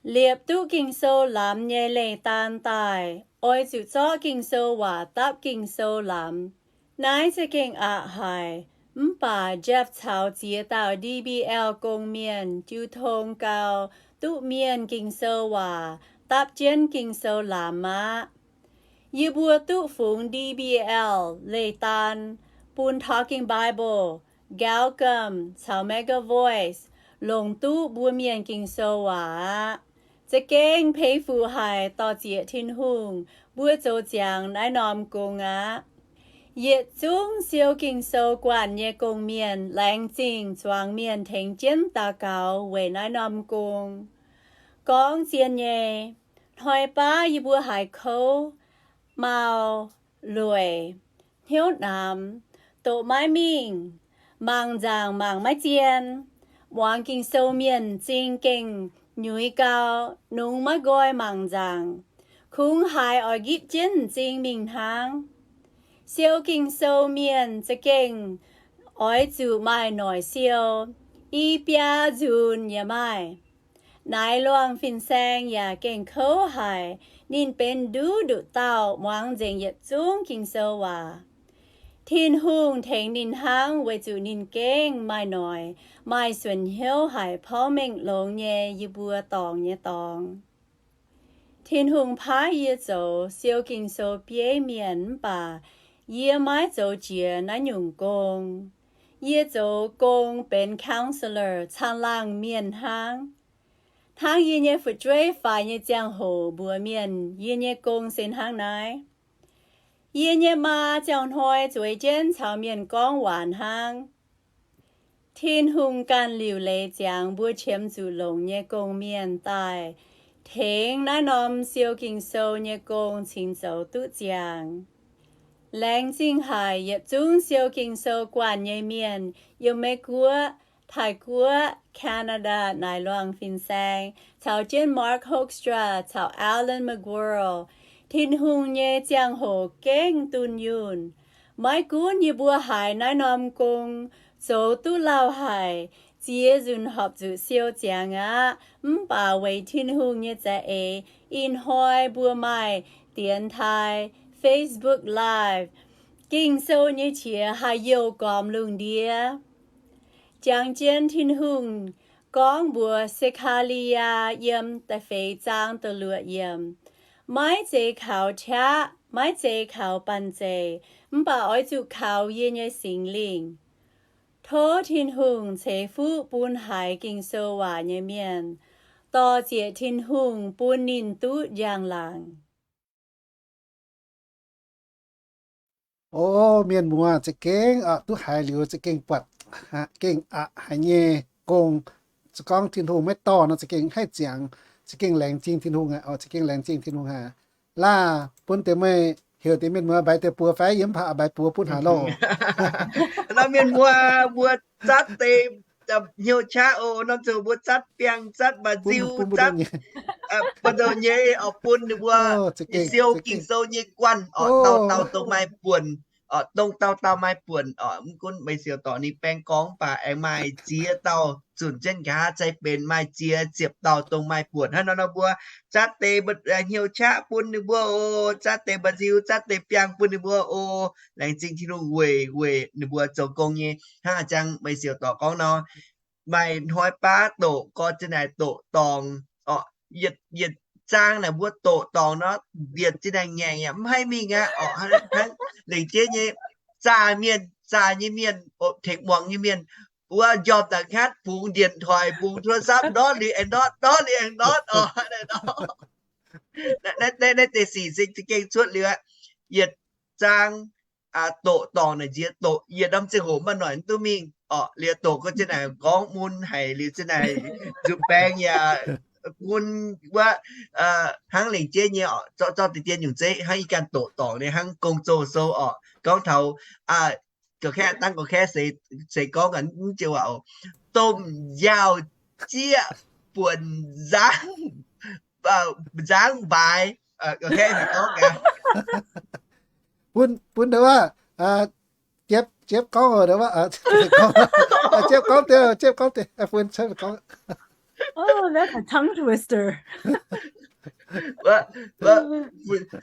Liepc duqv Ging-Sou lamz nyei leiz-daan daaih, oix zuqc zorqv Ging-Sou waac dapv Ging-Sou lamz. Naaiv za'gengh aqc haic, mv baac Jeff caux ziex dauh D B L gong-mienh jiu tong gau, duqv Mienh Ging-Sou waac dapv jienv Ging-Sou lamz aqv. Yie mbuo duqv fungx D B L leiz-daan bun Talking Bible, Galcom caux MegaVoice longc duqv mbuo Mienh Ging-Sou waac aqv. Za'gengh peix fuc haic, dor-ziec Tin-Hungh, mbuo zoux ziangx naaiv norm gong aqv. Yietc zungv siou Ging-Sou guanh nyei gong-mienh laengz zingh zuangx mienh tengx jienv daux gaux weic naaiv norm gong. Gorngv zien nyei, hnoi baav yie mbuo haiz kouv, mau, lueic, hnyouv namx, doqc maiv mingh, mangc nzaangc mangc maiv zien, muangx Ging-Sou mienh m'zing gengh nyuiz gau, nungx maiv nqoi mangc nzaangc, kungx haiz oix nqipv jienv m'zing mingh hnangv. Siou Ging-Sou mienh za'gengh oix zuqc maaih noic siou, i biaa nzunc yaac maaih. Naaiv luangh fin-saeng yaac gengh kouv haic, ninh benx nduqc nduqc dauh muangx nzengc yietc zungv Ging-Sou waac. Tin-Hungh tengx ninh hnangv weic zuqc ninh gengh maaih noic, maaih suonc hnyouv haic porv mengh longx nyei yie mbuo dorngc nyei dorngx. Tin-Hungh paaiv yie zoux siou Ging-Sou bieiv mienh mv baac yie maiv zoux jiex naaiv nyungc gong. Yie zoux gong benx counselor caangh laangh mienh hnangv. Hnangv yie nyei fu'jueiv faix nyei ziangh hoc mbuox mienh, yie nyei gong se hnangv naaiv. Yie nyei maa ziangh hnoi zueiz jienv caux mienh gorngv waac hnangv. Tin-Hungh ganh liuc leiz ziangx mbuo qiemx zuqc longc nyei gong-mienh daaih tengx naaiv norm siou Ging-Sou nyei gong cingx zoux duqv ziangx. Laengz zingh haic yietc zungv siou Ging-Sou guanh nyei mienh yiem Meiv Guoqv, Taiv Guoqv, Canada naaic luangh fin-saeng, caux jienv Mark Hoekstra caux Alan McGuire. Tin-Hungh nyei ziangh hoc gengh dunh yunh. Maiv gunv yie mbuo haiz naaiv norm gong zoux duqv lauh haic, ziex nzunc horpc zuqc siou ziangx aqv, mv baac weic Tin-Hungh nyei za'eix, ih hnoi mbuo maaih dienx taaih, Facebook Live, Ging-Sou nyei qiex haih youh gormx lungh ndiev. Jangx jienv Tin-Hungh gorngv mbuox Se^kaa^li^yaa yiem da'feix zaang da'luoqc yiemc, maiv zeiz kaux qaqv, maiv zeiz kaux banh zeic, mv baac oix zuqc kaux yie nyei Singx Lingh. Tov Tin-Hungh ceix fuqv bun haiz Ging-Sou waac nyei mienh. Dor-ziec Tin-Hungh bun ninh duqv njang-laangc. O mienh muoz, za'gengh oc, duqv haiz liuz za'gengh buatc, gengh aqc haic nyei gong. Se gorngv Tin-Hungh maiv dorh nor, za'gengh haih ziangx. Za'gengh laengz zingh Tin-Hungh aqv, za'gengh laengz zingh Tin-Hungh aqv. Laah, bun deix meih heuc deix mienh muoz mbaix deix buoz fai yie mv baac mbaix buoz bun haaix loh. Nor mienh muoz mbuo zatv deix hnyouv qaqv oc. Norm ziouc mbuo zatv biangh, zatv mba'nziu, zatv buoz-ndoqv nyei oc, bun ninh mbuo siou Ging-Sou nyei guanh oc, dauh dauh dongh maaih buonc. oc, dongh dauh dauh maaih buonc oc. Mv gunv meih siouc dorngc ninh baeng gorngv mv baac aengx maaih ziex dauh zunc jienv nqa'haav zeiv benx maaih ziex ziepc dauh dongh maaih buonc hnangv nor nor mbuo zaav deix mba'hnyouv qaqv bun ninh mbuo oc, zaav deix mba'nziu, zaav deix biangh bun ninh mbuo oc. Laengz zingh Tin-Hungh weic, weic ninh mbuo zoux gong nyei. Hnangv a'jang meih siouc dorngc gorngv nor, maaih hnoi baav doqc gorx zinh naaic doqc dorngc oc, yietc, yietc zaang naaic mbuo doqc dorngc nor, yietc zinh naaic ngaengc yaac mv haih mingh aqv oc. Hnangv lengc jeiv nyei zaah mienh, zaah nyei mienh, tengx muangx nyei mienh, wuov njormh daaih nqaatv bungx ndienc hoic, bungx โทรศัพท์ ndortv liuz aengx ndortv, ndortv liuz aengx ndortv oc. Naaiv deix sic se za'gengh cuotv liuz aqv. Yietc zaang doqc dorngc naaic nziex doqc yietc norm ziangh hoc maaih noic mv duqv mingh oc. Liuz doqc gorx zinh naaic gorngv mun haic liuz zinh naaic nzuqc baeng yaac mun wuov, hnangv lengc jeiv nyei oc. Zorqv, zorqv deix dien nyungc zeiv hnangv ih ganh doqc dorngc nyei hnangv gong zoh sou oc. Gorngv taux, ga'kaeqv dangv ga'kaeqv seix gorngv gaax mv joux waac oc. Domh njaaux jieqv buonc nzangv, nzangv mbaaix. Ga'kaeqv gorngv gaax, bun, bun ndau wuov, Jeff, Jeff gorngv, Jeff gorngv deix, Jeff gorngv deix, bun Jeff gorngv. Oh, that's a tongue twister.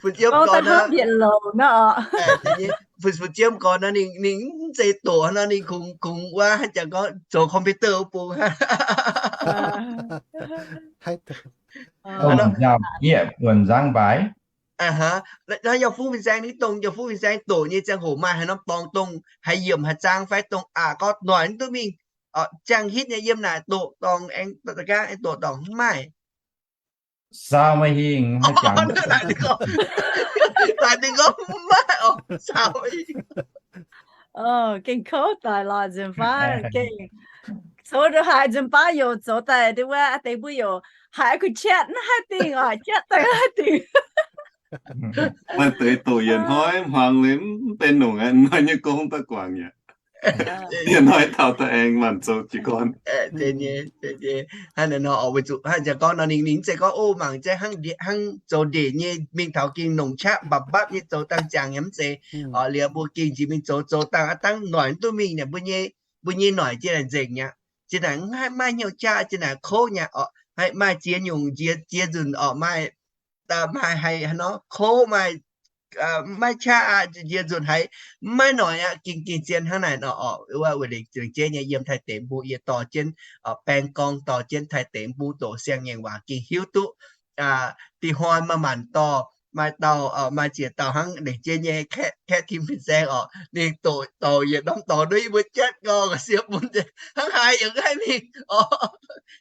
Fun Ziemv gorngv nor, Fun Ziemv gorngv nor, ninh, ninh mv zeiz doqc nor, ninh kungx, kungx wuov haaix jangx gorngv zoux computer wuov bung. Yie buonc nzangv mbaaix. Nor Yauh Fuv Fin-Saeng, ninh dongh Yauh Fuv Fin-Saeng doqc nyei ziangh hoc maaih haaix norm dorngx dongh haaix yiemc haaix zaang fai dongh aqc gorngv noic mv duqv mingh, ziangh hitv nyei yiem naaic doqc dorngx aengx, da'gangv aengx doqc dorngx mv maaih. Saau maaih hingh, haaix jangx. Naaic ninh gorngv mv maaih oc, saau maaih hingh. Gengh kouv daaih lorqc, nzunc baav gengh zoux ndongc haaix, nzunc baav youc zoux daaih wuov deix mbuo youc haiz kuh chat mv haih dingh oc, chat daaih mv haih dingh. Maaih deix doqc yietc hnoi hmuangx liuz mv benx nongc aqv, hnoi nyei gong daaih guangc aqv. Yietc hnoi taux daaih aengx maanc zoux jiez gorn. Hnangv naaic nor oc, weic zuqc hnangv jangx gorngv nor, ninh, ninh mv zeiz gorngv, o, mangc jaiv hnangv, hnangv zoux ndeic nyei mingh taux gengh nongc qaqv mbapv mbapv nyei zoux dangh ziangx nyei mv zeiz. Oc, liuz mbuo gengh jiex mingh zoux, zoux dangh aqv, dangh noic mv duqv mingh naaic, mbuo nyei, mbuo nyei noic jiex naaic nzengc aqv. Jiex naaic mv haih maaih hnyouv qaqv, jiex naaic kouv nyei oc, haih maaih ziex nyungc, jiex, jiex nzunc oc, maaih, maaih haih haaix nor kouv, maaih maiv qaqv aqv, jiex nzunc haiz maiv noic aqv, gengh, gengh zien hnangv naaic nor oc. Wuov, wuov lengc jeiv nyei yiem Taiv deic-bung yie dorh jienv baeng gorngv, dorh jienv Taiv deic-bung doqc siang-ngaengc waac gengh hiuv duqv. Dih hnoi maaih maanc dorh, maaih dauh, maaih ziex dauh hnangv lengc jeiv nyei kaeqv tim fin-saeng oc, ninh doqc dorngc yietc norm dorngx nduov yie mbuo jatv gorngv siepv mun hnangv haaix yaac mv haih mingh oc.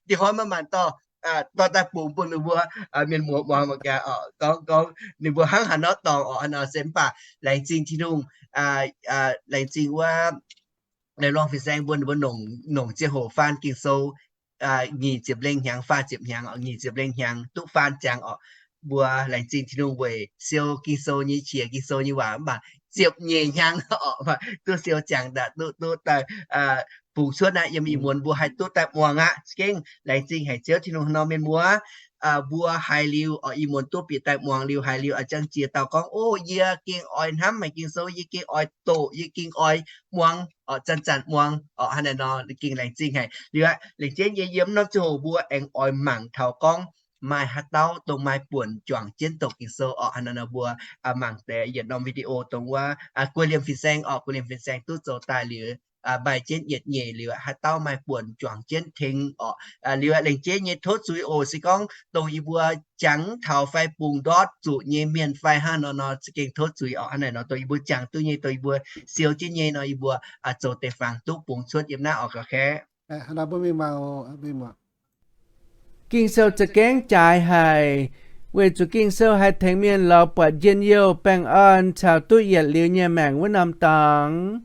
Dih hnoi maaih maanc dorh, dorh daaih bungx bun ninh mbuo mienh muoz muangx mangc gaax oc, gorngv, gorngv ninh mbuo hnangv haaix nor dorngx oc. Hnangv nor se mv baac laengz zingh Tin-Hungh, laengz zingh wuov Lai Luang fin-saeng mbuo, ninh mbuo nongc, nongc ziangh hoc faan Ging-Sou nyic ziepc lengh hnyangx, faah ziepc hnyangx oc, nyic ziepc lengh hnyangx duqv faan ziangx oc. Mbuo laengz zingh Tin-Hungh weic siou Ging-Sou nyei qiex, Ging-Sou nyei waac mv baac ziepc nyeic hnyangx oc, duqv siou ziangx daaih, duqv, duqv daaih bungx cuotv aqv. Yiem ih muonz mbuo haih duqv daaih muangx aqv. Za'gengh laengz zingh haic Ziouv Tin-Hungh nor, mienh muoz, mbuo haiz liuz oc, ih muonz duqv bieqc daaih muangx liuz, haiz liuz, a'jang jiex dauh gorngv, o, yie gengh oix hnamv haic Ging-Sou, yie gengh oix doqc, yie gengh oix muangx oc, zanc-zanc muangx oc. Hnangv naaic nor gengh laengz zingh haic. Liuz aqv, laengz zingh yie yiem norm ziangh hoc mbuo aengx oix mangc taux gorngv maaih haaix dauh dongh maaih buonc juangc jienv doqc Ging-Sou oc. Hnangv naaic nor mbuo mangc deix yietc norm video dongh wuov Guoqv Liemh fin-saeng oc, Guoqv Liemh fin-saeng duqv zoux daaih liuz, maaih jienv yietc nyeic liuz, haaix dauh maaih buonc juangc jienv tengx oc. Liuz laengz zingh nyei tov zuiz oc, se gorngv dongh yie mbuo jangx taux fai bungx ndortv zuqc nyei mienh fai hnangv nor nor, za'gengh tov zuiz oc. Hnangv naaic nor dongh yie mbuo jangx duqv nyei, dongh yie mbuo siou jienv nyei nor, yie mbuo zoux deix fangx duqv bungx cuotv yiem naaiv oc, ga'kaeqv. Ging-Sou za'gengh jaaix haic, weic zuqc Ging-Sou haih tengx mienh lorz buatc njien-youh, baengh orn caux duqv yietc liuz nyei maengc wuov norm dorngx.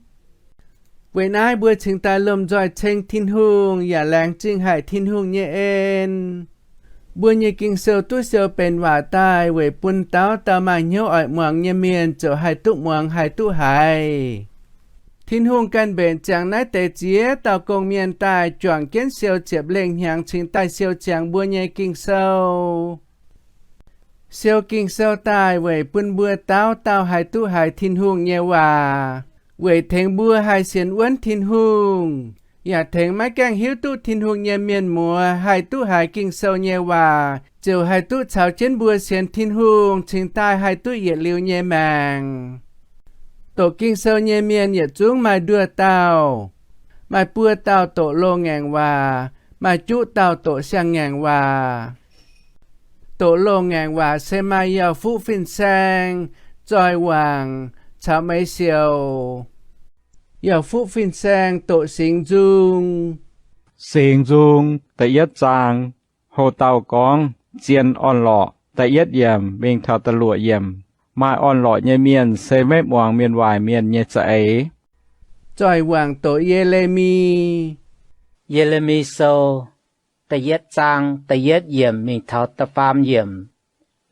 Weic naaiv mbuo cingx daaih lomh nzoih ceng Tin-Hungh yaac laengz zingh haic Tin-Hungh nyei en. Mbuo nyei Ging-Sou duqv siou benx waac daaih weic bun dauh dauh maaih hnyouv oix muangx nyei mienh ziouc haih duqv muangx, haih duqv haiz. Tin-Hungh ganh mbenc ziangx naaiv deix ziex dauh gong-mienh daaih juangc jienv siou ziepc lengh hnyangx cingx daaih siou ziangx mbuo nyei Ging-Sou. Siou Ging-Sou daaih weic bun mbuo dauh dauh haih duqv haiz Tin-Hungh nyei waac, weic tengx mbuo haih sienx wuonv Tin-Hungh, yaac tengx maiv gaengh hiuv duqv Tin-Hungh nyei mienh muoz haih duqv haiz Ging-Sou nyei waac, ziouc haih duqv caux jienv mbuo sienx Tin-Hungh cingx daaih haih duqv yietc liuz nyei maengc. Doqc Ging-Sou nyei mienh yietc zungv maaih nduoh dauh. Maaih buo dauh doqc loz-ngaengc waac, maaih juqv dauh doqc siang-ngaengc waac. Doqc loz-ngaengc waac se maaih Yauh Fuqv Fin-Saeng, Zoih Wangc, caux Meix Siouc. Yauh Fuqv Fin-Saeng doqc Singx Nzung. Singx Nzung da'yietv zaang, houx-dauh gorngv zien orn-lorqc, da'yietv yiemc mingh taux da'luoqc yiemc. Maaih orn-lorqc nyei mienh se maiv muangx mienh waaic mienh nyei za'eix. Zoih Wangc doqc Ye^le^mi. Ye^le^mi Sou da'yietv zaang da'yietv yiemc mingh taux da'faam yiemc.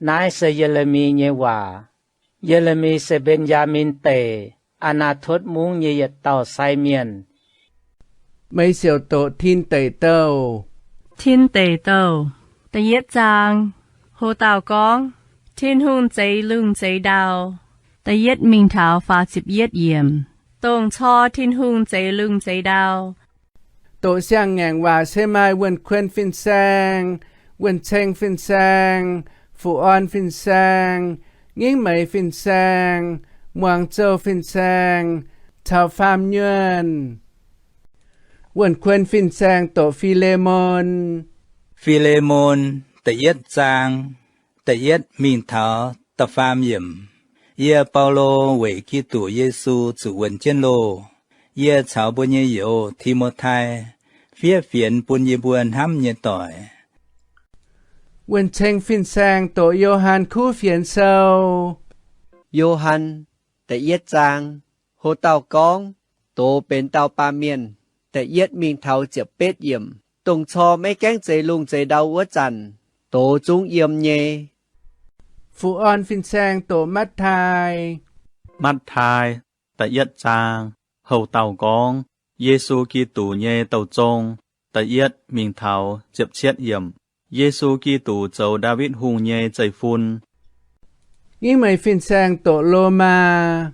Naaiv se Ye^le^mi nyei waac. Ye^le^mi se Mben^yaa^min Deic, Aa^naa^totv Mungv nyei yietc dauh sai mienh. Meix Siouc doqc Tin Deic Douh. Tin Deic Douh da'yietv zaang, houx-dauh gorngv Tin-Hungh zeix lungh zeix ndau, da'yietv mingh taux faah ziepc yietv yiemc, dongh cor Tin-Hungh zeix lungh zeix ndau. Doqc siang-ngaengc waac se maaih Wuonh Kuon Fin-Saeng, Wuonh Ceng Fin-Saeng, Fuqv Orn Fin-Saeng, Ngingv Meix Fin-Saeng, Muangz Zouh Fin-Saeng, caux Faam Nyuonh. Wuonh Kuon Fin-Saeng doqc Fi^le^mon. Fi^le^mon da'yietv zaang, da'yietv mingh taux da'faam yiemc. Yie, Baulo, weic Giduc Yesu zuqc wuonx jienv loh. Yie caux mbuo nyei youz, Ti^mo^tai, fiev fienx bun yie mbuo hnamv nyei doic. Wuonh Ceng Fin-Saeng doqc Yo^han Kuv Fienx Sou. Yo^han da'yietv zaang, houx-dauh gorngv, doz benx dauh baamh mienh, da'yietv mingh taux ziepc betv yiemc, dongh cor maiv gaengh zeix lungh zeix ndau wuov zanc, doz zungv yiem nyei. Fuqv Orn Fin-Saeng doqc Matv^tai. Matv^tai da'yietv zaang, houx-dauh gorngv, Yesu Giduc nyei douh zong, da'yietv mingh taux ziepc cietv yiemc. Yesu Giduc zoux Ndaawitv Hungh nyei zeiv-fun. Ngingv Meix Fin-Saeng doqc Lomaa.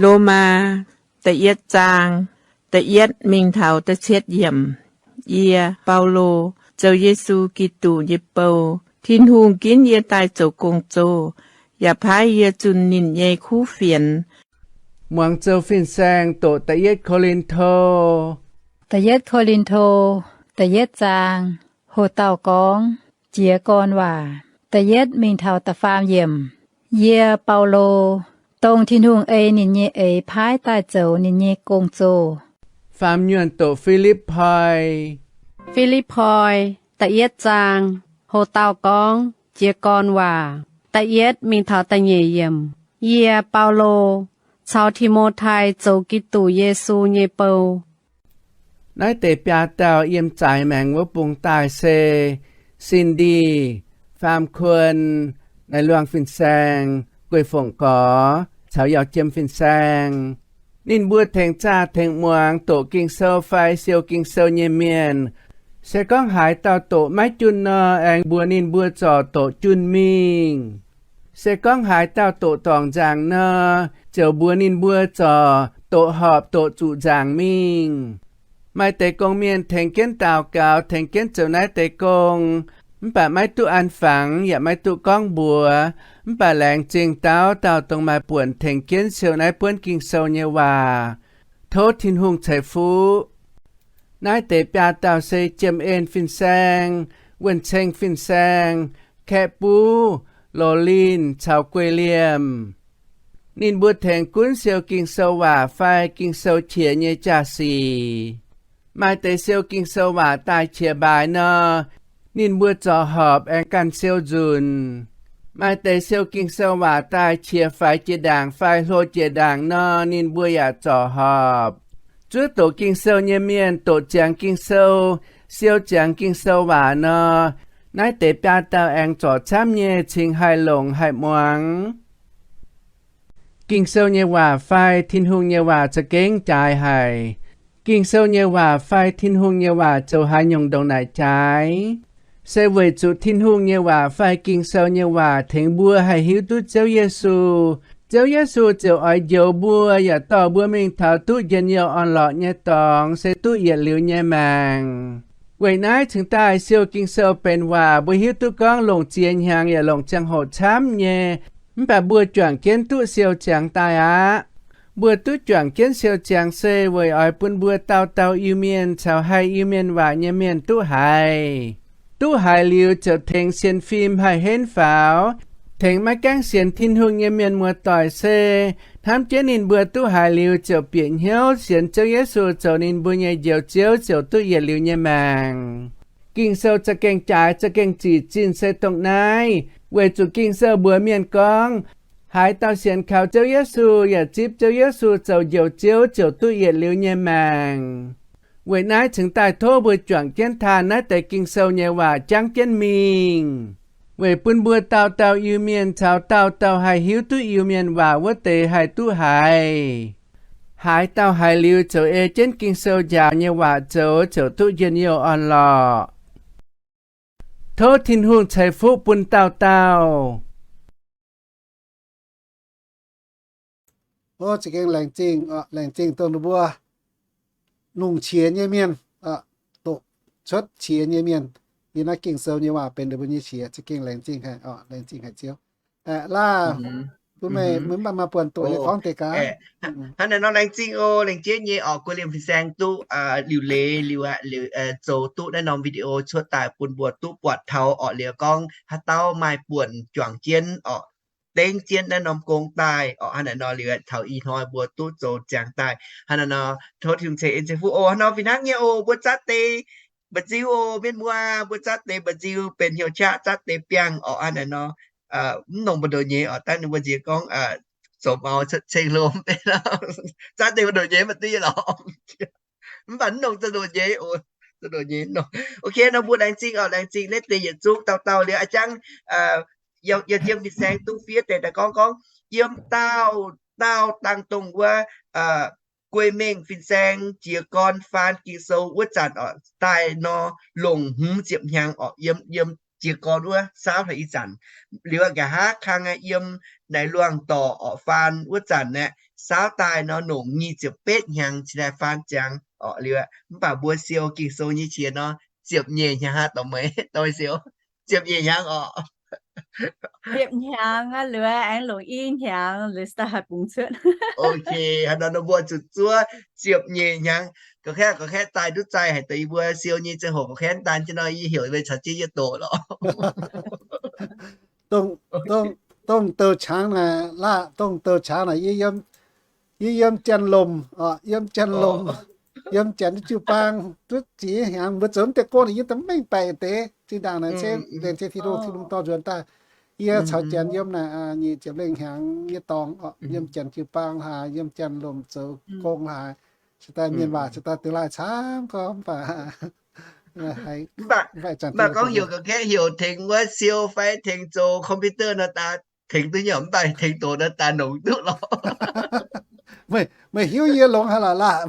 Lomaa da'yietv zaang, da'yietv mingh taux da'cietv yiemc. Yie, Baulo, zoux Yesu Giduc nyei bou. Tin-Hungh ginv yie daaih zoux gong-zoh, yaac paaiv yie zunh ninh nyei kuv fienx. Muangz Zouh Fin-Saeng doqc Da'yietv Ko^lin^to. Da'yietv Ko^lin^to da'yietv zaang, houx-dauh gorngv, jiez gorn waac, da'yietv mingh taux da'faam yiemc. Yie, Baulo, dongh Tin-Hungh ei ninh nyei eix paaiv daaih zoux ninh nyei gong-zoh. Faam Nyuonh doqc Fi^lipv Poi. Fi^lipv Poi da'yietv zaang, houx-dauh gorngv, jiez gorn waac, da'yietv mingh taux da'nyeic yiemc. Yie, Baulo, caux Ti^mo^tai zoux Giduc Yesu nyei bou. Naaiv deix biaa dauh yiem zaaix maengx wuov bung daaih se Sin^ndi, Faam Kuon, Naaiv Luangh Fin-Saeng, Guei Fongc Gorx caux Yauh Jiem Fin-Saeng. Ninh mbuo tengx zaah tengx muangx doqc Ging-Sou fai siou Ging-Sou nyei mienh. Se gorngv haaix dauh doqc maiv junh nor, aengx mbuox ninh mbuo zorc doqc junh mingh. Se gorngv haaix dauh doqc dorngc nzaangc nor, ziouc mbuox ninh mbuo zorc doqc horpc doqc zuqc nzaangc mingh. Maaih deix gong-mienh tengx jienv daux gaux, tengx jienv zoux naaiv deix gong, mv baac maiv duqv an fangx yaac maiv duqv gorngv mbuox. Mv baac laengz zingh dauh dauh dongh maaih buonc tengx jienv siou naaiv buonv Ging-Sou nyei waac. Tov Tin-Hungh ceix fuqv. Naaiv deix biaa dauh se Jiem En Fin-Saeng, Wuonh Ceng Fin-Saeng, Kaeqv Buv, Lorlin caux Guei Liemh. Ninh mbuo tengx gunv siou Ging-Sou waac fai Ging-Sou qiex nyei jaa-sic. Maaih deix siou Ging-Sou waac daaih qiex mbaaix nor, ninh mbuo zorc horpc aengx ganh siou nzunc. Maaih deix siou Ging-Sou waac daaih qiex faix jiex ndaangc fai hlo jiex ndaangc nor, ninh mbuo yaac zorc horpc. Zuov doqc Ging-Sou nyei mienh doqc ziangx Ging-Sou, siou ziangx Ging-Sou waac nor, naaiv deix biaa dauh aengx zorc camv nyei cingx haih longc haih muangx. Ging-Sou nyei waac fai Tin-Hungh nyei waac za'gengh jaaix haic. Ging-Sou nyei waac fai Tin-Hungh nyei waac zoux haaix nyungc ndongc naaic jaaix? se weic zuqc Tin-Hungh nyei waac fai Ging-Sou nyei waac tengx mbuo haih hiuv duqv Ziouv Yesu. Ziouv Yesu ziouc oix njoux mbuo yaac dorh mbuo mingh taux duqv njien-youh orn-lorqc nyei dorngx, se duqv yietc liuz nyei maengc. Weic naaiv cingx daaih siou Ging-Sou benx waac, mbuo hiuv duqv gorngv longc ziex hnyangx yaac longc ziangh hoc camv nyei. Mv baac mbuo juangc jienv duqv siou ziangx daaih aqv. Mbuo duqv juangc jienv siou ziangx se weic oix bun mbuo dauh dauh Iu-Mienh caux haih Iu-Mienh waac nyei mienh duqv haiz. Duqv haiz liuz ziouc tengx sienx fim haih henv faaux, tengx maiv gaengh sienx Tin-Hungh nyei mienh muoz-doic se hnamv jienv ninh mbuo duqv haiz liuz ziouc bieqc hnyouv sienx Ziouv Yesu zoux ninh mbuo nyei Njoux Ziouv ziouc duqv yietc liuz nyei maengc. Ging-Sou za'gengh jaaix za'gengh zic zinh se dongh naaiv, weic zuqc Ging-Sou mbuox mienh gorngv, haaix dauh sienx kaux Ziouv Yesu yaac zipv Ziouv Yesu zoux Njoux Ziouv ziouc duqv yietc liuz nyei maengc. Weic naaiv cingx daaih tov mbuo juangc jienv taanh naaiv deix Ging-Sou nyei waac jangv jienv mingh, weic bun mbuo dauh dauh Iu-Mienh caux dauh dauh haih hiuv duqv Iu-Mienh waac wuov deix haih duqv haiz. Haaix dauh haiz liuz ziouc ei jienv Ging-Sou njaaux nyei waac zoux ziouc duqv njien-youh orn-lorqc. Tov Tin-Hungh ceix fuqv bun dauh dauh. Za'gengh laengz zingh, laengz zingh dongh ninh mbuo longc qiex nyei mienh, doqc cuotv qiex nyei mienh. Yie naaiv Ging-Sou nyei waac benx ninh mbuo nyei qiex. Za'gengh laengz zingh haic, laengz zingh haic Ziouv. Laah, bun meih, meih mv baac maaih buonc doqc nyei gorngv deix gaax. Hnangv naaiv nor laengz zingh oc, laengz jienv nyei oc, guei liemh fin-saeng duqv liuc leiz liuz aqv, zoux duqv naaiv norm video cuotv daaih bun mbuo duqv buatc taux orqc, liuz gorngv haaix dauh maaih buonc juangc jienv orqc, dengv jienv naaiv norm gong daaih orqc. Hnangv naaiv nor liuz taux ih hnoi mbuo duqv zoux ziangx daaih. Hnangv naaiv nor tov Tin-Hungh ceix en ceix fuqv oc. Hnangv nor fih hnangv nyei oc, mbuo zatv deix mba'nziu oc, mienh muoz, mbuo zatv deix mba'nziu benx hnyouv qaqv zatv deix biangh orqc. Hnangv naaiv nor mv nongc mbu'ndongx nyei orqc, dangh ninh mbuo nziex gorngv zomx auv ceng lomh, zatv deix mbu'ndongx nyei mv baac duqv nyei lorqc. Mv baac mv nongc za'ndoqc nyei oc, za'ndoqc nyei nongc. Ok, nor mbuo laengz zingh orqc, laengz zingh naaiv deix yietc zungv dauh dauh liuz a'jangv yiem fin-saeng duqv fiev deix daaih gorngv gorngv yiem dauh dauh dangh dongh wuov guei mengh fin-saeng jiez gorn faan Ging-Sou wuov zanc orqc, daaih nor longc hmz ziepc hnyangx orqc, yiem, yiem jiez gorn wuov saauv taux ih zanc. Liuz nqa'haav kang yiem naaiv luangh dorc orqc faan wuov zanc aeqv, saauv daaih nor longc nyic ziepc betv hnyangx cingx daaih faan ziangx orqc. Liuz mv baac mbuo siou Ging-Sou nyei qiex nor ziepc nyeic hnyangx aqv, dorh meih dorh siou ziepc nyeic hnyangx orqc. Ziepc hnyangx aqv, liuz aengx longc i hnyangx liuz daaih haih bungx cuotv. Ok, hnangv nor mbuo zuqc zuov ziepc nyeic hnyangx. Gorqv-kaeqv, gorqv-kaeqv daaih duqv zaih haic deix yie mbuo siou nyei ziangh hoc, gorqv-kaeqv daan jienv nor yie heuc meih caux jienv yie doqc lorqc. Dongh, dongh, dongh douc qangx naaic, laah, dongh douc qangx naaic, yie yiem, yie yiem janx-lomc orqc, yiem janx-lomc, yiem janx jiu-baang duqv ziex hnyangx. Mbuo zoux mv deix gong naaic yie daaih mv mengh baeqc deix. Zinh ndaangc naaic se laengz zingh Tin-Hungh, Tin-Hungh dorh nzuonx daaih. Yie caux janx yiem naaic nyic ziepc lengh hnyangx nyei dorngx orqc, yiem janx jiu-baang haaix, yiem janx-lomc zoux gong haaix, cingx daaih mienh waac cingx daaih deix laaih camv gorngv mv baac Mv baac, mv baac gorngv heuc gorqv-kaeqv heuc tengx wuov siou fai tengx zoux computer nor daaih tengx duqv nyei, mv baac tengx doqc nor daaih longx duqv lorqc. Meih hiuv yie longx haaix lorqc laah?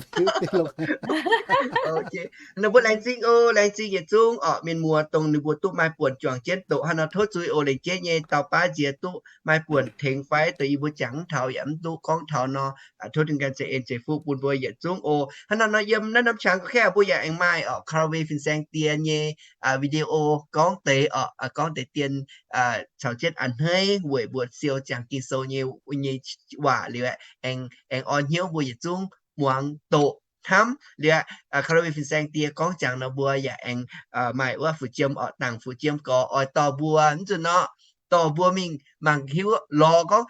Ninh mbuo laengz zingh oc, laengz zingh yietc zungv orqc, mienh muoz dongh ninh mbuo duqv maaih buonc juangc jienv doqc hnangv nor tov zuiz oc. Laengz jienv nyei dauh baav nziex duqv maaih buonc tengx fai doqc yie mbuo jangx mv taux yaac mv duqv gorngv taux nor, tov Tin-Hungh ganh ceix en ceix fuqv bun mbuo yietc zungv oc. Hnangv nor nor yiem naaiv norm qangx gorqv-kaeqv mbuo yaac aengx maaih orqc, Calvary Fin-Saeng Die nyei video gorngv deix orqc, gorngv deix dien caux jienv a'hneiv weic mbuo siou ziangx Ging-Sou nyei, nyei waac liuz aengx, aengx orn hnyouv mbuo yietc zungv muangx doqc hnamv liuz, Calvary Fin-Saeng Die gorngv ziangx nor mbuo yaac aengx maaih wuov fu'jiem orqc, dangc fu'jiem gorx oix dorh mbuo, mv zuqc nor dorh mbuo mingh mangc hiuv lorz gorngv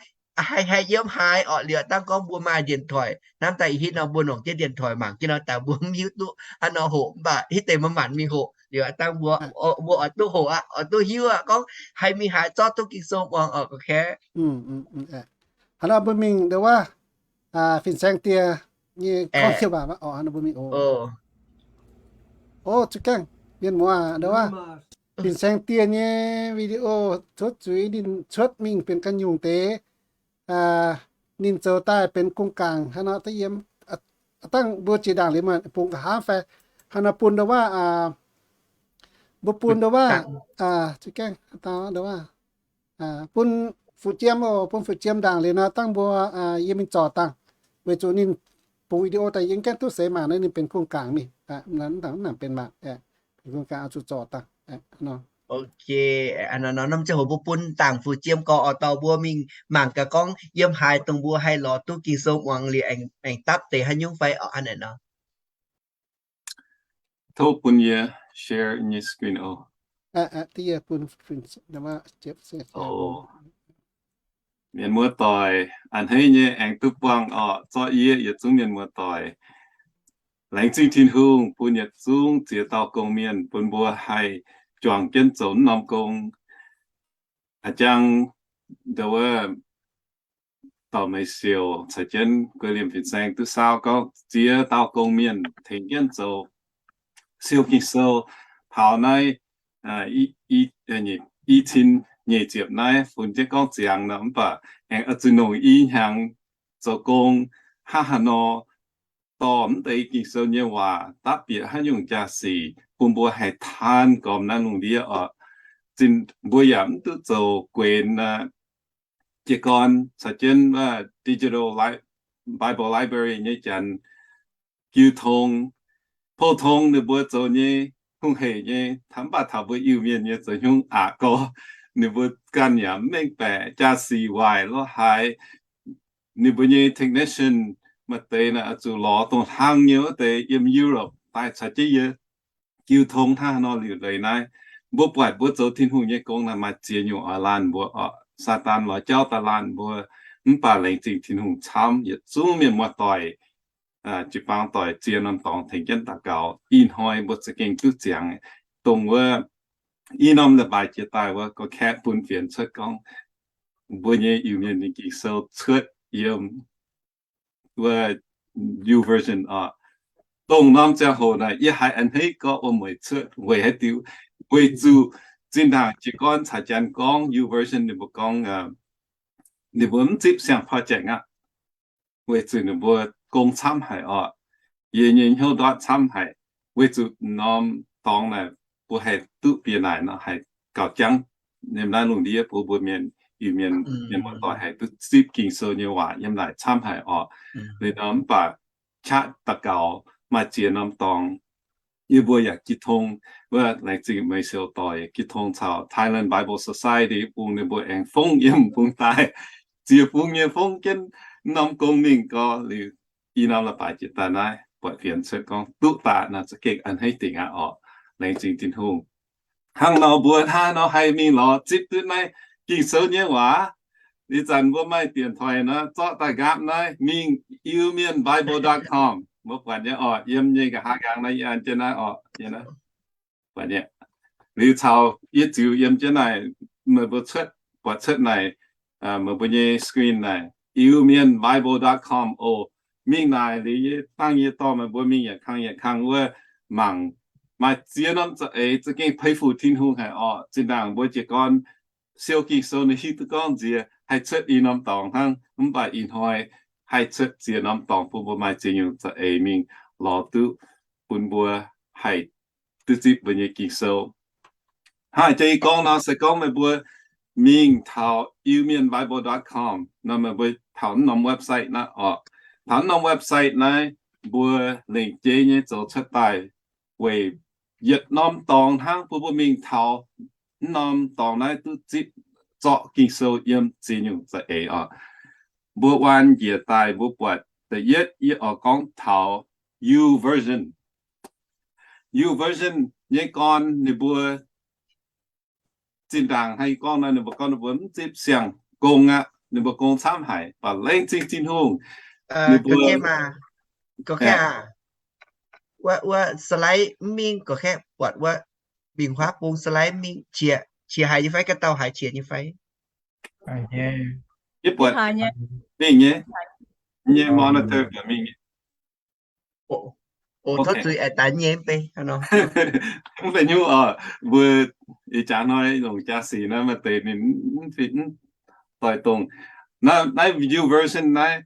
haih, haih yiem haaix orqc. Liuz dangh gorngv mbuo maaih điện thoại hnamv daaih ih hitv nor mbuo longc jienv điện thoại mangc jienv nor daaih mbuo mv hiuv duqv haaix nor hoqc, mv baac hitv deix mbuo manc mingh hoqc liuz dangh mbuo, mbuo oix duqv hoqc aqv, oix duqv hiuv aqv gorngv haih mingh haaix zorqv duqv Ging-Sou muangx orqc, gorqv-kaeqv. Hnangv nor mbuo mingh ndo wuov Fin-Saeng Die nyei gorngv nyei waac orqc, hnangv nor mbuo mingh oc. Oc, zuqc gaengh mienh muoz ndo wuov Fin-Saeng Die nyei video cuotv zuiz ninh cuotv mingh benx ganh nyungc deix. Ninh zoux daaih benx gong gaangc hnangv nor da'yiem, dangh mbuo jiex ndaangc liuz maaih bungx nqa'haav fai hnangv nor bun ndo wuov Mbuo bun nduov waac, bun fu'jueiv jiem oc, bun fu'jueiv jiem ndaangc liuz nor dangh mbuo yie mingh zorc dangh, weic zuqc ninh bungx video daaih yie gaengh duqv seix mangc naaiv ninh benx kungx gaangc mingh, mv nangc benx mangc, benx kungx gaangc oix zuqc zorc dangh. Ok, norm ziangh hoc mbuo bun dangc fu'jueiv jiem gorx oix dorh mbuo mingh mangc gaax gorngv yiem haaix dongh mbuo haih lorz duqv Ging-Sou muangx liuz aengx dapv deix haaix nyungc fai oc, hnangv naaiv nor. Tov bun yie share nyei screen oc. Mienh muoz-doic, a'hneiv nyei aengx duqv buangh oc, zorqv yie yietc zungv mienh muoz-doic. Laengz zingh Tin-Hungh bun yietc zungv ziex dauh gong-mienh bun mbuo haih juangc jienv zoux naaiv norm gong. A'jang nduov wuov dauh meih siouc caux jienv guei liemh fin-saeng duqv saauv gorngv ziex dauh gong-mienh tengx jienv zoux siou Ging-Sou taux naaiv i cin nyeic ziepc naaiv, funx jienv gorngv ziangx nor, mv baac aengx oix zuqc nongc i hnyangx zoux gong hnangv haaix nor dorh mv deix Ging-Sou nyei waac dapv bieqc haaix nyungc jaa-sic bun mbuo haih taan gormx naaiv lungh ndiev oc. Zinh mbuo yaac mv duqv zoux guenx jiez gorn caux jienv digital Bible library nyei janx jiu tong, pou tong ninh mbuo zoux nyei hungh heic nyei, mv baac taux mbuo Iu-Mienh nyei zoux hnyungv aqc gorx, ninh mbuo ganh yaac mv mengh baeqc jaa-sic waaic lorqc haaix. Ninh mbuo nyei technician maaih deix naaic oix zuqc lorz dongh hlang nyei wuov deix yiem Europe daaih caux jienv yie jiu tong hnangv haaix nor liuc leiz naaiv. Mbuo buatc mbuo zoux Tin-Hungh nyei gong naaic maaih ziex nyungc oix laanh mbuo oc. Saadaan lorz jauv daaih laanh mbuo, mv baac laengz zingh Tin-Hungh camv yietc zungv mienh muoz-doic jiu-baang doic ziex norm dorngx tengx jienv daux gaux, ih hnoi mbuo za'gengh duqv ziangx dongh wuov i norm leiz-baaix jiex daaih wuov gorngv kaeqv bun fienx cuotv gorngv mbuo nyei Iu-Mienh nyei Ging-Sou cuotv yiem wuov YouVersion oc. Dongh norm ziangh hoc naaic yie haiz a'hneiv gorngv wuom-mueic cuotv weic haaix diuc? Weic zuqc zinh ndaangc jiez gorn caux janx gorngv YouVersion ninh mbuo gorngv ninh mbuo mv zipv siang-project aqv, weic zuqc ninh mbuo gong camv haic oc. Yie nyei hnyouv ndortv camv haic, weic zuqc norm dorngx naaic mbuo haih duqv bieqc naaic nor haih gauh jangv. Yiem naaiv lungh ndiev bun mbuo mienh, Iu-Mienh mienh muoz-doic haih duqv zipv Ging-Sou nyei waac yiem naaic camv haic oc. Liuz nor mv baac qaqv daux gaux maaih ziex norm dorngx yie mbuo yaac jiu tong, wuov laengz zingh meih siou doic jiu tong caux Thailand Bible Society bun ninh mbuo aengx fongv yiem bung daaih. Ziex bung nyei fongv jienv norm gong mingh gorx liuz, i norm leiz-baaix jiex daaih naaiv buatc fienx cuotv gorngv duqv daaih naaic za'gengh a'hneiv dingc aqv oc. Laengz zingh Tin-Hungh. Hnangv nor mbuo hnangv nor haih mingh lorz zipv duqv naaiv Ging-Sou nyei waac. Ih zanc mbuo maaih dienx toic nor, zorqv daaih nqaapv naaiv mingh iu mienh bible dot com. Mbuo buatc nyei oc, yiem nyei nqa'haav nqaang naaiv yie an jienv naaiv oc. Liuz caux yie ziux yiem jienv naaic, meih mbuo cuotv, buatc cuotv naaic, meih mbuo nyei screen naaic, iu mienh bible dot com oc. Mingh naaic liuz yie dangh yie dorh meih mbuo mingh yietc kang yietc kang wuov mangc. Maaih ziex norm za'eix za'gengh peix fuc Tin-Hungh haic oc. Zinh ndaangc mbuo jiez gorn siou Ging-Sou ninh hiuv duqv gorngv nziex haih cuotv i norm dorngx hnangv, mv baac ih hnoi haih cuotv ziex norm dorngx bun mbuo maaih ziex nyungc za'eix mingh lorz duqv bun mbuo haih duqv zipv mbuo nyei Ging-Sou. Hnangv jiex ih gorngv nor se gorngv meih mbuo mingh taux iu mienh bible dot com nor, meih mbuo taux norm website naaiv oc. Taux norm website naaiv mbuo lengc jeiv nyei zoux cuotv daaih weic yietc norm dorngx hnangv bun mbuo mingh taux norm dorngx naaiv duqv zipv zorqv Ging-Sou yiem ziex nyungc za'eix oc. Mbuo waan njiec daaih mbuo buatc da'yietv yie oix gorngv taux YouVersion. YouVersion nyei gorn ninh mbuo zinh ndaangc haaix gorngv naaiv ninh mbuo gorngv ninh mbuo mv zipv siang gong aqv. Ninh mbuo gong camv haic, baac laengz zingh Tin-Hungh ninh mbuo wuov, wuov slide mv mingh gorx kaeqv buatc wuov mingh huaav bung slide mingh qiex, qiex haic nyei fai? Ga'dauh haiz qiex nyei fai? Yie buatc mingh nyei, nyei monitor mingh nyei. Mv fih nyungc oc, mbuo ih jaax hnoi longc jaa sic naaiv maaih deix ninh mv fih mv doix dongh. Naaiv YouVersion naaiv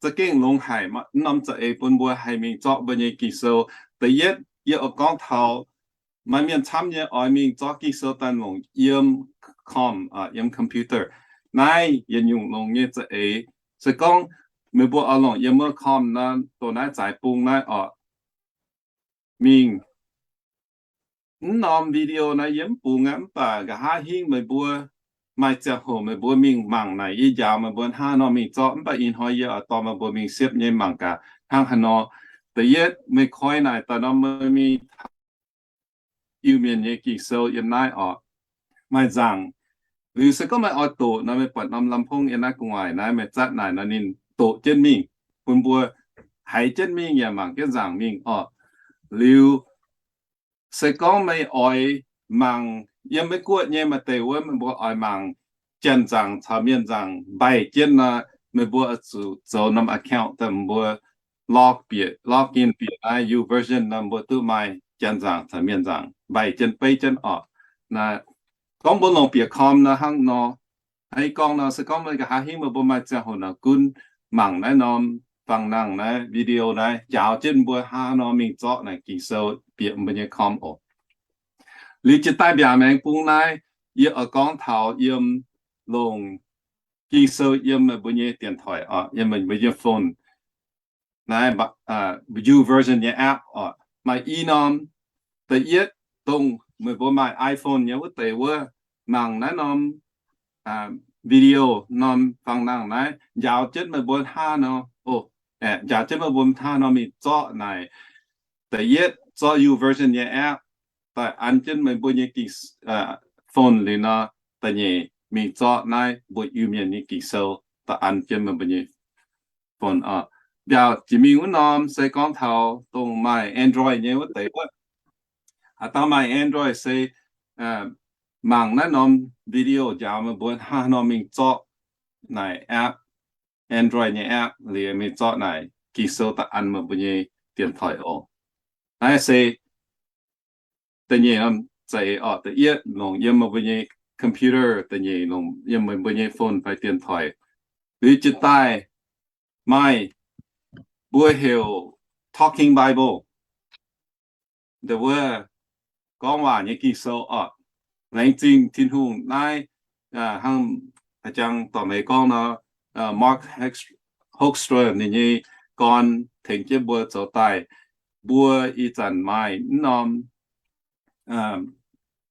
za'gengh longx haic, mv norm za'eix bun mbuo haih mingh zorqv mbuo nyei Ging-Sou. Da'yietv yie oix gorngv taux maaih mienh camv nyei oix mingh zorqv Ging-Sou daaih longc yiem com, yiem computer. Naaiv yietc nyungc longc nyei za'eix. Se gorngv meih mbuo oix longc yiem wuov com nor, dongh naaiv zaaix bung naaiv oc, mingh mv norm video naaiv yie mv bungx aqv, mv baac nqa'haav hingv meih mbuo maaih ziangh hoc meih mbuo mingh mangc naaic, yie njaaux meih mbuo hnangv haaix nor mingh zorqv. Mv baac ih hnoi yie oix dorh meih mbuo mingh siepv nyei mangc gaax hnangv haaix nor. Da'yietv, meih koi naaic daaih norm meih mingh Iu-Mienh nyei Ging-Sou yiem naaiv oc. Maaih nzaangc. Liuz se gorngv meih oix doqc nor, meih buatc norm lamh pongv yiem naaiv gu'nguaaic naaiv, meih zatv naaic nor ninh doqc jienv mingh bun mbuo haiz jienv mingh yaac mangc jienv nzaangc mingh oc. Liuz se gorngv meih oix mangc yiem Meiv Guoqv nyei maaih deix wuov, meih mbuo oix mangc janx nzaangc caux mienh nzaangc mbaih jienv nor, meih mbuo oix zuqc zoux norm account daaih, mbuo log bieqc, log in bieqc naaiv YouVersion nor, mbuo duqv maaih janx nzaangc caux mienh nzaangc mbaih jienv beiv jienv oc. Naaiv gorngv mbuo longc bieqc com nor hnangv nor. Ih gorngv nor se gorngv meih nqa'haav hingv meih mbuo maaih ziangh hoc nor gunv mangc naaiv norm fang nangh naaiv video naaiv, njaaux jienv mbuo hnangv haaix nor mingh zorqv naaic Ging-Sou bieqc mbuo nyei com oc. Liuz jiex daaih mbiaauc maengx bung naaiv, yie oix gorngv taux yiem longc Ging-Sou yiem meih mbuo nyei điện thoại oc, yiem meih mbuo nyei phone naaiv, YouVersion nyei app oc. Maaih i norm. Da'yietv, dongh meih mbuo maaih iPhone nyei wuov deix wuov, mangc naaiv norm video, norm fang nangh naaiv, njaaux jienv meih mbuo hnangv haaix nor, njaaux jienv meih mbuo hnangv haaix nor mingh zorqv naaic. Da'yietv, zorqv YouVersion nyei app daaih an jienv meih mbuo nyei Ging, phone liuz nor, da'nyeic mingh zorqv naaiv mbuo Iu-Mienh nyei Ging-Sou daaih an jienv meih mbuo nyei phone oc. Mbiaauc jiex mingh wuov norm se gorngv taux dongh maaih Android nyei wuov deix wuov. Haaix dauh maaih Android se mangc naaiv norm video njaaux meih mbuo hnangv haaix nor mingh zorqv naaic app, Android nyei app liuz mingh zorqv naaic Ging-Sou daaih an meih mbuo nyei điện thoại oc. Naaiv se da'nyeic norm za'eix oc. Da'yietv longc yiem meih mbuo nyei computer, da'nyeic longc yiem meih mbuo nyei phone fai điện thoại. Liuz jiex daaih maaih mbuo heuc Talking Bible, ndau wuov gorngv waac nyei Ging-Sou oc. Laengz zingh Tin-Hungh naaiv, hnangv a'jang dorc meix gorngv nor, Mark Hogstrom ninh nyei gorn tengx jienv mbuo zoux daaih. Mbuo ih zanc maaih mv norm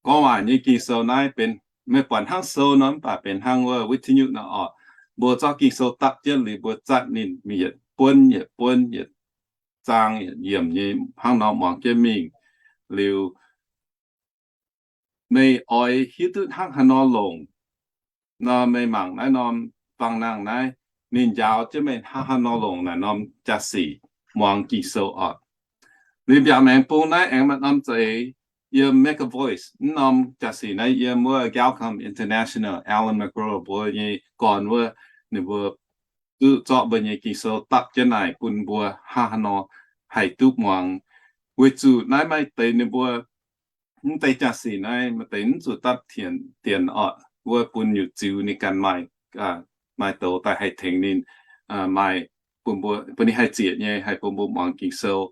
gorngv waac nyei Ging-Sou naaiv benx, meih buatc hnangv sou nor, mv baac benx hnangv wuov วิทยุ nor oc. Mbuo zorqv Ging-Sou dapv jienv liuz mbuo zatv ninh mingh yietc buonv yietc buonv yietc zaang yietc yiemc nyei hnangv nor muangx jienv mingh. Liuz meih oix hiuv duqv hnangv haaix nor longc nor, meih mangc naaiv norm fang nangh naaiv, ninh njaaux jienv meih hnangv haaix nor longc naaic norm jaa-sic muangx Ging-Sou oc. Liuz mbiaauc maengx bung naaiv aengx maaih norm za'eix yiem MacAvoice. Mv norm jaa-sic naaiv yiem wuov Galcom International, Alan McGraw mbuo nyei gorn wuov, ninh mbuo duqv zorqv mbuo nyei Ging-Sou dapv jienv naaic bun mbuo hnangv haaix nor haih duqv muangx. Weic zuqc naaiv maaih deix ninh mbuo mv deix jaa-sic naaiv maaih deix mv zuqc dapv dienx oc, wuov bun nyutc ziux ninh ganh maaih, maaih douz daaih haih tengx ninh, maaih bun mbuo, bun ninh haih zieqc nyei, haih bun mbuo muangx Ging-Sou.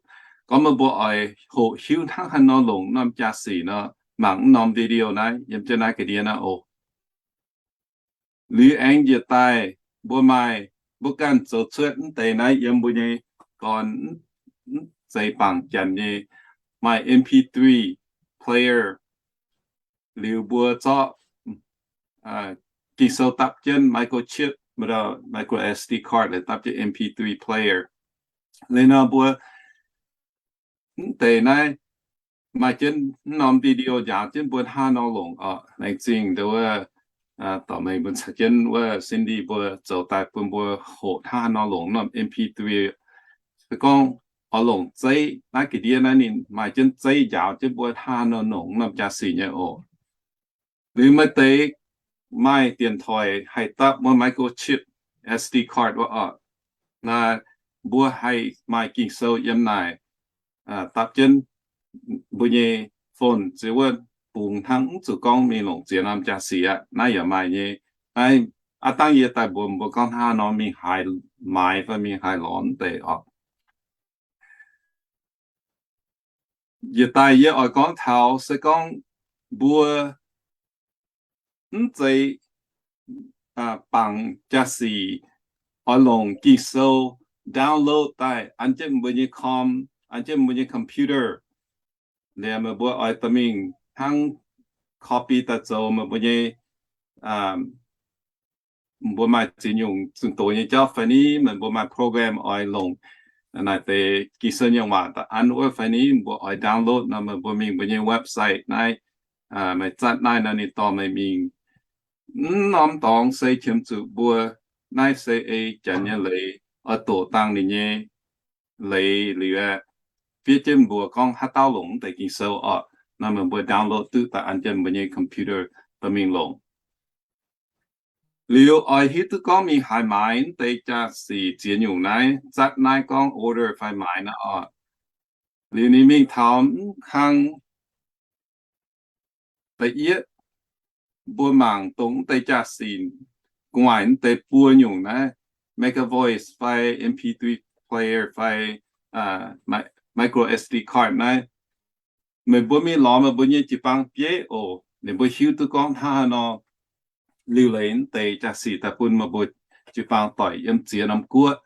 Gorngv meih mbuo oix hoqc hiuv hnangv haaix nor longc norm jaa-sic nor, mangc mv norm video naaiv yiem jienv naaiv ga'ndiev naaiv oc. Liuz aengx njiec daaih mbuo maaih, mbuo ganh zoux cuotv mv deix naaiv yiem mbuo nyei gorn, mv zeiz bangc janx nyei, maaih M P three player. Liuz mbuo zorqv Ging-Sou dapv jienv microchip, micro S D card dapv jienv M P three player. Liuz nor mbuo mv deix naaiv maaih jienv mv norm video njaaux jienv mbuo hnangv haaix nor longc oc. Laengz zingh ndau wuov dorc meix mbuo caux jienv wuov Cindy mbuo zoux daaih bun mbuo hoqc hnangv haaix nor longc norm M P three. Se gorngv oix longc zeiv, naaiv ga'ndiev naaiv ninh maaih jienv zeiv njaaux jienv mbuo hnangv haaix nor longc norm jaa-sic nyei oc. Liuz maaih deix maaih dienx toic haih dapv wuov microchip S D card wuov oc. Naaiv mbuo haih maaih Ging-Sou yiem naaic dapv jienv mbuo nyei phone, ziouc wuov bungx hnangv mv zuqc gorngv mingh longc ziex norm jaa-sic aqv. Naaiv yaac maaih nyei. Naaiv aav dangh yie daaih mbuox mbuo gorngv hnangv haaix nor mingh haaix maaiz fai mingh haaix lorz mv deix oc. Yietc daaih yie oix gorngv taux se gorngv mbuo mv zeiz bangc jaa-sic oix longc Ging-Sou download daaih an jienv mbuo nyei com, an jienv mbuo nyei computer. Liuz meih mbuo oix dorh mingh hnangv copy daaih zoux meih mbuo nyei, mbuo maaih ziex nyungc zunh doz nyei jauv fai ni, meih mbuo maaih program oix longc naaic deix Ging-Sou nyei waac daaih an wuov fai ni, mbuo oix download nor meih mbuo mingh mbuo nyei website naaiv, meih zatv naaiv nor ninh dorh meih mingh. Mv norm dorngx se qiemx zuqc mbuo naaiv se ei Janx nyei leiz, oix doqc dangh ninh nyei leiz liuz aeqv, fiev jienv mbuox gorngv haaix dauh longc mv deix Ging-Sou orqc, nor meih mbuo download duqv daaih an jienv mbuo nyei computer dorh mingh longc. Liuz oix hiuv duqv gorngv mingh haaix maaiz mv deix jaa-sic ziex nyungc naaiv, zatv naaiv gorngv order fai maaiz naaiv orqc. Liuz ninh mingh taux mv kang da'yietv, mbuo mangc dongh mv deix jaa-sic gu'nguaaic mv deix buo nyungc naaiv, Mega Voice fai M P three player fai micro S D card naaiv. Meih mbuo mingh lorz meih mbuo nyei jiu-baang bieiv oc. Ninh mbuo hiuv duqv gorngv hnangv haaix nor liuc leiz mv deix jaa-sic daaih bun meih mbuo jiu-baang doic yiem ziex norm guoqv.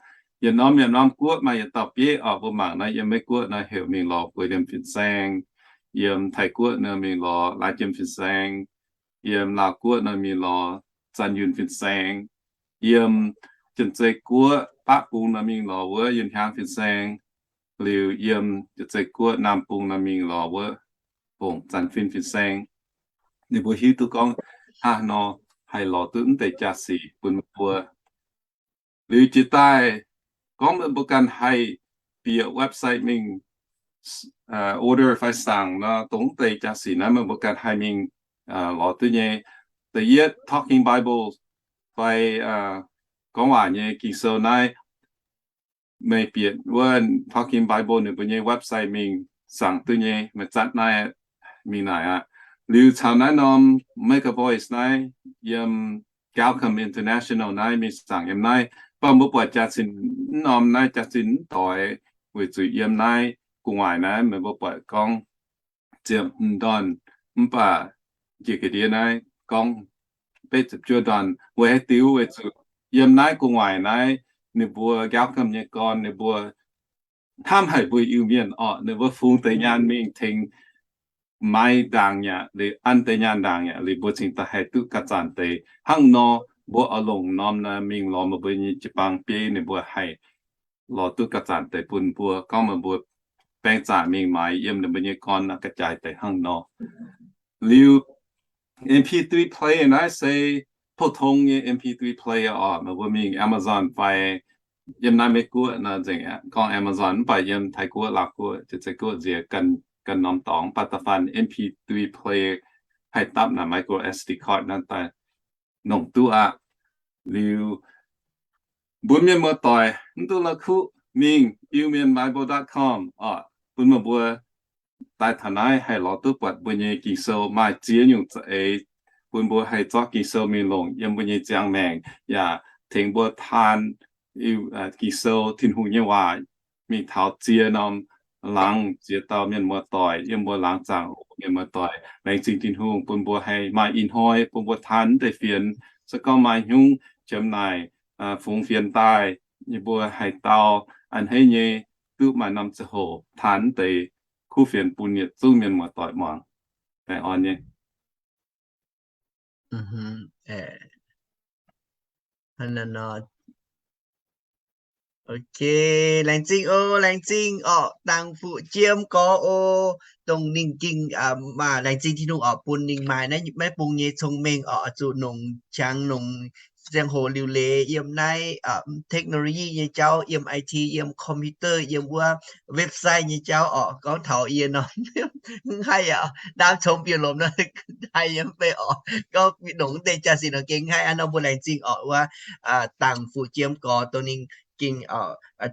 Yietc norm yietc norm guoqv maaih yietc dauh bieiv orqc. Mbuo mangc naaiv yiem Meiv Guoqv naaiv heuc mingh lorz mbuo yiem fin-saeng. Yiem Taiv Guoqv naaiv mingh lorz laaix jiem fin-saeng. Yiem Laauv Guoqv naaiv mingh lorz zanx yunh fin-saeng. Yiem Janx-Zei Guoqv baqv bung naaiv mingh lorz wuov yunh hiaang fin-saeng. Liuz yiem Janx-Zei Guoqv naamh bung naaiv mingh lorz wuov fongc zanx fin fin-saeng. Ninh mbuo hiuv duqv gorngv hnangv haaix nor haih lorz duqv mv deix jaa-sic bun meih mbuo. Liuz jiez daaih gorngv meih mbuo ganh haih bieqc website mingh order fai saangc nor, dongh mv deix jaa-sic naaiv meih mbuo ganh haih mingh lorz duqv nyei. Da'yietv Talking Bible fai Gorngv Waac Nyei Ging-Sou naaiv, meih bieqc wuov Talking Bible ninh mbuo nyei website mingh saangc duqv nyei. Meih zatv naaiv mingh naaic aqv. Liuz caux naaiv norm Mega Voice naaiv yiem Galcom International naaiv mingh saangc yiem naaiv. Mv baac mbuo buatc jaax-zinh mv norm naaiv jaax-zinh mv doix, weic zuqc yiem naaiv gu'nguaaic naaiv meih mbuo buatc gorngv ziepc hmz ndorn, mv baac njiec ga'ndiev naaiv gorngv betv ziepc juov ndorn. Weic haaix diuc? Weic zuqc yiem naaiv gu'nguaaic naaiv ninh mbuo Galcom nyei gorn ninh mbuo hnamv haic mbuo Iu-Mienh orqc. Ninh mbuo fungx deix nyaanh mingh tengx maaiz ndaangc yaac liuz an deix nyaanh ndaangc yaac liuz mbuo cingx daaih haih duqv ga'zanc deix hnangv nor. Mbuo oix longc norm naaiv mingh lorz meih mbuo nyei jiu-baang bieiv ninh mbuo haih lorz duqv ga'zanc deix bun mbuo, gorngv meih mbuo baeng zaqc mingh maaiz yiem ninh mbuo nyei gorn ga'jaaix deix hnangv nor. Liuz M P three player naaiv se pou-tong nyei M P three player orqc. Meih mbuo mingh Amazon fai yiem naaiv Meiv Guoqv nor nzengc aqv. Gorngv Amazon mv baac yiem Taiv Guoqv, Laauv Guoqv, Janx-Zei Guoqv nziex ganh norm dorngx, mv baac da'faanh M P three player haih dapv naaic micro S D card naaiv daaih nongc duqv aqv. Liuz mbuo mienh muoz-doic mv duqv la'kuqv mingh iumienbible dot com orqc, bun meih mbuo daaih taux naaiv haih lorz duqv buatc mbuo nyei Ging-Sou maaih ziex nyungc za'eix, bun mbuo haih zorqv Ging-Sou mingh longc yiem mbuo nyei ziangh maengc, yaac tengx mbuo taan Ging-Sou, Tin-Hungh nyei waac, mingh taux ziex norm laangz ziex dauh mienh muoz-doic yiem mbuo laangz zaangc oc. Mienh muoz-doic, laengz zingh Tin-Hungh bun mbuo haih maaih ih hnoi bun mbuo taan deix fienx. Se gorngv maaih hnyungv qiemx naaic fungx fienx daaih, yie mbuo haih dau a'hneiv nyei duqv maaih norm ziangh hoc taan deix kuv fienx bun yietc zungv mienh muoz-doic muangx. Baengh orn nyei. Ok, laengz zingh oc, laengz zingh orqc, dangh fuqv jiem gorx oc, dongh ninh ging, maaih laengz zingh Tin-Hungh orqc, bun ninh maaih naaiv maiv bung nyei cong-mengh orqc, zuqc nongc qangx nongc ziangh hoc liuc leiz yiem naaiv technology nyei jauv, yiem I T, yiem computer, yiem wuov website nyei jauv orqc. Gorngv taux yie nor, mv haih aqv, ndaamv congx bieqc lomc nor, haih yiem mv bei orqc. Gorngv nongc deix jaax-zinh nor gengh haih aqv nor, mbuo laengz zingh orqc wuov, dangh fuqv jiem gorx dongh ninh ging,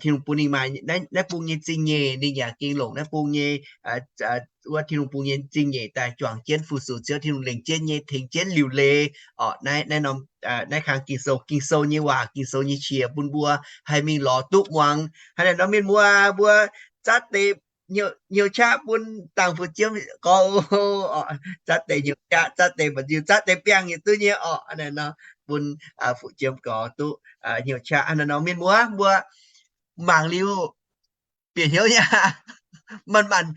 Tin-Hungh bun ninh maaih naaiv bung nyei zingh nyeic, ninh yaac ging longc naaiv bung nyei, wuov Tin-Hungh bung nyei zingh nyeic daaih juangc jienv fu-sux Ziouv Tin-Hungh lengc jienv nyei tengx jienv liuc leiz orqc. Naaiv, naaiv norm, naaiv kang Ging-Sou, Ging-Sou nyei waac, Ging-Sou nyei qiex bun mbuo haih mingh lorz duqv muangx. Hnangv naaic nor mienh muoz, mbuo zatv deix hnyouv qaqv bun dangh fu'jueiv gorx oc. Zatv deix hnyouv qaqv, zatv deix mba'nziu, zatv deix biangh yietc duqv nyei oc. Hnangv naaiv nor bun fu'jueiv gorx duqv hnyouv qaqv. Hnangv naaiv nor mienh muoz mbuo mangc liuz bieqc hnyouv nyei. Manc-manc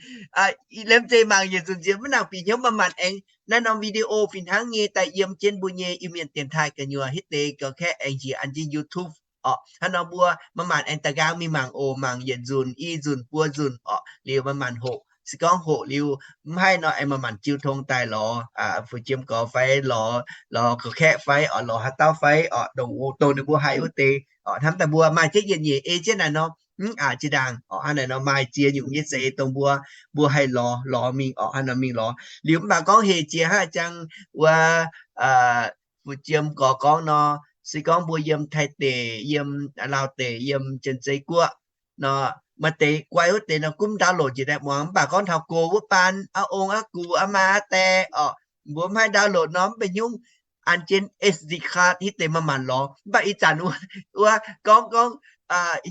liemh zeih mangc yietc nzunc nziex maiv nangc bieqc hnyouv, manc-manc aengx naaiv norm video fih hnangv nyei daaih yiem jienv mbuo nyei Iu-Mienh dienx taaih gu'nyuoz. Hitv deix gauh kaeqv aengx njiec an jienv YouTube oc. Hnangv nor mbuo manc-manc aengx da'nqaang mingh mangc oc. Mangc yietc nzunc, i nzunc, buo nzunc oc. Liuz manc-manc hoqc, se gorngv hoqc liuz mv haih nor aengx manc-manc jiu tong daaih lorz fu'jueiv gorx fai lorz, lorz gauh kaeqv fai oc, lorz haaix dauh fai oc, dongh, dongh ninh mbuo haih wuov deix oc. Hnamv daaih mbuo maaih jienv yietc nyeic ei jienv naaic nor, mv aqc jiex ndaangc oc. Hnangv naaic nor maaih ziex nyungc nyei zeix dongh mbuo, mbuo haih lorz, lorz mingh oc. Hnangv naaiv nor mingh lorz liuz mv baac gorngv hec jiex hnangv jangx wuov fu'jueiv gorx gorngv nor, se gorngv mbuo yiem Taiv deic, yiem Laauv deic, yiem Janx-Zei Guoqv nor, maaih deix guai wuov deix nor gunv download njiec daaih muangx. Mv baac gorngv taux gox wuov baan, aa ong aa gux aa maa aa die oc, mbuo mv haih download nor mv baac nyungc an jienv S D card hitv deix manc-manc lorz. Mv baac ih zanc wuov gorngv gorngv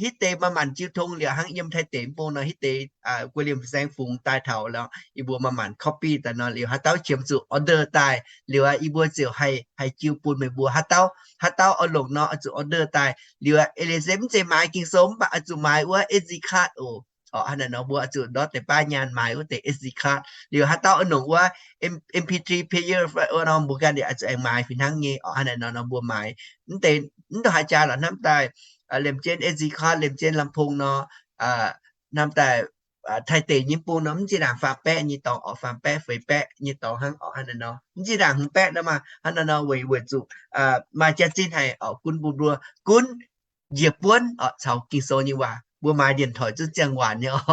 hitv deix manc-manc jiu tong liuz hnangv yiem Taiv deic mv bung nor, hitv deix guei liemh fin-saeng fungx daaih taux lorz yie mbuo manc-manc copy daaih nor liuz haaix dauh qiemx zuqc order daaih liuz yie mbuo ziouc haih, haih jiu bun meih mbuo. Haaix dauh, haaix dauh oix longc nor oix zuqc order daaih liuz eix leiz se mv zeiz maaiz Ging-Sou mv baac oix zuqc maaiz wuov S D card oc. Oc, hnangv naaiv nor mbuo oix zuqc ndortv deix baav nyaanh maaiz wuov deix S D card. Liuz haaix dauh oix longc wuov M P three player wuov nor mbuo ganh yaac oix zuqc aengx maaiz fih hnangv nyei. Oc, hnangv naaiv nor nor mbuo maaiz mv deix, mv ndongc haaix jaax lorqc, hnamv daaih liemh jienv S D card, liemh jienv ลำโพง nor, hnamv daaih Taiv deic nyei bung nor mv zinh ndaangc faam baeqv nyei dorngx oc, faam baeqv feix baeqv nyei dorngx hnangv oc. Hnangv naaiv nor mv zinh ndaangc hmz baeqv nor maah. Hnangv naaiv nor weic, weic zuqc maaih jaax-zinh haic oc, gunv bun mbuo gunv njiec buonv oc caux Ging-Sou nyei waac. Mbuo maaiz điện thoại zungv ziangh waanc nyei oc.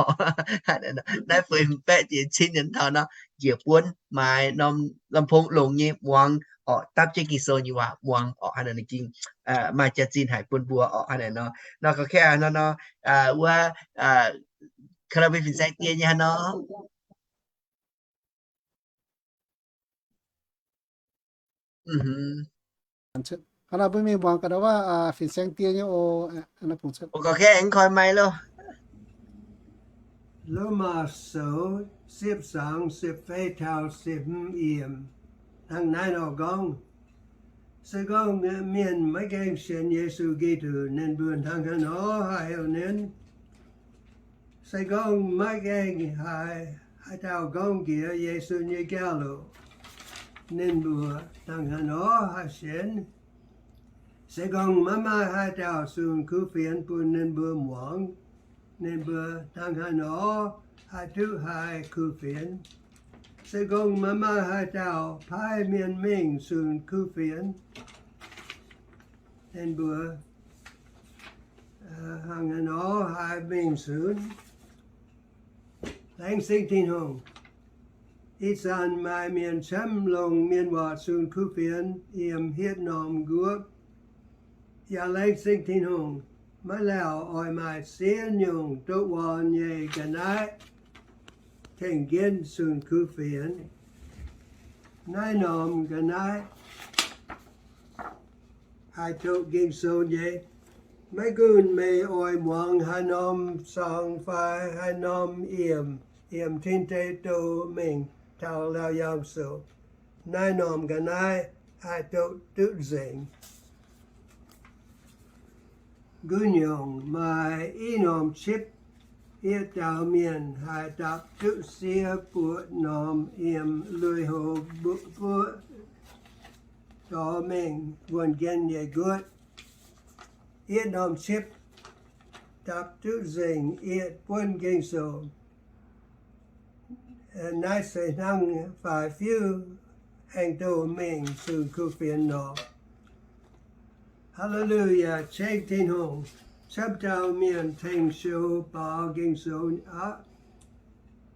Naaiv feix hmz baeqv ziepc cin nyei taux nor njiec buonv maaiz norm ลำโพง longx nyei muangx oc, dapv jienv Ging-Sou nyei waac muangx oc. Hnangv naaiv nor ging maaih jaax-zinh haic bun mbuo oc. Hnangv naaiv nor, nor gauh kaeqv hnangv nor, wuov karaoke fin-saeng die nyei hnangv nor. Hnangv naaiv mbuo mingh muangx ga'ndau wuov fin-saeng die nyei oc. Gauh kaeqv aengx koi mai loh. Lomaa Sou ziepc zaang ziepc feix taux ziepc hmz yiemc hnangv naaiv nor gorngv, se gorngv mienh maiv gaengh sienx Yesu Giduc, ninh mbuo hnangv haaix nor haih heuc ninh? Se gorngv maiv gaengh haaix, haaix dauh gorngv jiex Yesu nyei jauv-louc, ninh mbuo hnangv haaix nor haih sienx? Se gorngv maiv maaih haaix dauh sunx kuv fienx bun ninh mbuo muangx, ninh mbuo hnangv haaix nor haih duqv haiz kuv fienx? Se gorngv maiv maaih haaix dauh paaiv mienh mingh sunx kuv fienx, ninh mbuo hnangv haaix nor haih mingh sunx? Laengz zingh Tin-Hungh. Ih zanc maaih mienh camv longc mienh waac sunx kuv fienx yiem hietv norm guoqv. Yaac laengz zingh Tin-Hungh, maiv lauh oix maaih ziex nyungc doqv wuonx nyei ga'naaiv tengx jienv sunx kuv fienx. Naaiv norm ga'naaiv haih doqc Ging-Sou nyei. Maiv gunv meih oix muangx haaix norm cong fai haaix norm yiemc, yiem tin deic doz mingh taux laauh yaangh sou, naaiv norm ga'naaiv haih doqc duqv nzengc. Gu'nyungc maaih i norm chip, yietc dauh mienh haih dapv duqv siev buoqc norm yiem lui-houx mbuov dorh mingh wuonh jienv nyei guoqv. Yietc norm chip dapv duqv nzengc yietc buonv Ging-Sou. Naaiv se hnangv faix fiuv aengx doh mingh sunx kuv fienx nor. Haa^le^lu^yaa, ceng Tin-Hungh, camv dauh mienh tengx sou baaux Ging-Sou aqv.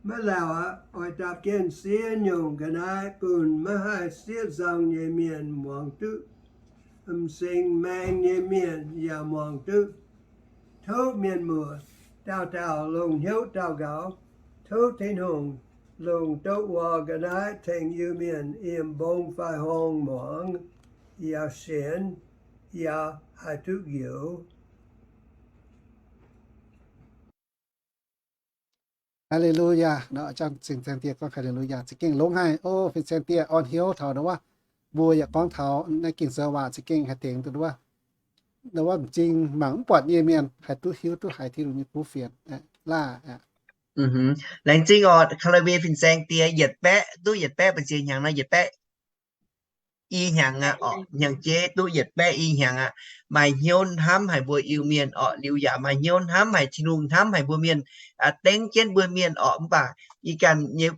Maiv lauh aqv, oix dapv jienv siev nyungc ga'naaiv bun maiv haih siev nzangc nyei mienh muangx duqv, m'singx maeng nyei mienh yaac muangx duqv. Tov mienh muoz dauh dauh longc hnyouv daux gaux, tov Tin-Hungh longc doqv wuov ga'naaiv tengx Iu-Mienh yiem mbong fai horngh muangx, yaac sienx, yaac haih duqv njoux. Haa^le^lu^yaa. Nor, fin-saeng die gorngv haa^le^lu^yaa za'gengh longx haic. O, fin-saeng die orn hnyouv taux ndau wuov, mbuo yaac gorngv taux naaiv Ging-Sou waac za'gengh haih tengx duqv wuov, ndau wuov m'zing mangc mv buatc nyei mienh haih duqv hiuv duqv haiz Tin-Hungh nyei kuv fienx laaih. Laengz zingh oc, Kaa^le^we fin-saeng die, yietc baeqv, duqv yietc baeqv ba'nziex hnyangx nor, yietc baeqv i hnyangx aqv, orqc, hnyangx-jeiv duqv yietc baeqv i hnyangx aqv. Maaih hnyouv hnamv haic mbuo Iu-Mienh orqc, liuz yaac maaih hnyouv hnamv haic Tin-Hungh, hnamv haic mbuo mienh, dengv jienv mbuo mienh orqc. Mv baac ih ganh nyei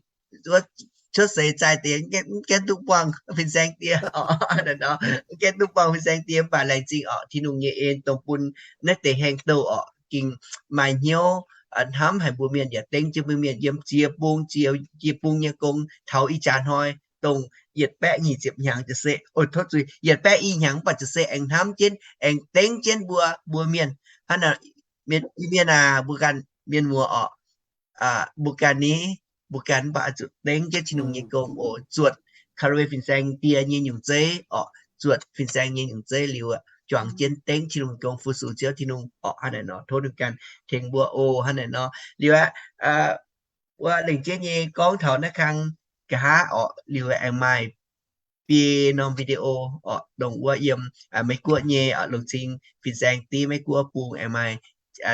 cuotv seix zaih deix mv gaengh duqv buangh fin-saeng die orqc, mv gaengh duqv buangh fin-saeng die. Mv baac laengz zingh orqc, Tin-Hungh nyei en dongh bun naaiv deix haengh douh orqc, ging maaih hnyouv hnamv haic mbuo mienh yaac dengv jienv mbuo mienh yiem ziex bung, ziex, ziex bung nyei gong taux ih jaax hnoi dongh yietc baeqv nyic ziepc hnyangx ziouc se, o, tov zuiz, yietc baeqv i hnyangx mv baac ziouc se aengx hnamv jienv, aengx dengv jienv mbuo, mbuo mienh. Hnangv naaic, mienh, mienh aac, mbuo ganh mienh muoz orqc, mbuo ganh ni, mbuo ganh mv baac zuqc dengv jienv Tin-Hungh nyei gong oc, zuotc Kaa^le^we fin-saeng die nyei nyungc zeiv orqc, zuotc fin-saeng nyei nyungc zeiv liuz, juangc jienv dengv Tin-Hungh gong, fu-sux Ziouv Tin-Hungh orqc. Hnangv naaic nor, tov ninh ganh tengx mbuo oc. Hnangv naaic nor, liuz aqv, wuov lengc jeiv nyei gorngv taux naaiv kang nqa'haav orqc, liuz aengx maaih biei norm video orqc, dongh wuov yiem Meiv Guoqv nyei orqc, longc cing fin-saeng div Meiv Guoqv bung, aengx maaih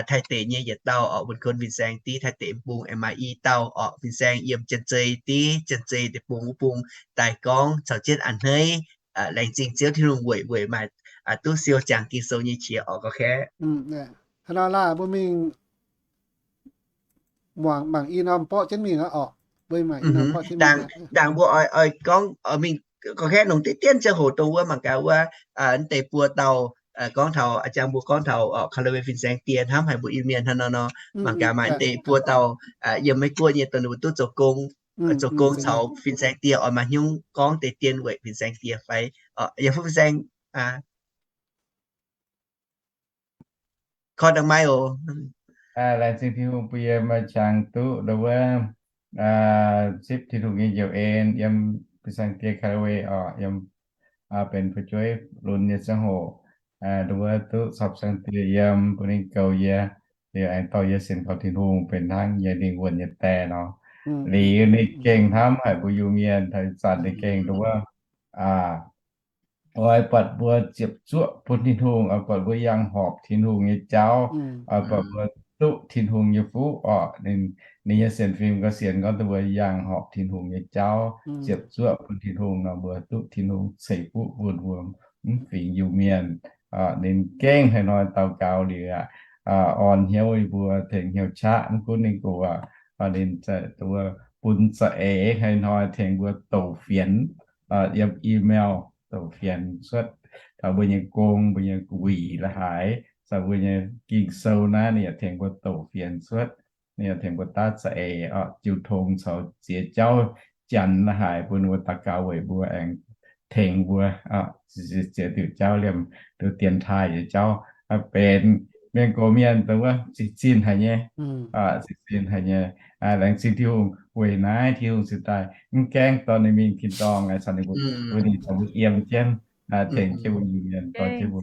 Taiv Deic nyei yietc dauh orqc, wuonh kon fin-saeng div Taiv Deic bung, aengx maaih i dauh orqc, fin-saeng yiem Janx-Zei div Janx-Zei deic-bung wuov bung daaih gorngv caux jienv a'hneiv. Laengz zingh Ziouv Tin-Hungh weic weic maaih duqv siou ziangx Ging-Sou nyei qiex orqc, gorx-kaeqv. Hnangv nor laah, mbuo mingh muangx mangc i norm borqv jienv mingh aqv orqc. Mbuo mangc i norm borqv jienv mingh. Ndaangc mbuo oix, oix gorngv mingh gorx-kaeqv nongc deix dienv ziangh hoc dongh wuov mangc gaax wuov, mv deix buo dauh gorngv taux, a'jang mbuo gorngv taux Kaa^le^we fin-saeng die hnamv haic mbuo Iu-Mienh hnangv nor nor, mangc gaax maaih mv deix buo dauh yiem Meiv Guoqv nyei dongh ninh mbuo duqv zoux gong, zoux gong caux fin-saeng die oix maaih hnyouv gorngv deix dien weic fin-saeng die fai? Yaac fuqv fin-saeng korv dangh maiv oc. Laengz zingh Tin-Hungh bun yie maaih qangx duqv ndau wuov zipv Tin-Hungh nyei njoux en yiem fin-saeng die Kaa^le^we orqc, yiem benx fu'jueiv lunx nyei ziangh hoc, ndau wuov duqv caux fin-saeng die yiem, bun ninh goux yie, liuz aengx dorh yie sienx kaux Tin-Hungh benx hnangv yie lingh wuonh nyei die nor. Liuz ninh gengh hnamv haic mbuo Iu-Mienh, taux ih zanc ninh gengh ndau wuov oix buatc mbuo ziepc zuoqv bun Tin-Hungh, oix buatc mbuo yangh horpc Tin-Hungh nyei jauv, oix buatc mbuo duqv Tin-Hungh nyei fuqv orqc. Ninh, ninh nyei sienx fim gauh sienx gorngv duqv mbuo yangh horpc Tin-Hungh nyei jauv, ziepc zuoqv bun Tin-Hungh nor, mbuo duqv Tin-Hungh ceix fuqv bun mbuo mv fingx Iu-Mienh. Ninh gengh haaix hnoi daux gaux liuz aqv, orn hnyouv yie mbuo tengx hnyouv qaqv. Mv gunv ninh gox, ninh bun za'eix haaix hnoi tengx mbuo douc fienx, yiem email douc fienx cuotv taux mbuo nyei gong, mbuo nyei wuic la'haaix, caux mbuo nyei Ging-Sou naaiv ninh yaac tengx mbuo douc fienx cuotv. Ninh yaac tengx mbuo daav za'eix jiu tong caux ziex jauv janx la'haaix bun mbuo daux gaux weic mbuo aengx tengx mbuo ziex diuc jauv liemh duqv dienx taaih nyei jauv, benx mienh gox mienh dongh wuov zinh zinh haic nyei, zinh zinh haic nyei. Laengz zingh Tin-Hungh weic naaiv Tin-Hungh cingx daaih mv gaengh dorh ninh mingh tin-dorngh, caux ninh mbuo, ninh caux mbuo yiem jienv, tengx jienv mbuo Iu-Mienh, dorh jienv mbuo.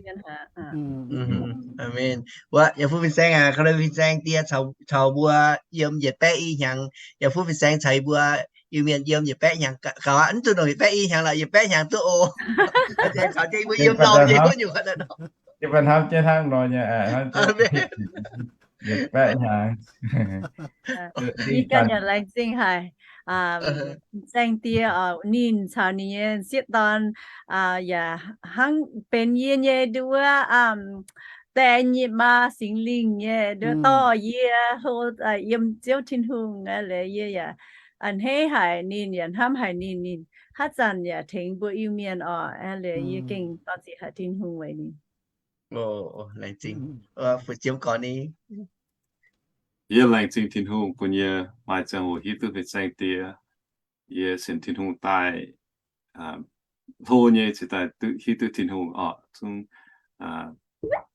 Aamen. Wuov, yaac fuqv fin-saeng aac, Kaa^le fin-saeng die caux mbuo yiem yietc baeqv i hnyangx. Yaac fuqv fin-saeng caux mbuo Iu-Mienh yiem yietc baeqv hnyangx gauh aqv. Mv dungx nongc yietc baeqv i hnyangx lorqc, yietc baeqv hnyangx duqv oc. Caux jienv mbuo yiem dorngh nyei wuov nyungc. Ih hnamv jienv hnangv nor nyei, yietc baeqv hnyangx. Yie ganh yaac laengz zingh haic fin-saeng die oc, ninh caux ninh nyei sieqv dorn yaac hnangv benx yie nyei nduov, daengx nyei maa Singx Lingh nyei nduov dorh yie hlo yiem Ziouv Tin-Hungh aqv. Liuz yie yaac a'hneiv haic ninh, yaac hnamv haic ninh. Ninh haaix zanc yaac tengx mbuo Iu-Mienh oc. Liuz yie gengh dorh ziqc haic Tin-Hungh weic ninh. Laengz zingh. Fu-Jiem gorx ni. Yie laengz zingh Tin-Hungh bun yie maaih ziangh hoc hiuv duqv fin-saeng die. Yie sienx Tin-Hungh daaih hlo nyei cingx daaih hiuv duqv Tin-Hungh orqc, zungv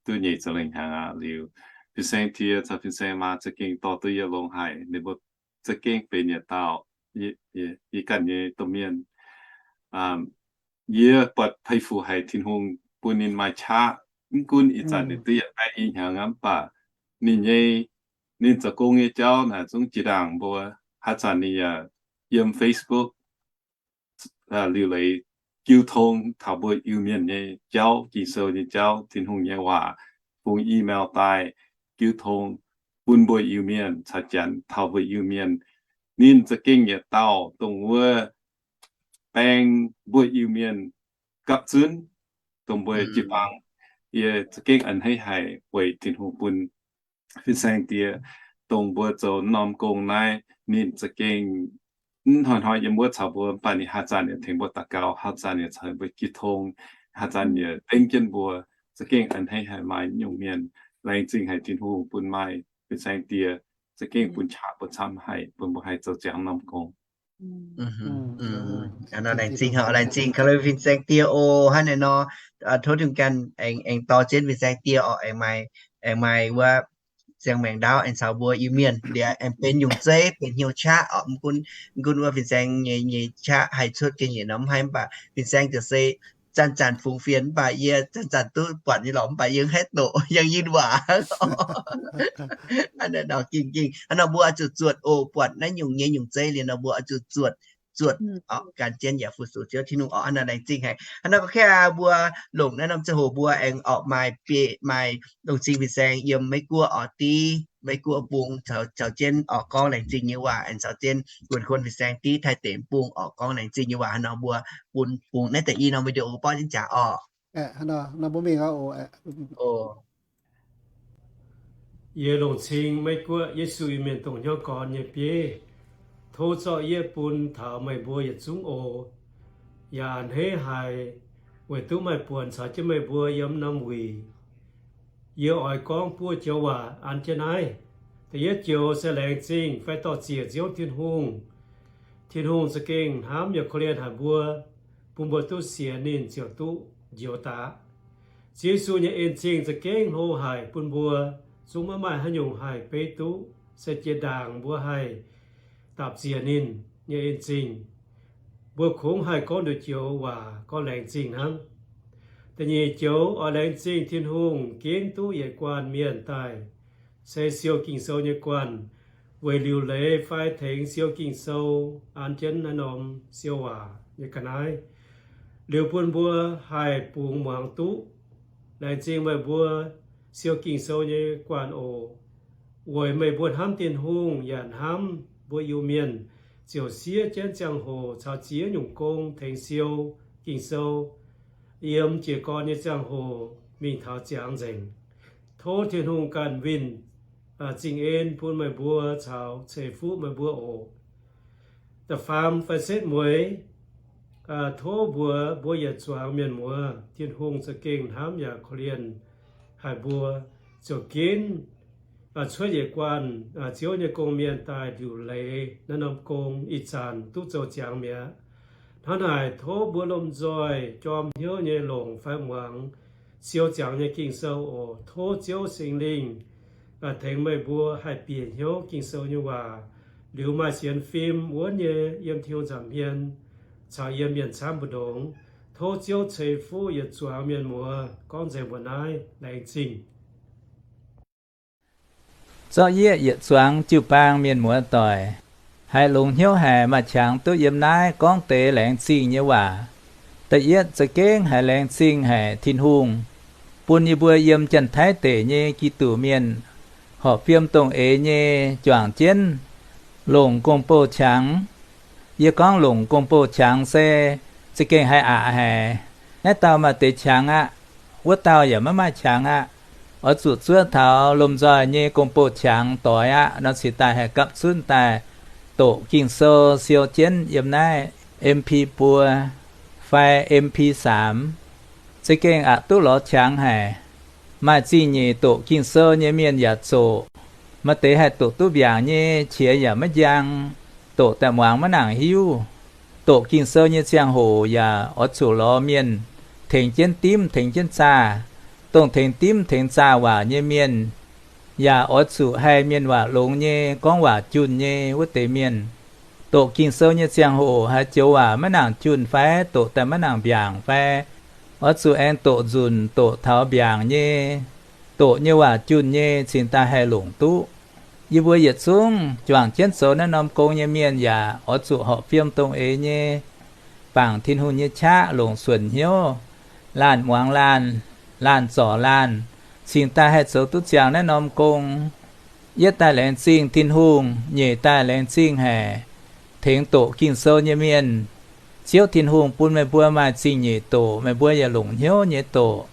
duqv nyic ziepc lengh hnyangx aqv. Liuz fin-saeng die caux fin-saeng maa za'gengh dorh duqv yie longx haic. Ninh mbuo za'gengh benx yietc dauh yie ganh nyei domh mienh. Yie buatc pei fuc haic Tin-Hungh bun ninh maaih qaqv. Mv gunv ih zanc ninh duqv yietc baeqv i hnyangx aqv, mv baac ninh nyei, Ninh zoux gong nyei jauv naaic zungv jiex ndaangc mbuo. Haaix zanc ninh yaac yiem Facebook liuc leiz jiu tong taux mbuo Iu-Mienh nyei jauv, Ging-Sou nyei jauv, Tin-Hungh nyei waac, fungx email daaih jiu tong bun mbuo Iu-Mienh caux Janx taux mbuo Iu-Mienh. Ninh za'gengh yietc dauh dongh wuov baeng mbuo Iu-Mienh gapv zunv dongh mbuo jiu-baang. Yie za'gengh a'hneiv haic weic Tin-Hungh bun fin-saeng die, dongh mbuo zoux norm gong naaiv, ninh za'gengh mv hnoi-hnoi yiem wuov caux mbuo, mv baac ninh haaix zanc yaac tengx mbuo daux gaux, haaix zanc yaac caux mbuo jiu tong, haaix zanc yaac dengv jienv mbuo. Za'gengh a'hneiv haic maaih nyungc mienh. Laengz zingh haic Tin-Hungh bun maaih fin-saeng die za'gengh bun qaqv mbuo camv haic, bun mbuo haih zoux ziangx norm gong. Laengz zingh, laengz zingh gaax fin-saeng die oc. Hnangv naaiv nor, tov Tin-Hungh ganh aengx dorh jienv fin-saeng die oc, aengx maaih, aengx maaih wuov ziangh maengc ndaauv aengx caux mbuo Iu-Mienh liuz aengx benx nyungc zeiv, benx hnyouv qaqv oc. Mv gunv, mv gunv wuov fin-saeng nyei, nyei qaqv haih cuotv gengh yietc norm haic, mv baac fin-saeng ziouc se zanc-zanc fungx fienx, mv baac yie zanc-zanc duqv buatc nyei lorqc, mv baac yie mv haih doqc, yangh yinh waac. Hnangv naaiv nor ging, ging hnangv nor mbuo oix zuqc zuotc oc. Buatc naaiv nyungc nyei nyungc zeiv liuz nor mbuo oix zuqc zuotc, zuotc oc, gan jienv yaac fu-sux Ziouv Tin-Hungh oc. Hnangv naaiv laengz zingh haic. Hnangv nor ga'kaav mbuo longc naaiv norm ziangh hoc mbuo aengx oc maaih biei, maaih longc zingh fin-saeng yiem Meiv Guoqv oc, div Meiv Guoqv bung caux jienv oc gorngv laengz zingh nyei waac, aengx caux jienv Guoqv Kuon fin-saeng div Taiv deic bung oc gorngv laengz zingh nyei waac. Hnangv nor mbuo bun bungx naaiv deix i norm video gorngv baav jienv jaax oc. Yie longc cing Meiv Guoqv Yesu Iu-Mienh dongh hnyouv gorn nyei bieiv, tov zorqv yietv bun taux meih mbuo yietc zungv oc. Yaac a'hneiv haic weic duqv maaih buonc caux jienv meih mbuo yiem norm wuic. Yie oix gorngv buov joux waac an jienv naaiv. Da'yietv joux se laengz zingh fai dor-ziec Ziouv Tin-Hungh. Tin-Hungh za'gengh hnamv yaac korv-lienh haic mbuo, bun mbuo duqv sienx ninh ziouc duqv njoux daaih. Ziouv Yesu nyei en-zingh za'gengh hlo haic bun mbuo, zungv maiv maaih haaix nyungc haih beiv duqv, se jiex ndaangc mbuo haih dapc ziec ninh nyei en-zingh. Mbuo kungx haih gorngv nduqc joux waac gorngv laengz zingh hnangv. Da'nyeic joux oix laengz zingh Tin-Hungh ginv duqv yietc guanh mienh daaih se siou Ging-Sou nyei guanh, weic liuc leiz fai tengx siou Ging-Sou an jienv naaiv norm siou waac nyei ga'naaiv, liuz bun mbuo haih bungx muangx duqv. Laengz zingh meih mbuo siou Ging-Sou nyei guanh oc. Weic meih mbuo hnamv Tin-Hungh yaac hnamv mbuo Iu-Mienh, ziouc siev jienv ziangh hoc caux ziex nyungc gong tengx siou Ging-Sou, yiem jiez gorn nyei ziangh hoc mingh taux ziangx nzengc. Tov Tin-Hungh ganh winh zingh en bun meih mbuo caux ceix fuqv meih mbuo oc. Da'faam fai setv mueiz, tov mbuox mbuo yietc zuangx mienh muoz, Tin-Hungh za'gengh hnamv yaac korv-lienh haic mbuo, ziouc ginv cuotv yietc guanh Ziouv nyei gong-mienh daaih liuc leiz naaiv norm gong ih zanc duqv zoux ziangx mi'aqv. Hnangv naaic tov mbuo lomh nzoih jorm hnyouv nyei longc fai muangx siou ziangx nyei Ging-Sou oc. Tov Ziouv Singx Lingh tengx meih mbuo haih bieqc hnyouv Ging-Sou nyei waac, liuz maaih sienx fim wuonv nyei yiem Tin-Hungh nza'hmien caux yiem mienh camv mbu'ndongx. Tov Ziouv ceix fuqv yietc zuangx mienh muoz gorngv nzengc mbuox naaiv. Laengz zingh. Zorqv yieqv yietc zuangx jiu-baang mienh muoz doic, haiz longx hnyouv haic maaih qangx duqv yiem naaiv gorngv deix laengz zingh nyei waac. Da'yietv za'gengh haiz laengz zingh haic Tin-Hungh bun yie mbuo yiem Janx-Taiv deic nyei Giduc mienh horpc fiem dongh eix nyei juangc jienv longc gong-bou qangx. Yie gorngv longc gong-bou qangx se za'gengh haiz aqc haic. Naaiv dauh maaih deix qangx aqv, wuov dauh yaac maiv maaih qangx aqv. Oix zuqc zuov taux lomh nzoih nyei gong-bou qangx doix aqv nor cingx daaih haih gapv zunv daaih doqc Ging-Sou siou jienv yiem naaiv M P buo fai M P saam. Za'gengh aqc duqv lorz qangx haic. Maaih zingh nyeic doqc Ging-Sou nyei mienh yaac zoqc. Maaih deix haih doqc duqv mbiaangc nyei qiex yaac maiv njang, doqc daaih muangx maiv nangc hiuv. Doqc Ging-Sou nyei ziangh hoc yaac oix zuqc lorz mienh tengx jienv dimv tengx jienv zaah. Dongh tengx dimv tengx zaah waac nyei mienh yaac oix zuqc haih mienh waac longx nyei, gorngv waac junh nyei wuov deix mienh. Doqc Ging-Sou nyei ziangh hoc haaix joux waac maiv nangc junh fai doqc daaih maiv nangc mbiaangc fai, oix zuqc aengx doqc nzunc, doqc taux mbiaangc nyei, doqc nyei waac junh nyei cingx daaih haih longc duqv. Yie mbuo yietc zungv juangc jienv zoux naaiv norm gong nyei mienh yaac oix zuqc horpc fiem dongh eix nyei bangc Tin-Hungh nyei qaqv longc suonc hnyouv, laanh muangx laanh, laanh zorc laanh, cingx daaih haih zoux duqv ziangx naaiv norm gong. Yietv daaih laengz zingh Tin-Hungh, nyeic daaih laengz zingh haic tengx doqc Ging-Sou nyei mienh. Ziouv Tin-Hungh bun meih mbuo maaih zingh nyeic doqc, meih mbuo yaac longc hnyouv nyei doqc,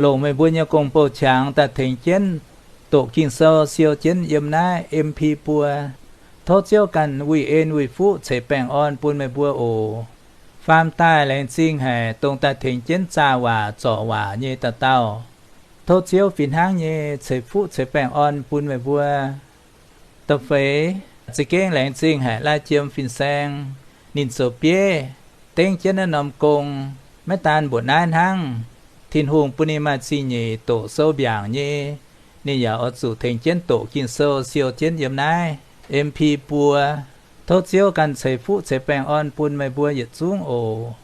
longc meih mbuo nyei gong-bou-qangx daaih tengx jienv doqc Ging-Sou, siou jienv yiem naaiv M P buo. Tov Ziouv ganh wuih en wuih fuqv ceix baengh orn bun meih mbuo oc. Faam daaih laengz zingh haic dongh daaih tengx jienv zaah waac zorc waac nyei dauh dauh. Tov Ziouv fih hnangv nyei ceix fuqv ceix baengh orn bun meih mbuo. Da'feix, za'gengh laengz zingh haic Lai Jiem Fin-Saeng. Ninh zoux bieiv dengv jienv naaiv norm gong, maiv daan mbuoqc naaiv hnangv, Tin-Hungh bun ninh maaih zingh nyeic doqc sou mbiaangc nyei. Ninh yaac oix zuqc tengx jienv doqc Ging-Sou, siou jienv yiem naaiv M P buo. Tov Ziouv ganh ceix fuqv ceix baengh orn bun meih mbuo yietc zungv oc.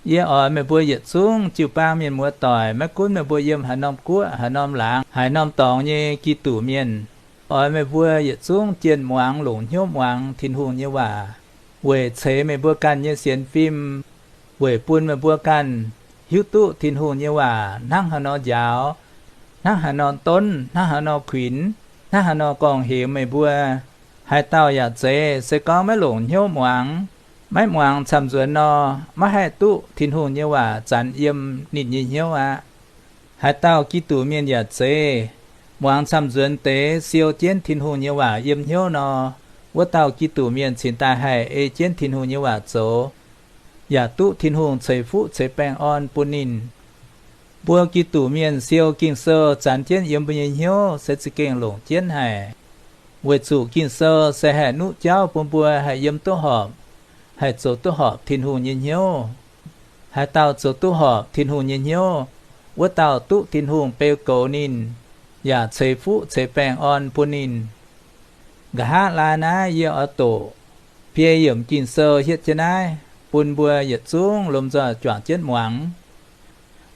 Yie oix meih mbuo yietc zungv jiu-baang mienh muoz-doic, maiv gunv meih mbuo yiem haaix norm guoqv, haaix norm laangz, haaix norm dorngx nyei Giduc mienh, oix meih mbuo yietc zungv jienh muangx, longc hnyouv muangx Tin-Hungh nyei waac, weic ceix meih mbuo ganh nyei sienx fim, weic bun meih mbuo ganh hiuv duqv Tin-Hungh nyei waac hnangv haaix nor njaaux, hnangv haaix nor donv, hnangv haaix nor kuinx, hnangv haaix nor gorngv hemx meih mbuo. Haaix dauh yaac zeiz, se gorngv maiv longc hnyouv muangx, maiv muangx camv-nzuonx nor, maiv haih duqv Tin-Hungh nyei waac zanx yiem ninh nyei hnyouv aqv. Haaix dauh Giduc mienh yaac zeiz, muangx camv-nzuonx deix, siou jienv Tin-Hungh nyei waac yiem hnyouv nor, wuov dauh Giduc mienh cingx daaih haih ei jienv Tin-Hungh nyei waac zoux, yaac duqv Tin-Hungh ceix fuqv ceix baengh orn bun ninh. Mbuo Giduc mienh siou Ging-Sou zanx jienv yiem mbuo nyei hnyouv se za'gengh longc jienv haic, weic zuqc Ging-Sou se haih nuqv jauv bun mbuo haih yiem duqv horpc, haih zoux duqv horpc Tin-Hungh nyei hnyouv. Haaix dauh zoux duqv horpc Tin-Hungh nyei hnyouv, wuov dauh duqv Tin-Hungh beu goux ninh, yaac ceix fuqv ceix baengh orn bun ninh. Nqa'haav laai naaiv yie oix doqc biei yiemc Ging-Sou hietv jienv naaiv bun mbuo yietc zungv lomh nzoih juangc jienv muangx.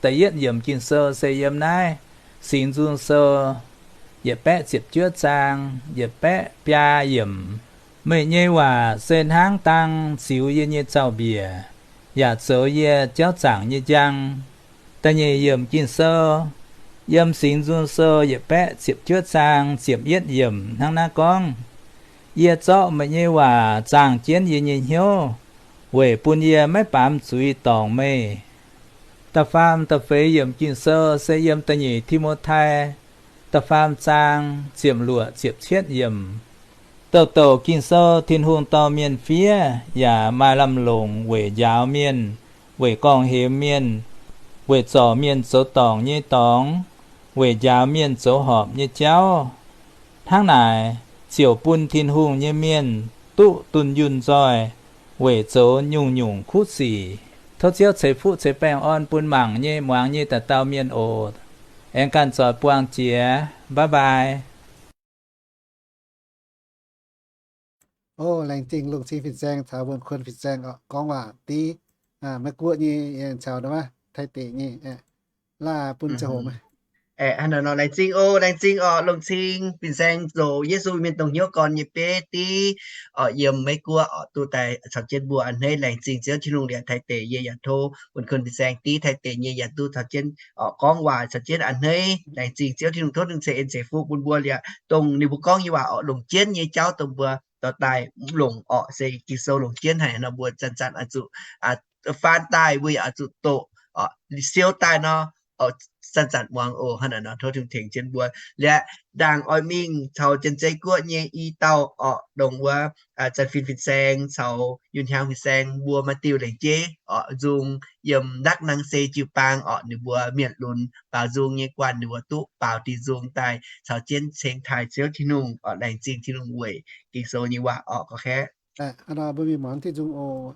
Da'yietv yiemc Ging-Sou se yiem naaiv Singx Nzung Sou yietc baeqv ziepc juov zaang yietc baeqv biaa yiemc. Meih nyei waac se hnangv dang ziux yie nyei zaux-mbiec, yaac zoux yie jauv zaangc nyei njang. Da'nyeic yiemc Ging-Sou yiem Singx Nzung Sou yietc baeqv ziepc juov zaang ziepc yietv yiemc hnangv naaiv gorngv, Yie zorqv meih nyei waac zaangh jienv yie nyei hnyouv, weic bun yie maiv baamz zuiz dorngc meih. Da'faam da'feix yiemc Ging-Sou se yiem da'nyeic Ti^mo^tai da'faam zaang ziepc luoqc ziepc cietv yiemc. Douc douc Ging-Sou Tin-Hungh dorh mienh fiev yaac maaih lamh longc weic njaaux mienh, weic gorngv-hemx mienh, weic zorc mienh zoux dorngc nyei dorngx, weic njaaux mienh zoux horpc nyei jauv. Hnangv naaic, ziouc bun Tin-Hungh nyei mienh duqv dunh yunh nzoih weic zoux nyungc-nyungc kuv sic. Tov Ziouv ceix fuqv ceix baengh orn bun mangc nyei muangx nyei dauh dauh mienh oc. Aengx ganh zoix buangh jiex. Bye bye. O, laengz zingh Lungh Cing Fin-Saeng caux Wuonh Kuon Fin-Saeng oc, gorngv waac div, Meiv Guoqv nyei, caux Taiv Deic nyei, laaih bun ziangh hoc. Aeqv, hnangv naaiv nor, laengz zingh oc, laengz zingh oc, Lungh Cing Fin-Saeng zoux Yesu Mienh dongh hnyouv gorn nyei bieiv div, oc, yiem Meiv Guoqv oc, duqv daaih caux jienv mbuo a'hneiv. Laengz zingh Ziouv Tin-Hungh liuz, Taiv Deic nyei yaac tov Wuonh Kuon Fin-Saeng div, Taiv Deic nyei yaac duqv caux jienv oc gorngv waac caux jienv a'hneiv. Laengz zingh Ziouv Tin-Hungh, tov ninh ceix en ceix fuqv bun mbuo liuz, dongh ninh mbuo gorngv nyei waac oc, longc jienv nyei jauv dongh mbuo dorh daaih longc oc, se Ging-Sou longc jienv haic nor, mbuo zanc-zanc oix zuqc faan daaih, mbuo yaac oix zuqc doqc, siou daaih nor, zanc-zanc muangx oc. Hnangv naaic nor, tov Tin-Hungh tengx jienv mbuo. Liuz, ndaangc oix mingh taux Janx-Zei Guoqv nyei i dauh oc, dongh wuov Zanc Fin Fin-Saeng caux Yunh Hiaang Fin-Saeng mbuo maaih diuh lengc jeiv oc, nzung yiem Nakv Nang Se jiu-baang oc, ninh mbuo mienh lunx baaux nzung nyei guanh, ninh mbuo duqv baaux dih nzung daaih caux jienv ceng taaih Ziouv Tin-Hungh oc. Laengz zingh Tin-Hungh weic Ging-Sou nyei waac oc, gorngv kaeqv. Mbuo mingh muangx diuh nzung oc.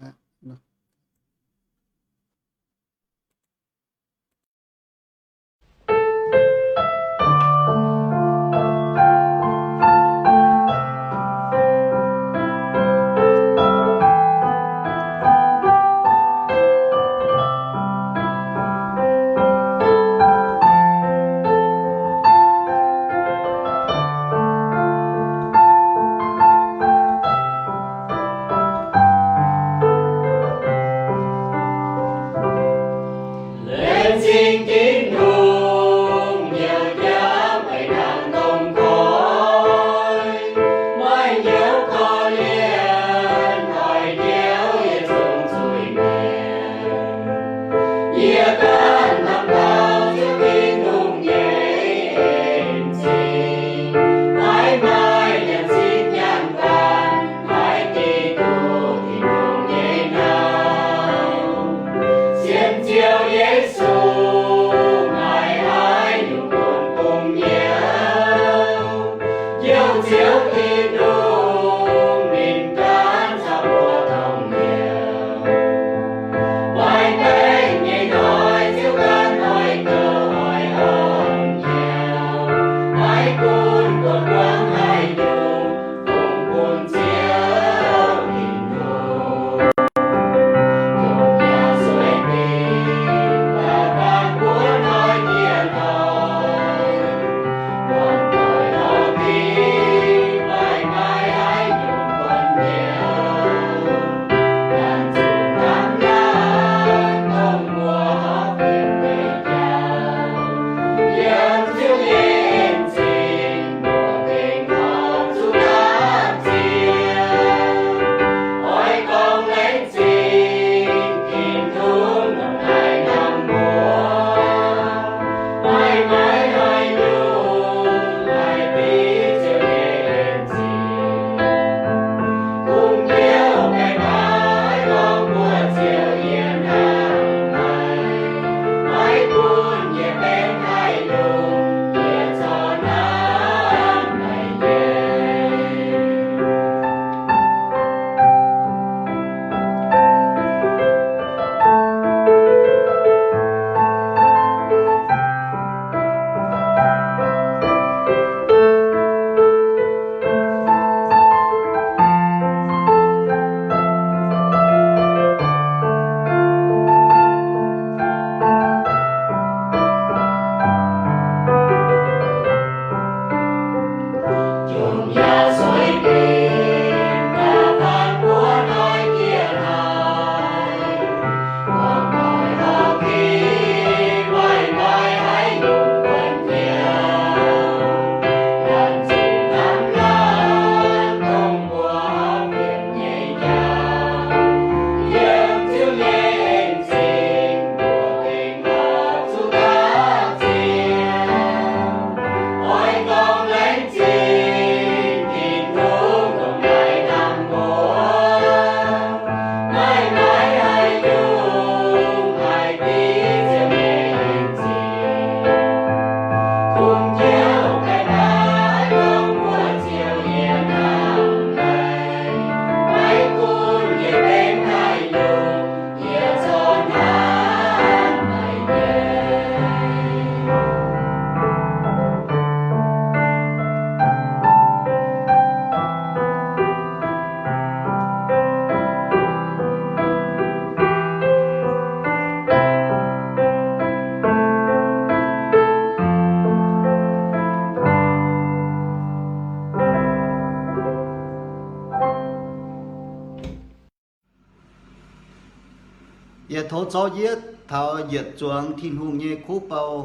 Tov zorqv yie taux yietc zuangx Tin-Hungh nyei kuv bou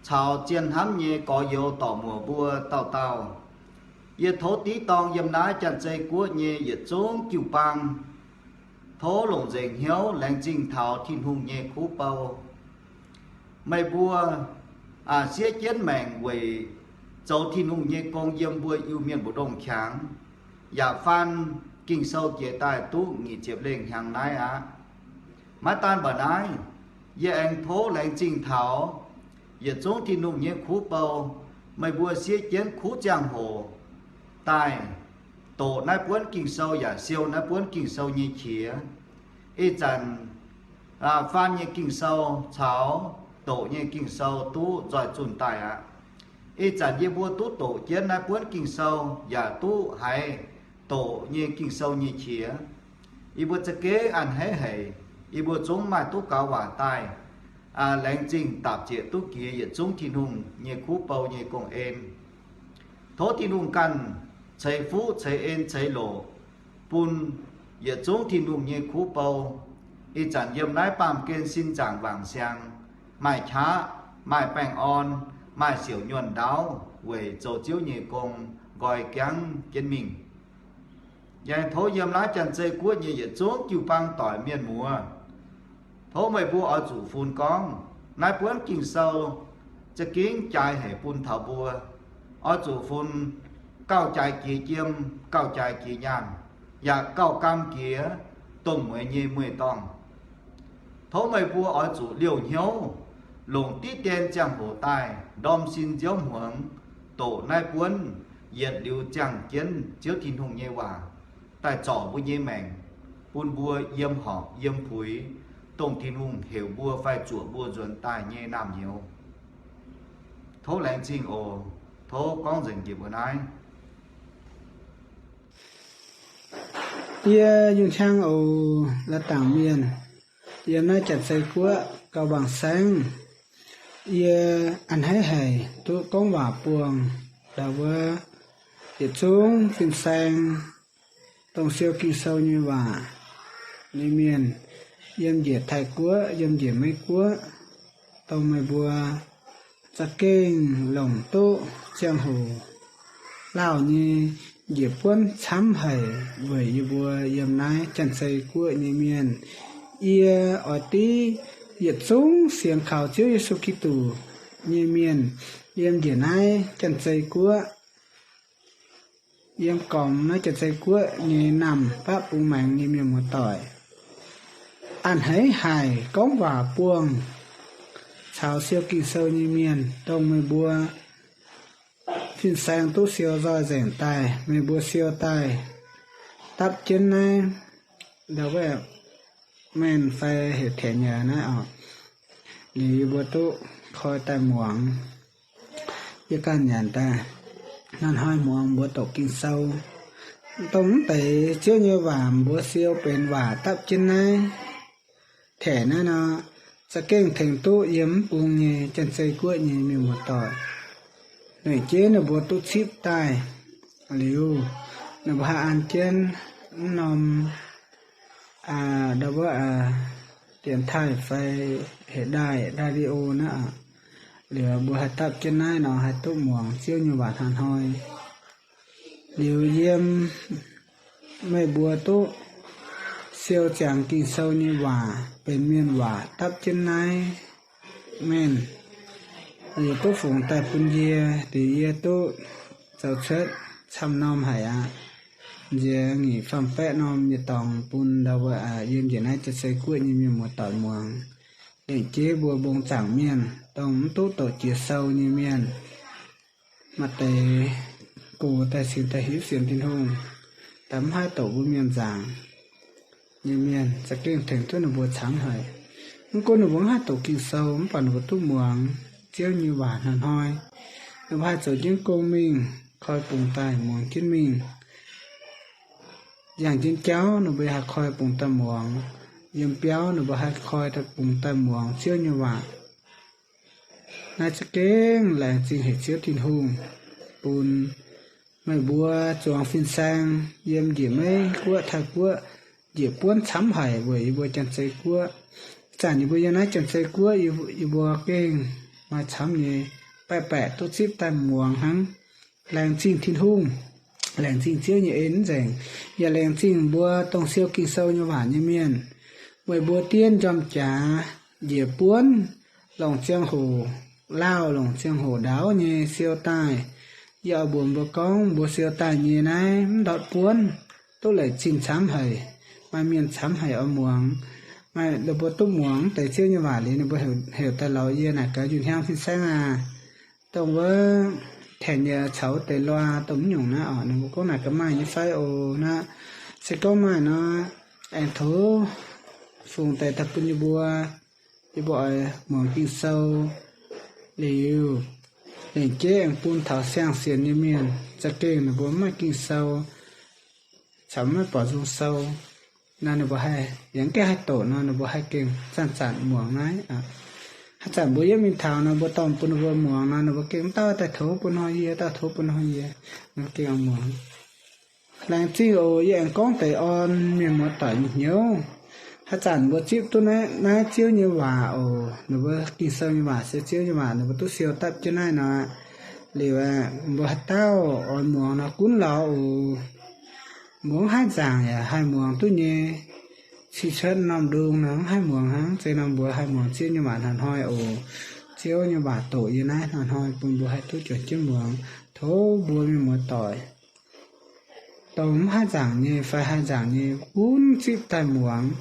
caux zien hnamv nyei gorx-youz dorc muoc mbuo dauh dauh. Yie tov div dorng yiem naaiv Janx-Zei Guoqv nyei yietc zungv jiu-baang, tov longc nzengc hnyouv laengz zingh taux Tin-Hungh nyei kuv bou. Meih mbuo siev jienv maengc weic zoux Tin-Hungh nyei gong yiem mbuo Iu-Mienh mbu'ndongx qangx, yaac faan Ging-Sou jiex daaih duqv nyic ziepc lengh hnyangx naaiv aqv. Maiv daan mba'naaiv, yie aengx tov laengz zingh taux yietc zungv Tin-Hungh nyei kuv bou, meih mbuo siev jienv kuv ziangh hoc daaih doqc naaiv buonv Ging-Sou yaac siou naaiv buonv Ging-Sou nyei qiex. Ih zanc faan nyei Ging-Sou caux doqc nyei Ging-Sou duqv nzoih zunh daaih aqv. Ih zanc yie mbuo duqv doqc jienv naaiv buonv Ging-Sou yaac duqv haiz doqc nyei Ging-Sou nyei qiex. Yie mbuo za'gengh a'hneiv haic, yie mbuo zungv maaih duqv gaux waac daaih, laengz zingh dapc ziec duqv jiex yietc zungv Tin-Hungh nyei kuv bou nyei gong-en. Tov Tin-Hungh ganh ceix fuqv ceix en ceix loc bun yietc zungv Tin-Hungh nyei kuv bou. Ih zanc yiem naaiv baamh gen sin zaangc wangc siang, maaih qaqv, maaih baengh orn, maaih siouc nyuonh ndaauv weic zoux Ziouv nyei gong nqoi jangv jienv mingh. Yaac tov yiem naaiv Janx-Zei Guoqv nyei yietc zungv jiu-baang doic mienh muoz, tov meih mbuo oix zuqc funx gorngv naaiv buonv Ging-Sou za'gengh jaaix haic bun taux mbuo. Oix zuqc funx gauh jaaix jiex jiem, gauh jaaix jiex nyaanh, yaac gauh gaam jiex dongh mueiz nyei mueiz-dorngh. Tov meih mbuo oix zuqc liouh hnyouv longc diqv dien ziangh hoc daaih ndorm sin nziouv hmuangx doqc naaiv buonv yietc liuz ziangh jienv Ziouv Tin-Hungh nyei waac daaih zorc mbuo nyei maengc, bun mbuo yiem horpc yiem puix, dongh Tin-Hungh heuc mbuo fai zuoqc mbuo nzuonx daaih nyei naamh nyouz. Tov laengz zingh oc. Tov gorngv nzengc njiec mbuo naaiv. Yie Yungh Hiang oc, la'dangc mienh yiem naaiv Janx-Zei Guoqv gauh wangc saengv. Yie a'hneiv haic duqv gorngv waac buangh ndau wuov yietc zungv fin-saeng dongh siou Ging-Sou nyei waac nyei mienh, yiem njiec Taiv Guoqv, yiem njiec Meiv Guoqv, dongh meih mbuo za'gengh longc duqv ziangh hoc lauh nyei njiec buonv camv haic weic yie mbuo yiem naaiv Janx-Zei Guoqv nyei mienh. Yie oix div yietc zungv sienx kaux Ziouv Yesu Giduc nyei mienh yiem njiec naaiv Janx-Zei Guoqv, yiem gormx naaiv Janx-Zei Guoqv nyei naamh baqv bungx maengx nyei mienh muoz-doic, a'hneiv haic gorngv waac buangh caux siou Ging-Sou nyei mienh, dongh meih mbuo fin-saeng duqv siou nzoih nzengc daaih, meih mbuo siou daaih dapv jienv naaiv ndau wuov maen fai heuc แถวใหญ่ naaiv oc. Liuz yie mbuo duqv koi daaih muangx. Yie ganh nyanc daaih hnoi-hnoi muangx mbuo doqc Ging-Sou, dongh mv deix Ziouv nyei waac mbuo siou benx waac dapv jienv naaiv แถวใหญ่ naaiv nor, za'gengh tengx duqv yiem mv bung nyei Janx-Zei Guoqv nyei mienh muoz-doic. Lengc jeiv ninh mbuo duqv cipv daaih liuz, ninh mbuo haih an jienv mv norm ndau wuov dienx taaih fai heuc ได้ radio naaiv aqv. Liuz mbuo haih dapv jienv naaiv nor haih duqv muangx Ziouv nyei waac hnoi-hnoi. Liuz yiem meih mbuo duqv siou ziangx Ging-Sou nyei waac benx mienh waac dapv jienv naaiv maen, liuz duqv fungx daaih bun yie, liuz yie duqv zoux cuotv camv norm haic aqv. Nziex nyic faam-baeqv norm nyei dorngx bun ndau wuov yiem njiec naaiv Janx-Zei Guoqv nyei mienh muoz-doic muangx. Lengc jeiv mbuo mbong zaangc mienh, dongh mv duqv doqc jiex sou nyei mienh, maaih deix gox daaih cingx daaih hiuv sienx Tin-Hungh, daaih mv haih doqc mbuo mienh nzaangc nyei mienh, za'gengh tengx duqv ninh mbuo camv haic. Mv gunv ninh mbuo mv haih doqc Ging-Sou, mv baac ninh mbuo duqv muangx Ziouv nyei waac hnoi-hnoi. Ninh mbuo haih zoux jienv gong mingh, koi bungx daaih muangx jienv mingh. Yangh jienv jauv ninh mbuo haih koi bungx daaih muangx. Yiem biauv ninh mbuo haih koi daaih bungx daaih muangx Ziouv nyei waac. Naaiv za'gengh laengz zingh haic Ziouv Tin-Hungh bun meih mbuo zuangx fin-saeng yiem njiec Meiv Guoqv, Taiv Guoqv, njiec buonv camv haic weic yie mbuo Janx-Zei Guoqv. Zanc yie mbuo yiem naaiv Janx-Zei Guoqv, yie mbuo gengh maaih camv nyei, baeqc baeqc duqv zipv daaih muangx hnangv. Laengz zingh Tin-Hungh, laengz zingh Ziouv nyei en nzengc, yaac laengz zingh mbuo dongh siou Ging-Sou nyei waac nyei mienh, weic mbuo dien njormh jaax njiec buonv longc ziangh hoc lauh, longc ziangh hoc ndaauv nyei siou daaih. Yie oix mbuox mbuo gorngv, mbuo siou daaih nyei naaiv mv ndortv buonv, duqv leic zinh camv haic. Maaih mienh camv haic oix muangx. Maaih ninh mbuo duqv muangx deix Ziouv nyei waac liuz, ninh mbuo heuc daaih lorz yie naaic gaax, Yunh Hiaang fin-saeng aah, dongh wuov Tengx yie caux wuov deix loa dongh mv nyungc naaiv oc. Ninh mbuo gorngv naaic gaax, Maaih nyei fai oc? Naaiv se gorngv maaih nor, aengx tov fungx deix daaih bun yie mbuo. Yie mbuo oix muangx Ging-Sou liuz, lengc jeiv aengx bun taux siang-sienx nyei mienh. Za'gengh ninh mbuo mv maaih Ging-Sou caux mv maaih borqc nzung sou nor, ninh mbuo haih, yaac mv gaengh haih doqc nor, ninh mbuo haih gengh zanc-zanc muangx naaiv. Haaix zanc mbuo yietv mingh taux nor, mbuo dorh bun ninh mbuo muangx nor, ninh mbuo gengh mv dauh daaih tov bun hnoi yie, dauh tov bun hnoi yie, ninh mbuo gengh muangx. Laengz zingh oc. Yie aengx gorngv deix orn mienh muoz-doic nyei hnyouv. Haaix zanc mbuo zipv duqv naaiv Ziouv nyei waac oc, ninh mbuo Ging-Sou nyei waac se Ziouv nyei waac, ninh mbuo duqv siou dapv jienv naaiv nor, liuz mbuo haaix dauh oix muangx nor gunv lorz oc. Mbuo mv haih nzaangc yaac haih muangx duqv nyei. Cih cuotv norm ndung nor mv haih muangx hnangv. Zeiz nor mbuo haih muangx Ziouv nyei waac hnoi-hnoi oc. Ziouv nyei waac doqc yie naaiv hnoi-hnoi bun mbuo haih duqv juangc jienv muangx. Tov mbuo mienh muoz-doic, dongh mv haih nzaangc nyei fai haih nzaangc nyei, gunv zipv daaih muangx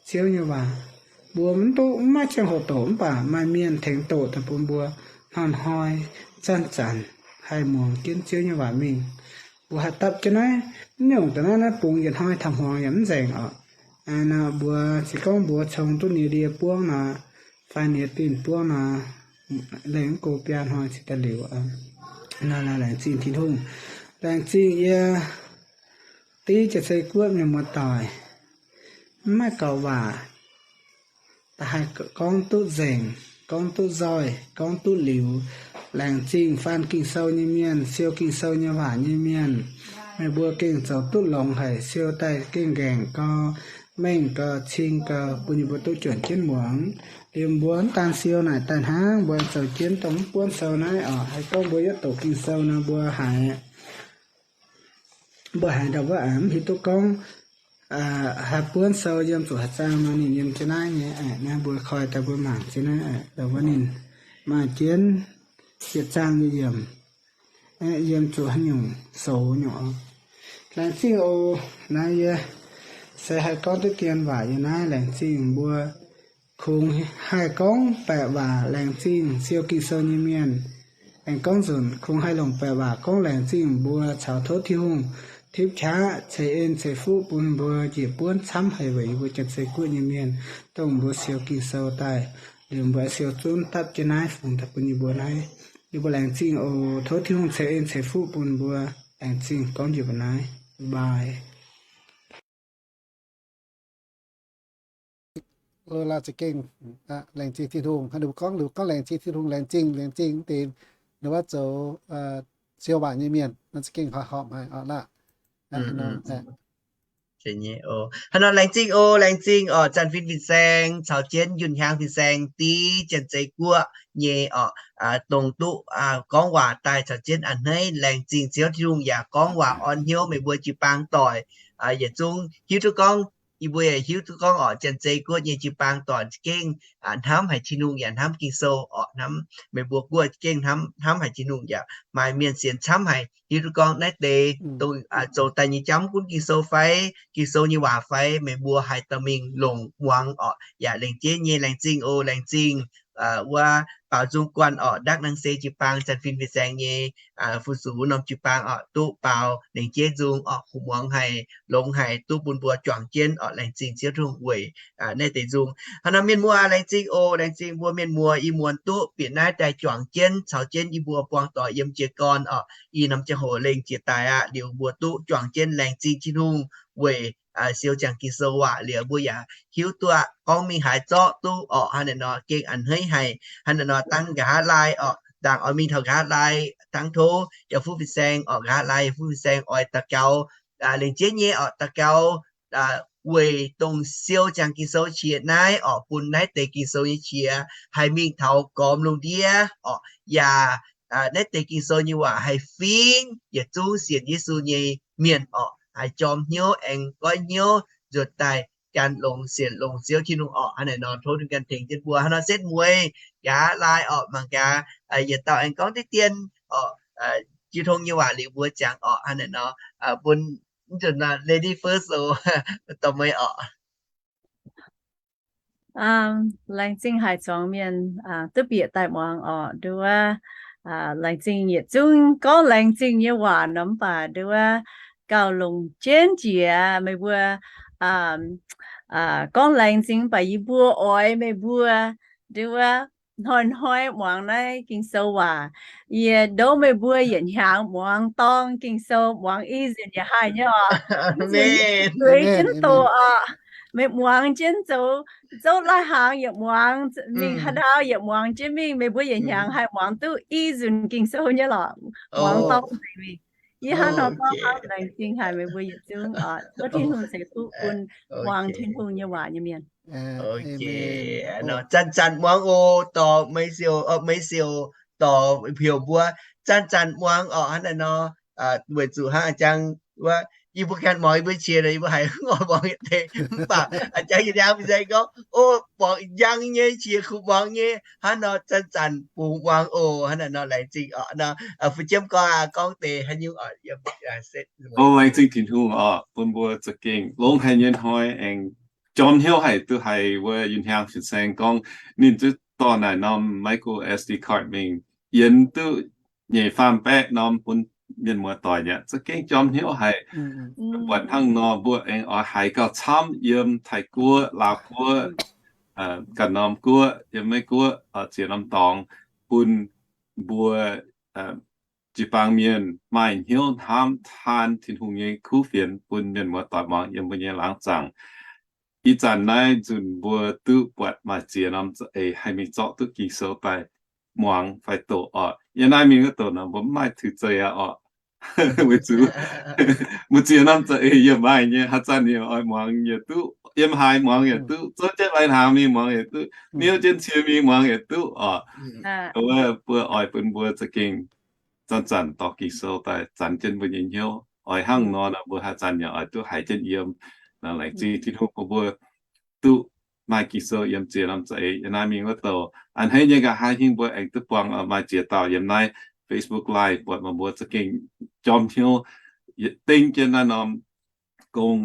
Ziouv nyei waac. Mbuo mv duqv, mv maaih ziangh hoc doqc, mv baac maaih mienh tengx doqc daaih bun mbuo hnoi-hnoi, zanc-zanc haih muangx jienv Ziouv nyei waac mingh. Mbuo haih dapv jienv naaiv, mv nyungc daaih naaiv, naaiv bungx yietc hnoi taux hmuangx yaac mv nzengc oc. Nor mbuo se gorngv mbuo cong duqv nie-ndie buangv nor, fai nie-dinh buangv nor, lengh mv go biaa hnoi cingx daaih liuz. Nor laengz zingh Tin-Hungh, laengz zingh yie div Janx-Zei Guoqv mienh muoz-doic, mv maaih gaux waac, da'haih gorngv duqv nzengc, gorngv duqv nzoih, gorngv duqv liuz. Laengz zingh faan Ging-Sou nyei mienh, siou Ging-Sou nyei waac nyei mienh. Meih mbuo gengh zoux duqv longx haic, siou daaih gengh nqaengc gau, mengh gau, cing gau, bun yie mbuo duqv juangc jienv muangx. Liuz mbuo mv daan siou naaic daaih hnangv, mbuo zoux jienv dongh mv buonv sou naaiv oc. Haih gorngv mbuo yietv doqc Ging-Sou nor, mbuo haiz mbuo haiz ndau wuov mv hiuv duqv gorngv haaix buonv sou yiem zuqc haaix zaang nor, ninh yiem jienv naaiv nyei. Naaiv mbuo koi daaih mbuo mangc jienv naaiv, ndau wuov ninh maaih jienv yietc zaang nyei yiemc, yiem zuqc haaix nyungc soux nyungc oc. Laengz zingh oc. Naaiv yie se haih gorngv duqv dien waac yiem naaiv. Laengz zingh mbuo kungx haih gorngv baeqc waac laengz zingh siou Ging-Sou nyei mienh. Aengx gorngv nzunc, kungx haih longc baeqc waac gorngv laengz zingh mbuo caux tov Tin-Hungh tipv qaqv ceix en ceix fuqv bun mbuo njiec buonv camv haic weic yie mbuo Janx-Zei Guoqv nyei mienh, dongh mbuo siou Ging-Sou daaih. Liuz mbuo siou zunv dapv jienv naaiv fungx daaih bun yie mbuo naaiv. Yie mbuo laengz zingh oc. Tov Tin-Hungh ceix en ceix fuqv bun mbuo. Laengz zingh gorngv njiec mbuo naaiv. Bye. Laaix za'gengh laengz zingh Tin-Hungh. Hnangv ninh mbuo gorngv, ninh mbuo gorngv laengz zingh Tin-Hungh, laengz zingh, laengz zingh deix ninh mbuo zoux siou waac nyei mienh, nor za'gengh horpc haic oc laah. Hnangv nor laengz zingh oc, laengz zingh oc, Zanc Fin fin-saeng caux jienv Yunh Hiaang fin-saeng div Janx-Zei Guoqv nyei oc, dongh duqv gorngv waac daaih caux jienv a'hneiv. Laengz zingh Ziouv Tin-Hungh yaac gorngv waac orn hnyouv meih mbuo jiu-baang doic. Yietc zungv hiuv duqv gorngv, yie mbuo yaac hiuv duqv gorngv oc, Janx-Zei Guoqv nyei jiu-baang doic za'gengh hnamv haic Tin-Hungh yaac hnamv Ging-Sou oc. Hnamv meih mbuo guoqv za'gengh hnamv haic Tin-Hungh yaac maaih mienh sienx camv haic hiuv duqv gorngv naaiv deix dongh zoux daaih nyei jauv mv gunv Ging-Sou fai, Ging-Sou nyei waac fai, meih mbuo haih dorh mingh longc muangx oc. Yaac laengz jeiv nyei, laengz zingh oc, laengz zingh wuov baaux nzung guanh oc, Ndaakv Nang Se jiu-baang, Zanc Fin fin-saeng nyei fu-sux norm jiu-baang oc, duqv baaux laengz jeiv nzung oc, kuh muangx haic, longx haic, duqv bun mbuo juangc jienv oc. Laengz zingh Ziouv Tin-Hungh weic naaiv deix nzung. Hnangv nor mienh muoz, laengz zingh oc, laengz zingh mbuo mienh muoz ih muonz duqv bieqc naaiv daaih juangc jienv caux jienv yie mbuo buangh doic yiem jiez gorn oc. Ih norm ziangh hoc lengh jiex daic aqv, liuz mbuo duqv juangc jienv, laengz zingh Tin-Hungh weic siou ziangx Ging-Sou waac liuz mbuo yaac hiuv duqv aqv, gorngv mingh haaix zorqv duqv oc. Hnangv naaiv nor gengh a'hneiv haic. Hnangv naaiv nor dangh nqa'haav laai oc, ndaangc oix mingh taux nqa'haav laai dangh tov yaac fuqv fin-saeng oc, nqa'haav laai yaac fuqv fin-saeng oix daux gaux laengz jeiv nyei oc, daux gaux weic dongh siou ziangx Ging-Sou qiex naaiv orqc, bun naaiv deix Ging-Sou nyei qiex haih mingh taux gormx lungh ndiev orqc, yaac naaiv deix Ging-Sou nyei waac haih fingx yietc zungv sienx Yesu nyei mienh orqc, haih jorm hnyouv aengx goiv hnyouv nzuonx daaih gan longx sienx longx Ziouv Tin-Hungh orqc. Hnangv naaic nor tov Tin-Hungh ganh tengx jienv mbuo. Hnangv nor setv mueiz gaax lai orqc, mangc gaax yietc dauh aengx gorngv diqv dien orqc, jiu tong nyei waac liuz mbuo ziangx orqc. Hnangv naaic nor bun nzunc lady first oc, dorh meih orqc. Laengz zingh haaix zuangx mienh duqv bieqc daaih muangx orqc. Nduov, laengz zingh yietc zungv gorngv laengz zingh nyei waac nor, mv baac nduov, gauh longc jienv jiex meih mbuo gorngv laengz zingh, mv baac yie mbuo oix meih mbuo nduov hnoi-hnoi muangx naaiv Ging-Sou waac. Yie ndouv meih mbuo yietc hnyangx muangx dorng Ging-Sou, muangx i nzunc yaac haih nyei orqc. Zueiz jienv doqc orqc. Meih muangx jienv zoux, zouv lai-hnaangx yaac muangx, mingh haaix ndau yaac muangx jienv mingh. Meih mbuo yietc hnyangx haih muangx duqv i nzunc Ging-Sou nyei lorqc. Muangx dorng nzengc mingh. Yie hnangv nor gorngv hnangv, laengz zingh haic meih mbuo yietc zungv orqc. Tov Tin-Hungh ceix fuqv bun muangx Tin-Hungh nyei waac nyei mienh. Zanc-zanc muangx oc, dorh meih siou, meih siou dorh heuc mbuo zanc-zanc muangx orqc. Hnangv naaiv nor, weic zuqc hnangv a'jang wuov, yie mbuo ganh muangx yie mbuo qiex, yie mbuo haiz oix muangx yietc deix, mv baac a'jang yie ndiangx fin-saeng gorngv, o, muangx njang nyei qiex kuv muangx nyei. Hnangv nor zanc-zanc bungx muangx oc. Hnangv naaiv nor laengz zingh orqc. Nor fu jiemv gorngv, gorngv deix haaix nyungc orqc, yiem laengz zingh Tin-Hungh orqc, bun mbuo za'gengh longx haic nyei hnoi aengx jorm hnyouv haic duqv haiz wuov yie ndiangx fin-saeng gorngv ninh zuqc dorh naaic norm micro S D card mingh yienx duqv nyeic faam baeqv norm bun mienh muoz-doic aqv. Za'gengh jorm hnyouv haic. Buatc hnangv nor mbuo aengx oix haiz gauh camv yiem Taiv-Guoqv, Laauv-Guoqv, ganh norm guoqv, yiem Meiv-Guoqv, ziex norm dorngx, bun mbuo jiu-baang mienh maaih hnyouv hnamv taan Tin-Hungh nyei kuv fienx bun mienh muoz-doic muangx yiem mbuo nyei laangz zaangc. Ih zanc naaiv nzunc mbuo duqv buatc maaih ziex norm za'eix haih mingh zorqv duqv Ging-Sou daaih muangx fai doqc orqc. Yiem naaiv mingh wuov doqc nor mbuo mv maaih tuix zeih aqv orqc. Weic zuqc mbuo ziex norm za'eix yiem maaih nyei, haaix zanc yaac oix muangx yaac duqv, yiem haaix muangx yaac duqv, zouv jienv lai-hnaangx mingh muangx yaac duqv, niouv jienv cie mingh muangx yaac duqv orqc. Wuov mbuo oix bun mbuo za'gengh zanc-zanc dorh Ging-Sou daaih zanc jienv mbuo nyei hnyouv. Oix hnangv nor, mbuo haaix zanc yaac oix duqv haiz jienv yiem. Laengz zingh Tin-Hungh bun mbuo duqv maaih Ging-Sou yiem ziex norm za'eix. Yiem naaiv mingh wuov doqc a'hneiv nyei nqa'haav hingv mbuo aengx duqv buangh maaih ziex dauh yiem naaiv Facebook Live buatc meih mbuo za'gengh jorm hnyouv dengv jienv naaiv norm gong,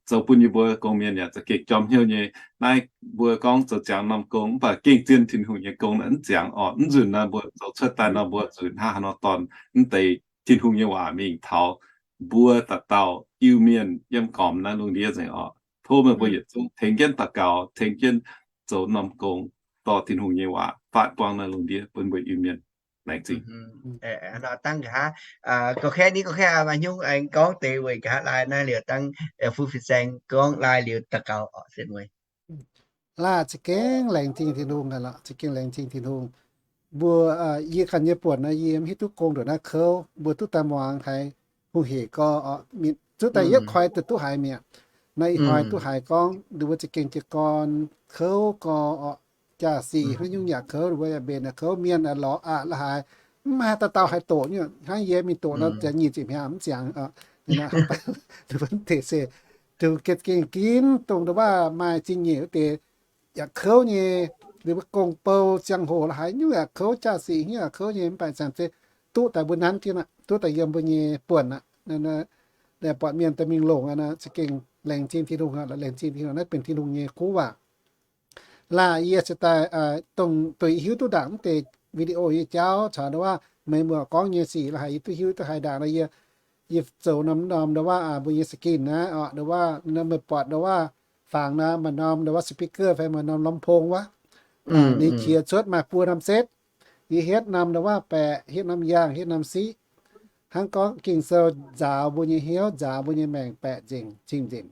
zoux bun yie mbuo gong mienh yaac za'gengh jorm hnyouv nyei. Naaiv mbuo gorngv zoux ziangx norm gong, mv baac gengh zien Tin-Hungh nyei gong naaiv mv ziangx orqc. Mv nzunc naaiv mbuo zoux cuotv daaih nor mbuo zuqc hnangv haaix nor dorn mv deix Tin-Hungh nyei waac mingh taux mbuo dauh dauh Iu-Mienh yiem gormx naaiv lungh ndiev nzengc orqc. Tov meih mbuo yietc zungv tengx jienv daux gaux, tengx jienv zoux norm gong, dorh Tin-Hungh nyei waac faatv buangv naaiv lungh ndiev bun mbuo Iu-Mienh. Laengz zingh. Dangh nqa'haav, ga'kaeqv ni ga'kaeqv maaih hnyungv aengx gorngv deix weic nqa'haav lai naaiv liuz dangh fu fin-saeng gorngv lai liuz daux gaux orqc, se mueiz. Laah, za'gengh laengz zingh Tin-Hungh aqv lorqc, za'gengh laengz zingh Tin-Hungh. Mbuo, yie ganh nyei buonc naaiv yie mv hiuv duqv gong ndongc naaiv kouv, mbuo duqv daaih muangx haiz hungh hec gorx, zuqv daaih yietv koi duqv duqv haiz mi'aqv. Naaiv ih hnoi duqv haiz gorngv nduov mbuo za'gengh jiez gorn kouv gorx orqc, jaa-sic haaix nyungc yaac kouv, mbuo yaac mbenc kouv, mienh lorz aqc la'haaix, mv maaih dauh dauh haih doqc nyungc. Hnangv yie mingh doqc nor, ziangx nyic ziepc hnyangx mv ziangx. Nduov mv deix se dongh gengh ginv dongh nduov waac maaih zingh nyeic wuov deix yaac kouv nyei. Liuz mbuo gong-bou ziangh hoc la'haaix nyungc yaac kouv, jaa-sic hnyouv yaac kouv nyei, mv baac ziangx se duqv daaih mbuo nanv jienv aqv, duqv daaih yiem mbuo nyei buonc aqv. Buatc mienh daaih mingh longc aqv, za'gengh laengz zingh Tin-Hungh aqv, laengz zingh Tin-Hungh, naaiv benx Tin-Hungh nyei kuv waac. Laah, yie se daaih dongh duih hiuv duqv ndaangc mv deix video yie jauv caux nduov waac meih mbuo gorngv nyei sic la'haaix yie duqv hiuv duqv haiz ndaangc nor, yie, yie zoux norm norm nduov waac mbuo nyei screen naaiv orqc, nduov waac meih buatc nduov waac fangx naaiv maaih norm nduov waac speaker fai maaih norm ลำโพง wuov. Ninh qiex cuotv maaih buo norm setv. Yie hietv norm nduov waac baeqc, hietv norm yaangh, hietv norm siqv. Hnangv gorngv Ging-Sou nzaaux mbuo nyei hnyouv, nzaaux mbuo nyei maengc baeqc nzengc, cing nzengc.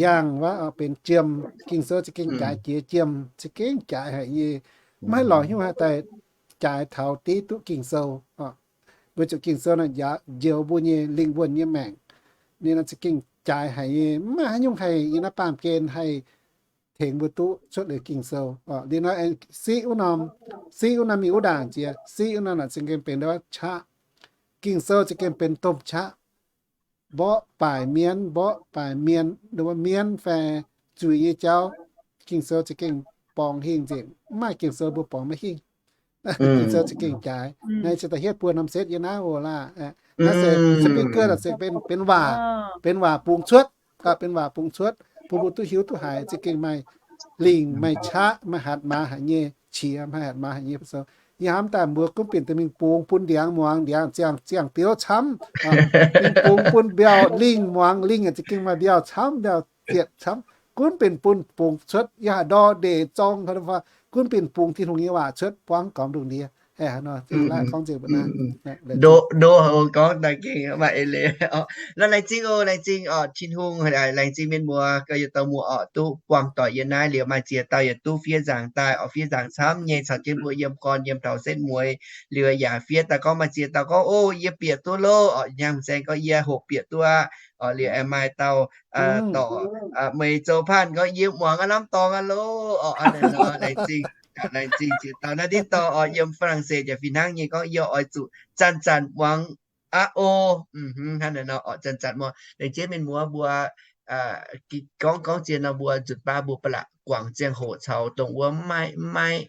Yaangh wuov benx jiem. Ging-Sou za'gengh jaaix jiex jiem, za'gengh jaaix haic. Yie maiv lorz hnyouv haaix daaih jaaix taux div duqv Ging-Sou. Weic zuqc Ging-Sou naaiv njoux mbuo nyei lingh wuonh nyei maengc. Ninh za'gengh jaaix haic nyei, mv maaih haaix nyungc haih yiem naaiv baamh gen haih tengx mbuo duqv cuotv liuz Ging-Sou. Liuz nor siqv wuov norm, siqv wuov norm mingh wuov ndaangc jiex, siqv wuov norm naaic za'gengh benx ndau qaqv. Ging-Sou za'gengh benx domh qaqv. Mborqv baaic mienv, mborqv baaic mienh, mienh fai zuiz nyei jauv, Ging-Sou za'gengh borngz hingh nzengc. Mv maaih Ging-Sou mbuo borngz maiv hingh. Ging-Sou za'gengh jaaix. Naaiv se da'hietv buo norm setv yiem naaiv oc laah. Naaiv se speaker se benx waac, benx waac bungx cuotv, benx waac bungx cuotv bun mbuo duqv hiuv duqv haiz za'gengh maaih lingh maaih qaqv, maaih hatc maaz haic nyei qiex, maaih hatc maaz haic nyei Ging-Sou. Yie hnamv daaih mbuo gunv binc daaih mingh bungx bun ndiangx muangx, ndiangx ziangh, ziangh biouv camv. Mingh bungx bun mbiauh lingh muangx, lingh za'gengh maaih mbiauh camv, mbiauh zietc camv. Gunv binc bun bungx cuotv, yie haiz ndorh ndeic zorng, gunv binc bungx Tin-Hungh nyei waac cuotv buangv gormx lungh ndiev. Ndo, ndo houc gorngv daaih gengh maaih eix leiz. Lorqc, laengz zingh oc, laengz zingh oc Tin-Hungh, laengz zingh mienh muoz gauh yietc dauh muoz oc, duqv buangh doic yiem naaiv liuz maaih ziex dauh yaac duqv fiev nzaangc daaih oc, fiev nzaangc camv nyei caux jienv mbuo yiem gorn yiem taux setv mueiz liuz yaac fiev daaih gorngv maaih ziex dauh gorngv, O, yie bieqc duqv loh oc, hnyangx-saeng gorngv yie hoqc bieqc duqv aqv oc, liuz maaih dauh dorc, meih zoux paanh gorngv yie muangx aqv, lamh dorngx aqv loh oc. Laengz zingh, laengz zingh ziex dauh. Naaiv ndiev dorh oc, yiem Faa^lang^se yaac fih hnangv nyei gorngv yie oix zuqc zanc-zanc muangx aqv o. Hnangv naaiv nor oc, zanc-zanc muangx. Laengz zingh mienh muoz mbuo gorngv, gorngv zien nor mbuo nzunc baav mbuo ba'laqc guangc ziangh hoc caux dongh wuov maiv, maiv,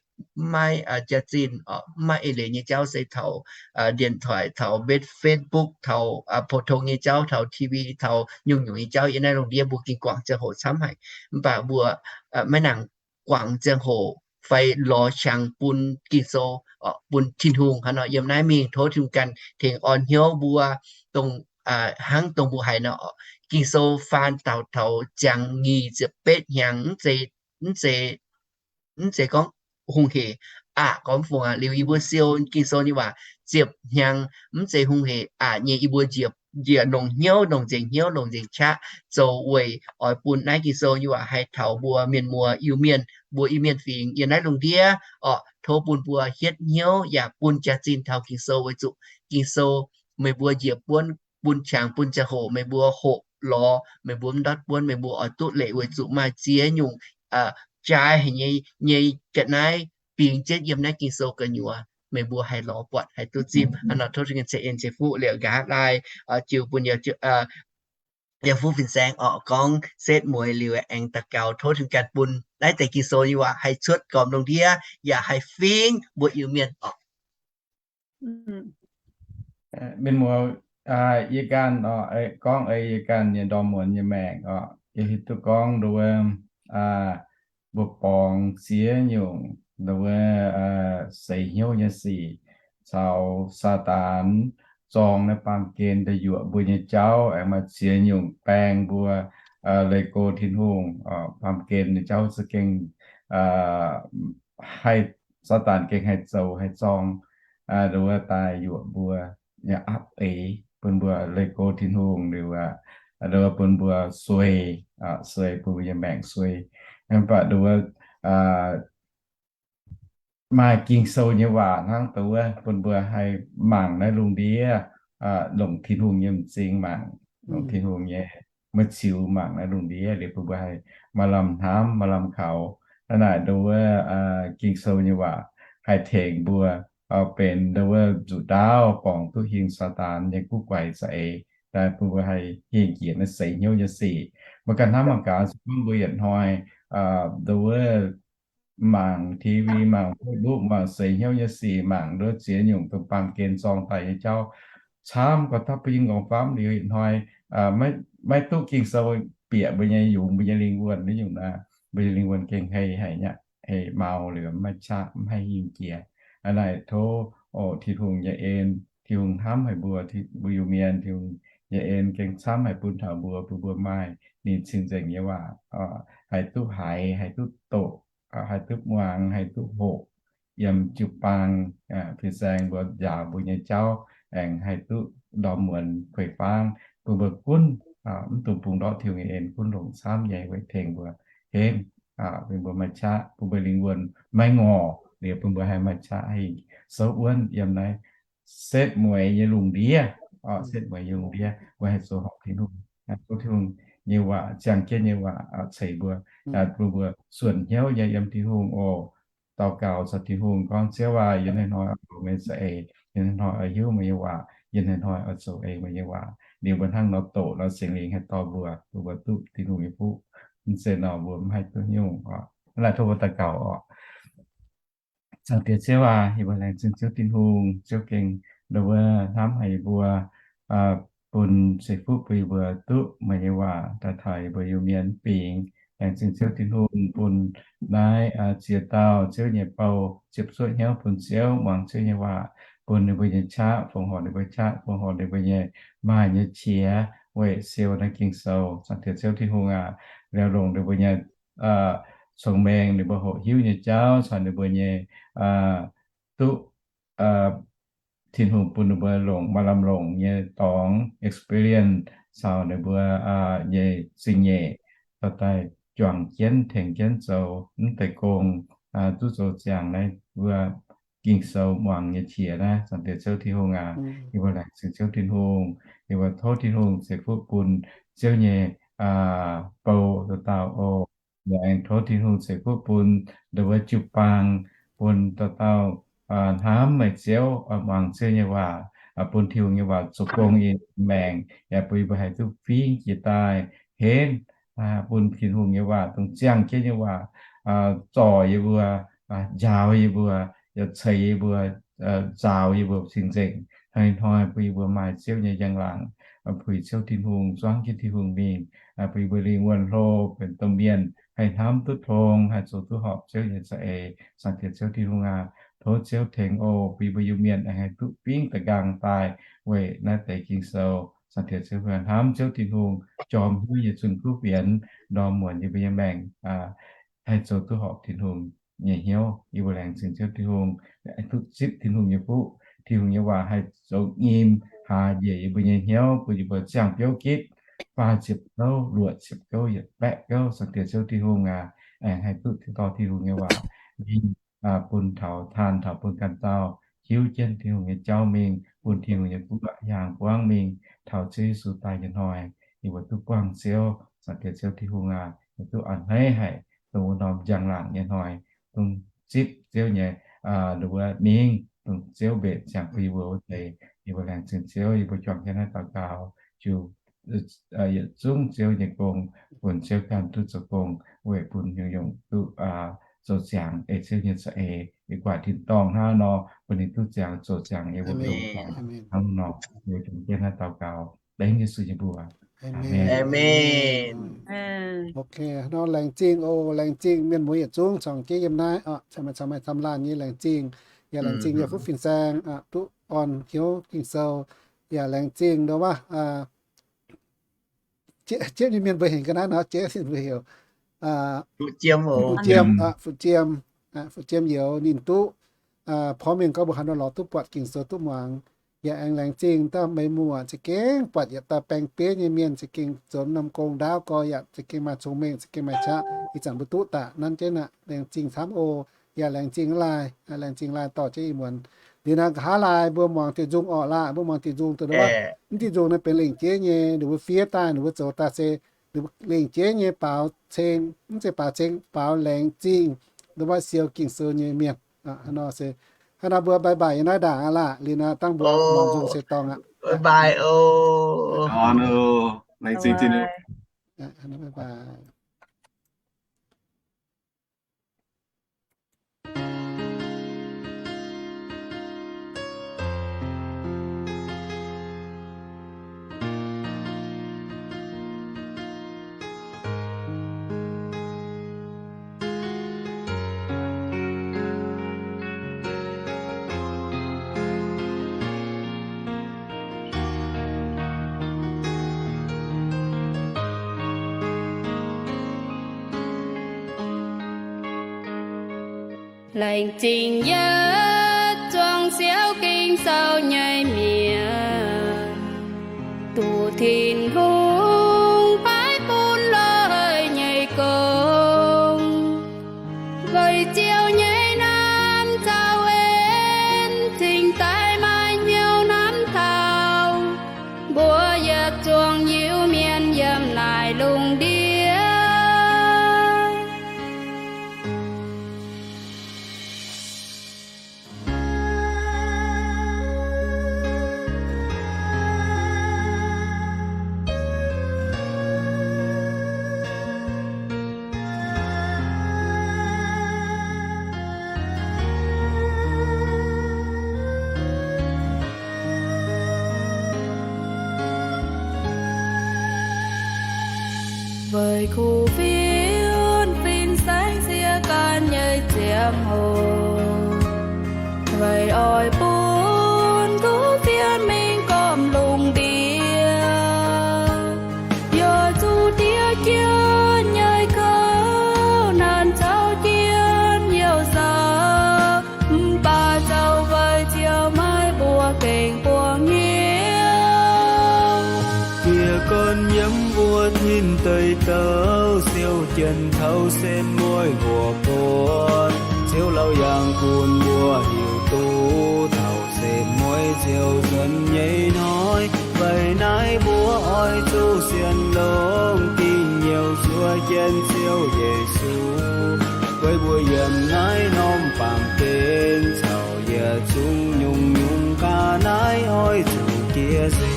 maiv jaax-zinh oc, maiv eix leiz nyei jauv se taux điện thoại, taux Facebook, taux pou-tong nyei jauv, taux T V, taux nyungc-nyungc nyei jauv. Yiem naaiv lungh ndiev mbuo ging guangc ziangh hoc camv haic, mv baac mbuo maiv nangc guangc ziangh hoc fai lorz qangx bun Ging-Sou, bun Tin-Hungh. Hnangv nor yiem naaiv mingh tov Tin-Hungh ganh tengx orn hnyouv mbuo, dongh hnangv dongh mbuo haiz nor, Ging-Sou faan taux, taux ziangx nyic ziepc betv hnyangx, mv zeiz, mv zeiz gorngv hungh hec aqv. Gorngv fungc aqv, liuz yie mbuo siou Ging-Sou nyei waac ziepc hnyangx mv zeiz hungh hec aqv nyei. Yie mbuo njiec, njiec longc hnyouv, longc nzengc hnyouv, longc nzengc qaqv zoux weic oix bun naaiv Ging-Sou nyei waac haih taux mbuo mienh muoz Iu-Mienh, mbuo Iu-Mienh fingx yiem naaiv lungh ndiev oc. Tov bun mbuo hietv hnyouv yaac bun jaax-zinh taux Ging-Sou, weic zuqc Ging-Sou meih mbuo njiec buonv bun qangx bun ziangh hoc meih mbuo hoqc lorz, meih mbuo mv ndortv buonv, meih mbuo oix duqv leih, weic zuqc maaih ziex nyungc jaaix haic nyei, nyei ga'naaiv bingx jienv yiem naaiv Ging-Sou gu'nyuoz, meih mbuo haih lorz buatc, haih duqv zipv. Hnangv nor tov Tin-Hungh ceix en ceix fuqv liuz nqa'haav laai jiu bun yie, yie fuqv fin-saeng oc, gorngv setv mueiz liuz aengx daux gaux tov Tin-Hungh ganh bun naaiv deix Ging-Sou nyei waac haih cuotv gormx lungh ndiev yaac haih fingx mbuo Iu-Mienh oc. Mienh muoz, yie ganh oc, gorngv ei yie ganh nyei ndorm muonz nyei maengc oc, yie hiuv duqv gorngv nduov mbuo borngz ziex nyungc nduov seix hnyouv nyei sic caux Saadaan zorng naaiv baamh gen daaih yuoqc mbuo nyei jauv, aengx maaih ziex nyungc baeng mbuo leih go Tin-Hungh. Baamh gen nyei jauv za'gengh haih, Saadaan gengh haih zoux haih zorng nduov daaih yuoqc mbuo nyei aapv eix, bun mbuo leih go Tin-Hungh liuz, nduov bun mbuo suei, suei bun mbuo nyei maengc suei. Mv baac nduov maaih Ging-Sou nyei waac hnangv dongh wuov bun mbuo haih mangc naaiv lungh ndiev, longc Tin-Hungh nyei m'zing mangc, longc Tin-Hungh nyei ma'ziux mangc naaiv lungh ndiev liuz bun mbuo haih maaih lamh hnamv, maaih lamh kaux. Hnangv naaic nduov Ging-Sou nyei waac haih tengx mbuo benx nduov nzuqc ndaauv borngz duqv hingh Saadaan nyei guv guaix za'eix, daaih bun mbuo haih hingh jiex naaiv seix hnyouv nyei sic. Mbuo ganh hnamv mangc gaax, se gorngv mbuo yietc hnoi nduov mangc T V, mangc Facebook, mangc seix hnyouv nyei sic, mangc nduov ziex nyungc dongh baamh gen zorng daaih nyei jauv camv, gorngv taux ba'yinh nqorngv famv liuz yietc hnoi maiv duqv Ging-Sou bieqc mbuo nyei yungz, mbuo nyei lingh wuonh naaiv nyungc naaic, mbuo nyei lingh wuonh gengh hei haic nyei, hei mau liuz maiv qaqv, maiv haih hingh jiex. Hnangv naaic tov Tin-Hungh nyei en, Tin-Hungh hnamv haic mbuo, mbuo Iu-Mienh, Tin-Hungh nyei en gengh camv haic bun taux mbuo, bun mbuo maaih ninh cing-nzengc nyei waac haih duqv haiz, haih duqv doqc, haih duqv muangx, haih duqv hoqc yiem jiu-baang, fin-saeng mbuo njaaux mbuo nyei jauv, aengx haih duqv ndorm muonz kuei fangv, bun mbuo gunv mv dungx bungx ndortv Tin-Hungh nyei en, gunv longc camv nyei weic tengx mbuo henv, bun mbuo maaih qaqv, bun mbuo lingh wuonh maiv ngorc, liuz bun mbuo haih maaih qaqv hingh souv wuonv yiem naaiv setv mueiz nyei lungh ndiev, setv mueiz nyei lungh ndiev mbuo haih zoux horpc Tin-Hungh, tov Tin-Hungh nyei waac, ziangh jienv nyei waac ceix mbuo, bun mbuo suonc hnyouv nyei yiem Tin-Hungh oc. Daux gaux caux Tin-Hungh gorngv, Ziouv aac, yie hnoi-hnoi oix longc meih nyei za'eix, yie hnoi-hnoi oix hiuv meih nyei waac, yie hnoi-hnoi oix zoux ei meih nyei waac. Liuz mbuo hnangv nor doqc nor, Singx Lingh haih dorh mbuo, bun mbuo duqv Tin-Hungh nyei fuqv. Mv zeiz nor mbuo mv haih duqv nyungc oc. Hnangv naaic tov mbuo daux gaux oc. Zaangc Diex Ziouv aac, yie mbuo laengz zingh Ziouv Tin-Hungh, Ziouv gengh nduov wuov hnamv haic yie mbuo, bun ceix fuqv bun yie mbuo duqv meih nyei waac daaih taux yie mbuo Iu-Mienh mv bingx. Laengz zingh Ziouv Tin-Hungh bun naaiv ziex dauh Ziouv nyei bou ziepc zuoqv hnyouv bun Ziouv, muangx Ziouv nyei waac, bun ninh mbuo nyei qaqv, fongc horc ninh mbuo qaqv, fongc horc ninh mbuo nyei maaih nyei qiex weic siou naaiv Ging-Sou. Zaangc Diex Ziouv Tin-Hungh aac, liouh longc ninh mbuo nyei cong-mengh, ninh mbuo hoqc hiuv nyei jauv caux ninh mbuo nyei duqv Tin-Hungh bun ninh mbuo longc maaih lamh longc nyei dorngx experience caux ninh mbuo nyei zingh nyeic dorh daaih juangc jienv tengx jienv zoux mv deix gong, duqv zoux ziangx naaiv wuov Ging-Sou muangx nyei qiex naaiv. Zaangc Diex Ziouv Tin-Hungh aac, yie mbuo laengz zingh Ziouv Tin-Hungh. Yie mbuo tov Tin-Hungh ceix fuqv bun Ziouv nyei bou dauh dauh oc. Laengz tov Tin-Hungh ceix fuqv bun nduov wuov jiu-baang, bun dauh dauh hnamv meih Ziouv, muangx Ziouv nyei waac, bun Tin-Hungh nyei waac zoux gong yiem maengc, yaac bun yie mbuo haih duqv fingx jiex daaih henv, bun Tin-Hungh nyei waac dongh ziangh jienv nyei waac zorc yie mbuo, njaaux yie mbuo, yaac ceix yie mbuo, nzaaux yie mbuo cing-nzengc. Hnoi-hnoi bun yie mbuo maaih Ziouv nyei njang-laangc, puix Ziouv Tin-Hungh, zuangv jienv Tin-Hungh mingh, bun yie mbuo lingh wuonh hlo benx domh mienh haih hnamv duqv tong, haih zoux duqv horpc Ziouv nyei za'eix. Zaangc Diex Ziouv Tin-Hungh aac, tov Ziouv tengx oc, bun yie mbuo Iu-Mienh aengx haih duqv fingx da'nqaang daaih weic naaiv deix Ging-Sou. Zaangc Diex Ziouv, hnamv Ziouv Tin-Hungh jorm hnyouv nyei zunh kuv fienx ndorm muonc yie mbuo nyei maengc haih zoux duqv horpc Tin-Hungh nyei hnyouv. Yie mbuo laengz zingh Ziouv Tin-Hungh, duqv zipv Tin-Hungh nyei fuqv, Tin-Hungh nyei waac haih zoux nyim, haaz njiec yie mbuo nyei hnyouv, bun yie mbuo ziangh biouv gitv, faah ziepc gouv, luoqc ziepc gouv, yietc baeqv gouv. Zaangc Diex Ziouv Tin-Hungh aac, aengx haih duqv dorh Tin-Hungh nyei waac mingh bun taux, taan taux bun ganh dauh hiuv jienv Tin-Hungh nyei jauv mingh, bun Tin-Hungh nyei guoqv hiaangx buangv mingh taux Ziouv Yesu daaih nyei hnoi. Yie mbuo duqv buangh Ziouv. Zaangc Diex Ziouv Tin-Hungh aac, duqv a'hneiv haic dongh wuov norm njang-laangc nyei hnoi, dongh zipv Ziouv nyei, nduov wuov ningv, dongh Ziouv mbenc ziangx bun yie mbuo wuov deix. Yie mbuo laengz zingh Ziouv, yie mbuo juangc jienv naaiv daux gaux, jiu yietc zungv Ziouv nyei gong, bun Ziouv ganh duqv zoux gong, weic bun nyungc-nyungc duqv zoux ziangx ei Ziouv nyei za'eix. Yie guaaic tin-dorngh hnangv nor, bun ninh duqv ziangx zoux ziangx ei mbuo longx hnangv nor. Yie mbuo juangc jienv naaiv daux gaux dengv Yesu nyei mbuox. Aamen. Ok, nor laengz zingh oc, laengz zingh mienh muoz yietc zungv cangx jienv yiem naaiv oc, caux maaih camv laanh nyei laengz zingh, yaac laengz zingh yie fuqv fin-saeng duqv orn hnyouv Ging-Sou, yaac laengz zingh nduov wuov Jieqv nyei mienh mbuo hengx ga'naaiv nor, Jieqv mbuo heuc Fu Jiem, Fu Jiem, Fu Jiem youz ninh duqv porv mengh gorngv mbuox haaix nor lorz duqv buatc Ging-Sou duqv muangx. Yaac aengx laengz zingh dauh meix muoc za'gengh buatc yietc dauh baeng-bieiv nyei mienh za'gengh zoux norm gong ndaauv gorx yaac za'gengh maaih cong-mengh, za'gengh maaih qaqv. Ih zanc mbuo duqv daaih nanv jienv aqv. Laengz zingh camv oc. Yaac laengz zingh laaih, laengz zingh laaih dorh jienv ih muonz. Liuz naaiv nqa'haav laaih mbuo muangx diuh nzung orqc laah, mbuo muangx diuh nzung dongh wuov, mv diuh nzung naaiv benx lengc jeiv nyei, ninh mbuo fiev daaih, ninh mbuo zoux daaih se ninh mbuo lengc jeiv nyei baaux ceng, mv zeiz baaux ceng, baaux laengz zingh, ninh mbuo siou Ging-Sou nyei mienh. Hnangv nor se, hnangv nor mbuo bye bye yiem naaiv ndaangc aqv laah. Liuz naaiv dangh mbuo muangx nzung se dorngx aqv. Bye bye oc. Laengz zingh Tin-Hungh. Bye bye. Laengz zingh yietc zungv siou Ging-Sou nyei mienh, duqv Tin-Hungh paaiv bun loih nyei gong. Weic Ziouv nyei naamh caux en cingx daaih maaih hnyouv hnamv taux mbuo yietc zungv Iu-Mienh yiem naaic lungh Weic kuv fienx fin-saeng ziex ganh nyei ziangh hoc, weic oix bun kuv fienx mingh gormx lungh ndiev. Yaac zuqc diev jienv nyei kouv, naanc caux jienv youh zaux, mv baac zoux weic Ziouv maiv mbuo gengh buangh hnyouv. Yie gorngv yiem mbuo tin deic douc, Ziouv jienv taux sen mueiz mbuo buonc. Ziouv lauh yangh bun mbuo hiuv duqv taux sen mueiz Ziouv nzuonx nyei hnoi. Weic naaiv mbuo oix zuqc sienx longx, dingc hnyouv zuov jienv Ziouv Yesu. Weic mbuo yiem naaiv norm baamh gen caux yietc zungv nyungc-nyungc ga'naaiv oix zuqc jiex seix.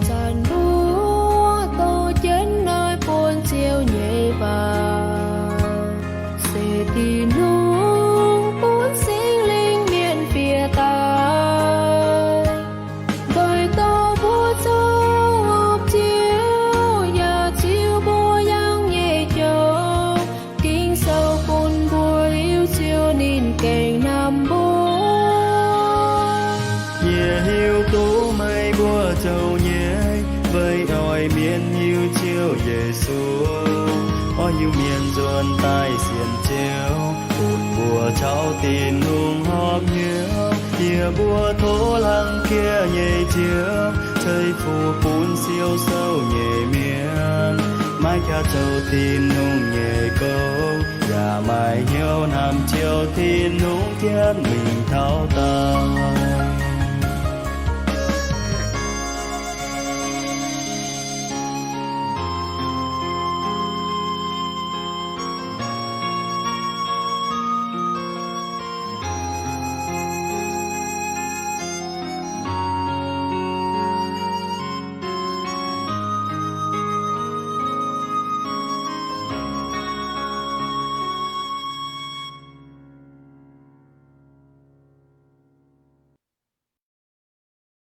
Zanc mbuo doqc jienv naaiv buonv Ziouv nyei waac, se Tin-Hungh bun Singx Lingh mienh fiev daaih. Doix dorh mbuo zoux hopv Ziouv, yaac ziux mbuo yangh nyei joux. Ging-Sou bun mbuo hiuv Ziouv ninh gengh hnamv mbuo. Yie hiuv duqv meih mbuo zoux nyei, weic oix mienh hiuv Ziouv Yesu, oix hiuv mienh nzuonx daaih sienx Ziouv, bun mbuo caux Tin-Hungh horpc hnyouv. Yie mbuo tov hlang jiex nyei Ziouv, ceix fuqv bun siou sou nyei mienh, maiv qaqv zoux Tin-Hungh nyei gong, yaac maaih hnyouv hnamv Ziouv Tin-Hungh jienv mingh taux daaih.